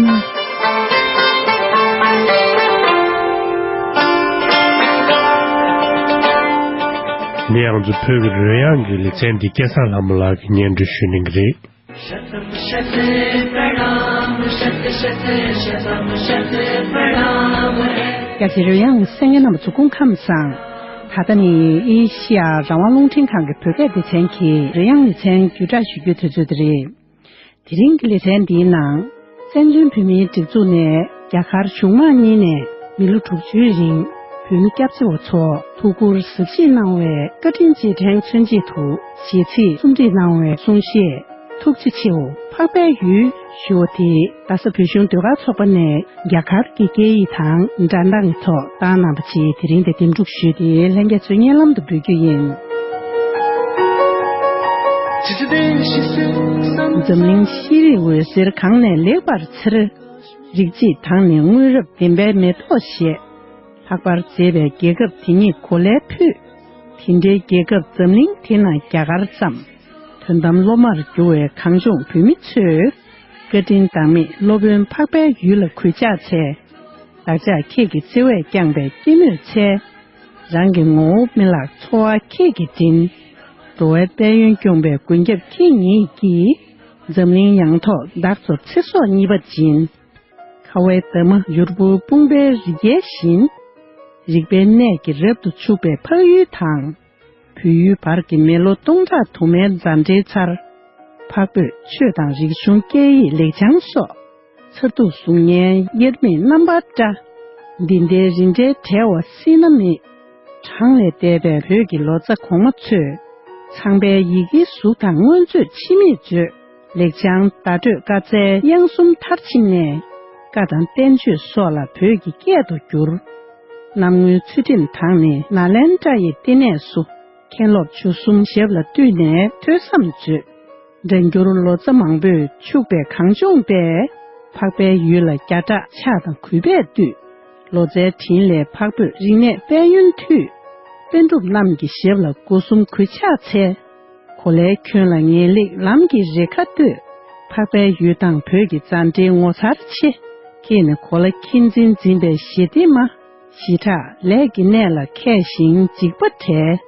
འདི་ང་ཚོ་བོད་ཀྱི་རོལ་དབྱངས་ཀྱི་ལེ་ཚན་འདི་སྐལ་བཟང་ལྷ་མོ་ལགས་ཀྱིས་སྙན་སྒྲོན་ཞུ་གནང་གི་རེད། རྒྱ་ཆེའི་རོལ་དབྱངས་གསན་མཁན་རྣམ་པ་ཚོ་སྐུ་ཁམས་བཟང་། ད་ལྟ་ནི་ཨེ་ཤི་ཡ་རང་དབང་རླུང་འཕྲིན་ཁང་གི་བོད་སྐད་སྡེ་ཚན་གྱི་རོལ་དབྱངས་ལེ་ཚན་བརྒྱུད་བསྒྲགས་ཞུ་རྒྱུའི་དུས་ཚོད་དེ་རེད། དེ་རིང་གི་ལེ་ཚན་འདིའི་ནང་། བཙན་བྱོལ་བོད་མིའི་སྒྲིག་འཛུགས་ནས་རྒྱ་གར་གཞུང་མང་གཉིས་ནས་མི་ལོ་དྲུག་ཅུའི་རིང་བོད་མི་སྐྱབས་བཅོལ་བ་ཚོ་ཐུགས་ཁུར་གཟབ་བཞེས་གནང་བའི་བཀའ་དྲིན་རྗེས་དྲན་མཚོན་ཆེད་དུ་གཞས་ཚིག་རྩོམ་སྒྲིག་གནང་བའི་གསུང་བཤད། ཐུགས་རྗེ་ཆེའོ། འཕགས་པའི་ཡུལ། ཞུ་བ་དེ་རྡ་ས་བོད་གཞུང་ཟློས་གར་ཚོགས་པ་ནས་རྒྱ་གར་གྱི་སྐད་ཡིག་དང་སྒྲ་གདངས་ཀྱི་ཐོག་བཏང་གནང་བ་ཅིག་དེ་རིང་འདིར་འདེམས་སྒྲུག་ཞུས་ཏེ་ལྷན་རྒྱས་ཚོའི་སྙན་ལམ་དུ་འབུལ་རྒྱུ་ཡིན། འཛམ་གླིང་ཤེས་རིག་འོད་ཟེར་གང་ནས་ལེགས་པར་འཚེར། རིག་བྱེད་དང་ནི་དངོས་རབ་བདེན་པའི་མེ་ཏོག་བཞད། ལྷག་པར་མཛེས་པའི་རྒྱལ་ཁབ་དེ་ཉིད་གོ་ལའི་ཕུད། དེ་འདྲའི་རྒྱལ་ཁབ་འཛམ་གླིང་དེ་ན་རྒྱ་གར་ཙམ། དོན་དམ་སློབ་མར་གྱུར་བའི་གངས་ལྗོངས་བོད་མི་ཚོས། བཀའ་དྲིན་བདག་མེད་སློབ་དཔོན་འཕགས་པའི་ཡུལ་ལ་གུས་ཕྱག་འཚལ། བདག་ཅག་ཁྱེད་ཀྱི་བརྩེ་བས་བསྐྱངས་པའི་སྐྱེད་མོས་ཚལ། རང་གི་ངོ་བོ་མི་བརླག་འཚོ་བ་ཁྱེད་ཀྱིས་འདྲེན། འགྲོ་བའི་དཔལ་ཡོན་སྐྱོང་བའི་མགོན་སྐྱབས་ཁྱེད་ཉིད་ཀྱིས། འཛམ་གླིང་ཡངས་ཐོག་བདག་ཚོར་ཚེ་སྲོག་གཉིས་པ་སྦྱིན། ཁ་བའི་འདབ་མ་ཡུར་བུར་སྤུངས་པའི་རི་རྒྱལ་བཞིན། རིག་པའི་གནས་ཀྱི་རབ་ཏུ་ཕྱུག་པའི་འཕགས་ཡུལ་དང་། བོད་ཡུལ་བར་གྱི་མེ་ལོ་སྟོང་ཕྲག་དུ་མའི་མཛའ་འབྲེལ་འཚར། འཕགས་བོད་ཆོས་དང་རིག་གཞུང་སྐད་ཡིག་ལེགས་བྱང་སོགས། མཚར་སྡུག་གཟུགས་བརྙན་དབྱེར་མེད་རྣམ་པར་བཀྲ། འདི་ལྟའི་རིན་བྲལ་བྲལ་བ་སྲིད་ན་མེད། གྲངས་ལས་འདས་པའི་བོད་ཀྱི་ལོ་ཙཱ་གོང་མ་ཚོས། ཚངས་པའི་ཡི་གེའི་གཟུགས་དང་མངོན་མཛོད་འཆི་མེད་མཛོད། ལེགས་བྱང་བརྡ་སྤྲོད་བཀའ་སྩལ་དབྱངས་གསུམ་མཐར་ཕྱིན་ནས། བཀའ་དང་བསྟན་བཅོས་སོགས་ལ་བོད་ཀྱི་སྐད་དུ་བསྒྱུར། གནམ་སྔོན་ཚུལ་ཁྲིམས་དང་ནི་ནཱ་ལེནྡྲ་ཡི་བསྟི་གནས་སུ། མཁན་སློབ་བཅུ་གསུམ་ཞབས་ལ་བཏུད་ནས་ཐོས་བསམ་མཛོད། སྒྲ་སྒྱུར་ལོ་ཙཱ་མང་པོས་ཕྱུག་པའི་གངས་ལྗོངས་པས། འཕགས་པའི་ཡུལ་ལ་བརྒྱ་ཕྲག་ཕྱག་དང་གུས་པས་འདུད། ལོ་ཙཱའི་དྲིན་ལས་འཕགས་བོད་རིག་གནས་དཔལ་ཡོན་མཐུད། པཎ་གྲུབ་རྣམས་ཀྱི་ཞབས་ལ་སྒོ་གསུམ་གུས་ཕྱག་འཚལ། གོ་ལའི་ཁྱོན་ལ་ངེས་ལེགས་ལམ་གྱི་རེ་ཁ་གཏོད། འཕགས་པའི་ཡུལ་དང་བོད་ཀྱི་མཛའ་འབྲེལ་ངོ་མཚར་ཆེ། ཁྱེད་ནི་གོ་ལ་ཁྱིམ་འཛིན་འཛིན་པའི་ཞི་བདེ་མ། ཞི་དྲག་ལས་ཀྱི་གནས་ལ་མཁས་ཤིང་འཇིགས་པ་བྲལ།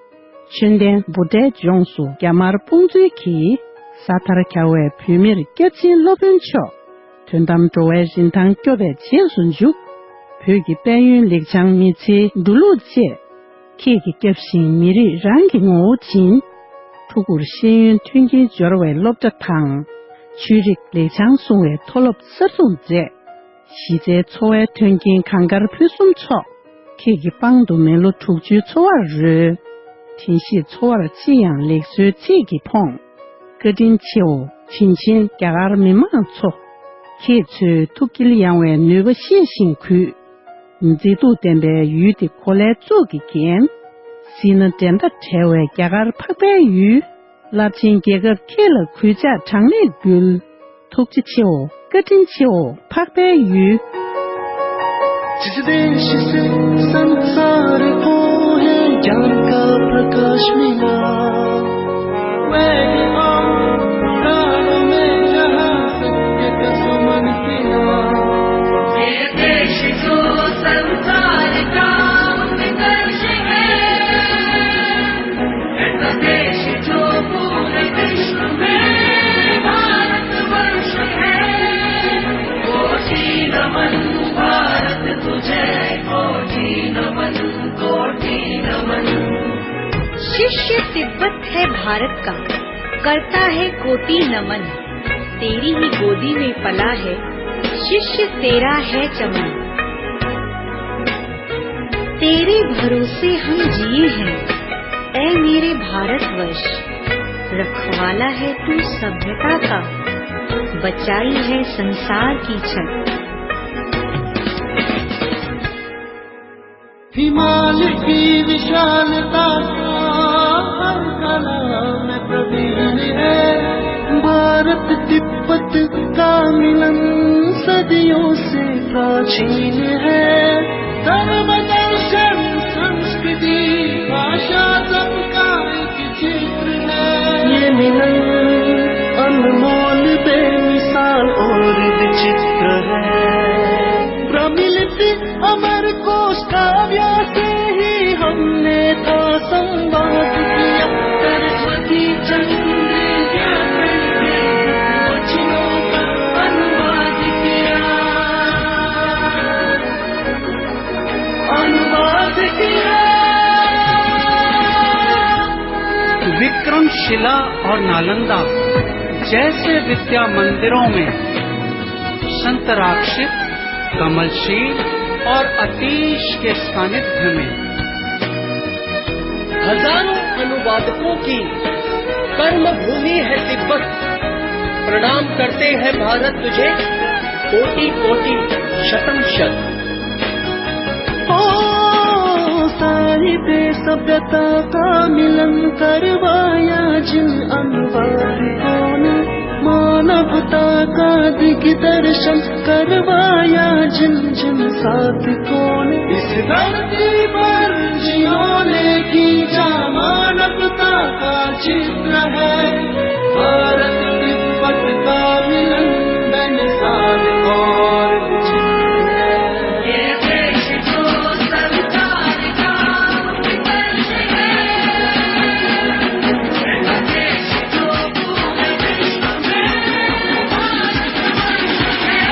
ཆོས་ལྡན་བུ་གྲའི་ལྗོངས་སུ་རྒྱ་དམར་དཔུང་འཛུལ་གྱིས་ས་མཐར་གྱར་བའི་བོད་མིར་སྐྱབས་ཆེན་སློབ་དཔོན་མཆོག་དོན་དམ་འགྲོ་བའི་རིན་ཐང་སྐྱོབ་པའི་རྗེས་སུ་འཇུག་བོད་ཀྱི་དཔལ་ཡོན་ལེགས་བྱང་མི་ཚེའི་འགྲོ་ལུགས་བཅས། ཁྱེད་ཀྱི་སྐྱབས་ཤིང་མི་རིགས་རང་གི་ངོ་བོ་བྱིན། ཕྲུ་གུར་ཤེས་ཡོན་མཐུན་རྐྱེན་སྦྱོར་བའི་སློབ་གྲྭ་དང་། ཆོས་རིག་ལེགས་བྱང་སྲུང་བའི་མཐོ་སློབ་གསར་འཛུགས་མཛད། གཞི་རྩའི་འཚོ་བའི་མཐུན་རྐྱེན་གང་དགར་ཕུན་སུམ་ཚོགས། ཁྱེད་ཀྱི་པང་དུ་མི་ལོ་དྲུག་ཅུའི་འཚོ་བར་རོལ། དྲིན་ཤེས་འཚོ་བར་ཅི་ཡང་ལེགས་གསོའི་ཚིག་གིས་ཕོངས། བཀའ་དྲིན་ཆེའོ་དྲིན་ཆེན་རྒྱ་གར་མི་མང་ཚོ། ཁྱེད་ཚོའི་ཐུགས་དཀྱིལ་ཡངས་བའི་ནུས་པ་ཤེས་ཤིང་གུས། མཛེས་སྡུག་ལྡན་པའི་ཡུལ་འདི་གོ་ལའི་གཙུག་གི་རྒྱན། བསིལ་ན་འགྲན་ཟླ་བྲལ་བའི་རྒྱ་གར་འཕགས་པའི་ཡུལ། རླབས་ཆེན་རྒྱལ་ཁབ་ཁྱེད་ལ་གུས་ཕྱག་གྲངས་མེད་འབུལ། ཐུགས་རྗེ་ཆེའོ། བཀའ་དྲིན་ཆེའོ། འཕགས་པའི་ཡུལ། जिस देश से संसार को है ज्ञान का प्रकाश मिला, वह प्राणों में जहाँ सत्य का सुमन खिला। ये देश जो संसार का उत्कर्ष है, ऐसा देश जो पूरे विश्व में भारतवर्ष है। कोटि नमन भारत तुझे, कोटि नमन, कोटि नमन। शिष्य तिब्बत है भारत का, करता है कोटि नमन। तेरी ही गोदी में पला है शिष्य, तेरा है चमन। तेरे भरोसे हम जिए हैं, ऐ मेरे भारतवर्ष। रखवाला है तू सभ्यता का, बचाई है संसार की छत। हिमालय की विशालता का हर कला में प्रवीण है। भारत तिब्बत का मिलन सदियों से प्राचीन है। धर्म, दर्शन, संस्कृति, भाषा, सबका एक चित्र है। ये मिलन अनमोल, बेमिसाल और विचित्र है। प्रमिलित अमर कोश काव्य से ही हमने था संवाद किया। सरस्वती चंद्र व्याकरण के वचनों का अनुवाद किया। अनुवाद किया। विक्रमशिला और नालंदा जैसे विद्या मंदिरों में संतराक्षित, कमलशील और अतीश के सानिध्य में हजारों अनुवादकों की कर्म भूमि है तिब्बत। प्रणाम करते हैं भारत तुझे कोटि कोटि शतम शत। ओ साहित्य सभ्यता का मिलन करवाया जिन अनुवादकों ने, मानवता का दिग्दर्शन करवाया जिन जिन साधकों ने, इस धरती पर जिन्होंने खींचा मानवता का चित्र है। भारत तिब्बत का मिलन बेमिसाल और विचित्र है। ये देश जो संसार का उत्कर्ष है, ऐसा देश जो पूरे विश्व में भारतवर्ष है।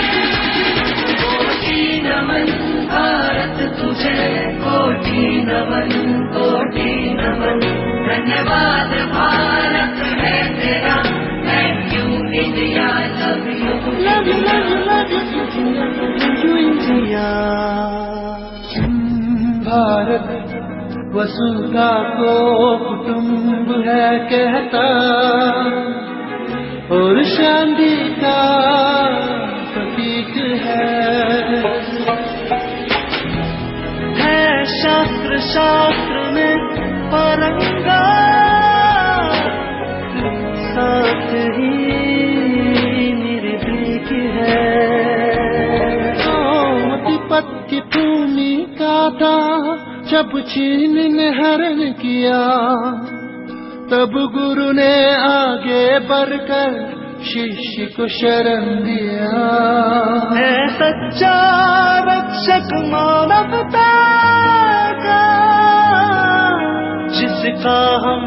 कोटि नमन भारत तुझे, कोटि नमन, कोटि नमन। धन्यवाद भारत है तेरा, thank you India, love you, love you, love you, love you, love you India। Bharat वसुधा को कुटुंब है कहता, और शांति का प्रतीक है। है शास्त्र शास्त्र में पारंगत, साथ ही निर्भीक है। सोमवती पथ की भूमि का था जब चीन ने हरण किया, तब गुरु ने आगे बढ़कर शिष्य को शरण दिया। है सच्चा रक्षक मानवता का, जिसका हम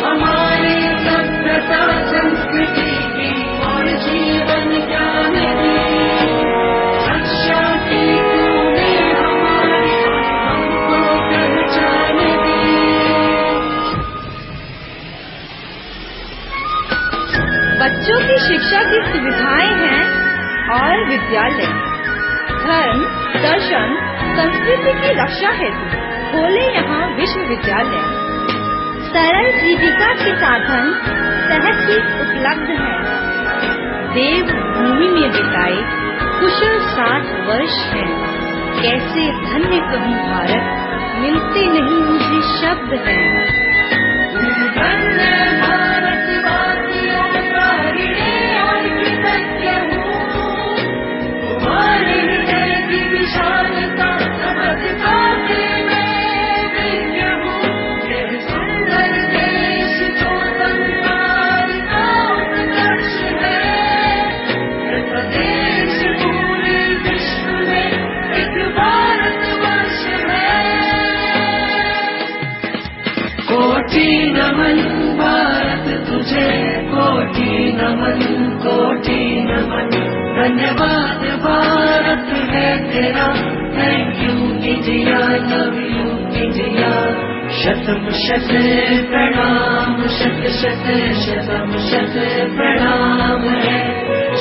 हमारी सभ्यता संस्कृति की और जीवन ज्ञान की रक्षा की तूने हमारी, हमको पहचान दी। बच्चों की शिक्षा की सुविधाएं हैं और विद्यालय। धर्म, दर्शन, संस्कृति की रक्षा हेतु खोले यहाँ विश्वविद्यालय। सरल जीविका के साधन सहज ही उपलब्ध हैं। देव भूमि में बिताए कुशल साठ वर्ष हैं। कैसे धन्य कहूँ भारत, मिलते नहीं मुझे शब्द हैं। धन्य भारतवासियों का ऋणी और कृतज्ञ हूँ। तुम्हारे हृदय की विशालता समझता हूँ मैं, धन्य हूँ। यह सुंदर देश जो संसार का उत्कर्ष है, ऐसा देश पूरे विश्व में एक भारतवर्ष है। कोटि नमन भारत तुझे, कोटि नमन, कोटि नमन। धन्यवाद भारत है तेरा, thank you India, love you India। शतम शत प्रणाम, शत शत शतम शत प्रणाम है,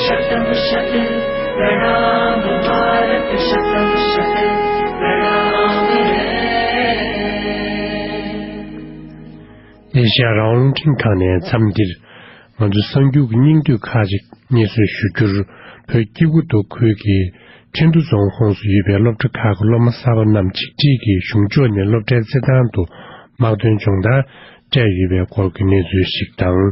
शतम शत प्रणाम भारत, शतम शत प्रणाम है। ཨེ་ཤ་ཡ་རང་དབང་རླུང་འཕྲིན་ཁང་ནས་མཚམས་འདིར་ང་ཚོའི་གསར་འགྱུར་གྱི་སྙིང་བསྡུས་ཁག་ཅིག་སྙན་སེང་ཞུ་རྒྱུར། བོད་སྐྱེ་རྒུ་མདོ་ཁུལ་གྱི་ཁྲིན་ཏུ་རྫོང་ཁོངས་སུ་ཡོད་པའི་སློབ་གྲྭ་ཁག་གི་སློབ་མ་གསར་པ་རྣམས་ཆིག་སྒྲིལ་གྱིས་གཞུང་ཕྱོགས་ནས་སློབ་གྲྭའི་རྩེད་ཐང་དུ་དམག་དོན་སྦྱོང་བརྡར་སྤྲད་ཡོད་པའི་སྐོར་གྱི་གནས་ཚུལ་ཞིག་དང་།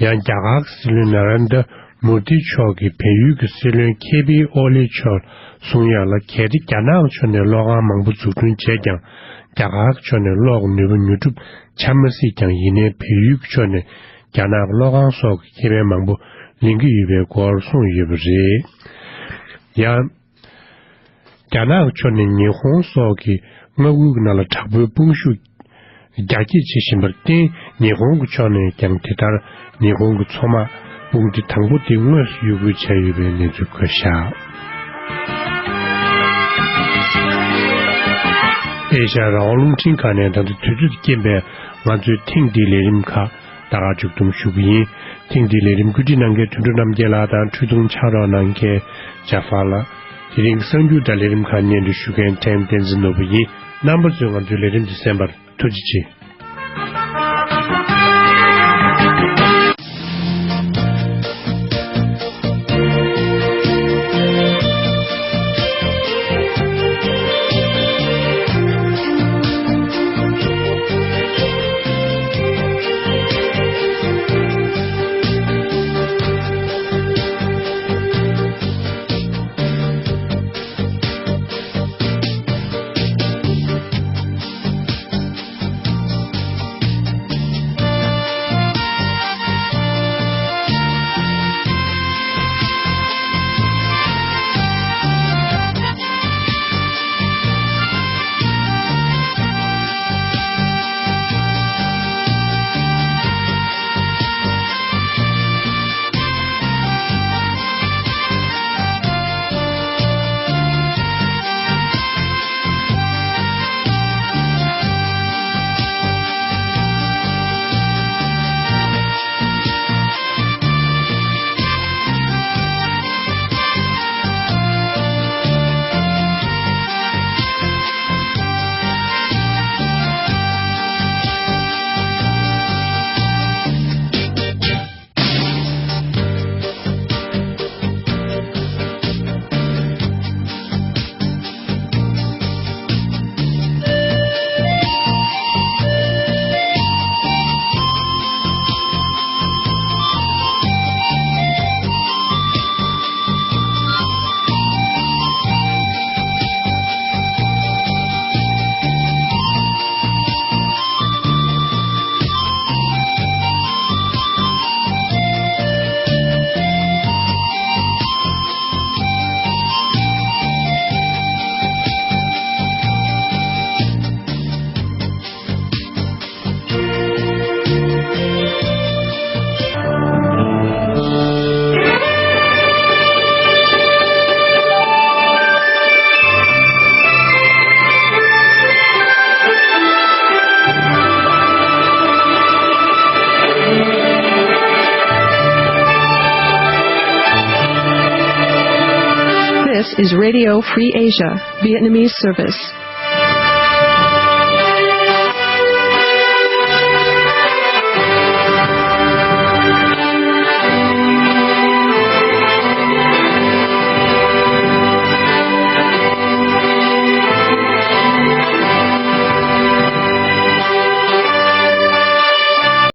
ཡང་རྒྱ་གར་གྱི་སྲིད་བློན་ན་རེན་དྲ་མོ་དི་མཆོག་གིས་བལ་ཡུལ་གྱི་སྲིད་བློན་ཁེ་པི་ཨོ་ལི་མཆོག་གསུང་ཡག་ལ། གལ་ཏེ་རྒྱ་ནག་གི་ཕྱོགས་ནས་གློག་ཁང་མང་པོ་འཛུགས་སྐྲུན་བྱས་ཀྱང་། རྒྱ་གར་གྱི་ཕྱོགས་ནས་གློག་གི་ནུས་པ་ཉོ་སྒྲུབ་བྱ་མ་སྲིད་ཀྱང་། ཡིན་ནའི་བལ་ཡུལ་གྱི་ཕྱོགས་ནས་རྒྱ་ནག་གི་གློག་ཁང་སོགས་ཀྱི་ཁེ་ཕན་མང་པོ་ལེན་གྱི་ཡོད་པའི་སྐོར་གསུངས་ཡོད་པ་རེད། ཡང་། རྒྱ་ནག་གི་ཕྱོགས་ནས་ཉི་ཧོང་སོགས་ཀྱི་མངའ་ཁུལ་གྱི་ནང་ལ་དྲག་པོའི་དཔུང་ཤུགས་རྒྱ་སྐྱེད་བྱེད་བཞིན་པར་བརྟེན། ཉི་ཧོང་གི་ཕྱོགས་ནས་ཀྱང་དེ་ལྟར་ཉི་ཧོང་གི་མཚོ་དམག་དཔུང་སྡེ་དང་པོ་དེ་དངོས་སུ་གཡོ་འགུལ་བྱས་ཡོད་པའི་གནས་ཚུལ་འཁོད་བཞག། ཨེ་ཤ་ཡ་རང་དབང་རླུང་འཕྲིན་ཁང་ནས་ད་ལྟ་དུས་ཚོད་ཀྱི་རྐྱེན་པས་ང་ཚོའི་ཐེངས་འདིའི་ལས་རིམ་ཁག་ད་ག་མཇུག་བསྡོམས་ཞུ་གི་ཡིན། ཐེངས་འདིའི་ལས་རིམ་བཀོད་སྒྲིག་གནང་མཁན་དོན་གྲུབ་རྣམ་རྒྱལ་ལགས་དང་འཕྲོས་དུང་ཕྱག་རོགས་གནང་མཁན་ཇ་ཧྥ་ལགས། དེ་རིང་གི་གསར་འགྱུར་དང་ལས་རིམ་ཁག་སྙན་སྒྲོན་ཞུ་མཁན་ཕྲན་བསྟན་འཛིན་ནོར་བུ་ཡིན། རྣམ་པ་ཚོས་ང་ཚོའི་ལས་རིམ་འདི་གསན་པར་ཐུགས་རྗེ་ཆེ། is Radio Free Asia, Vietnamese service.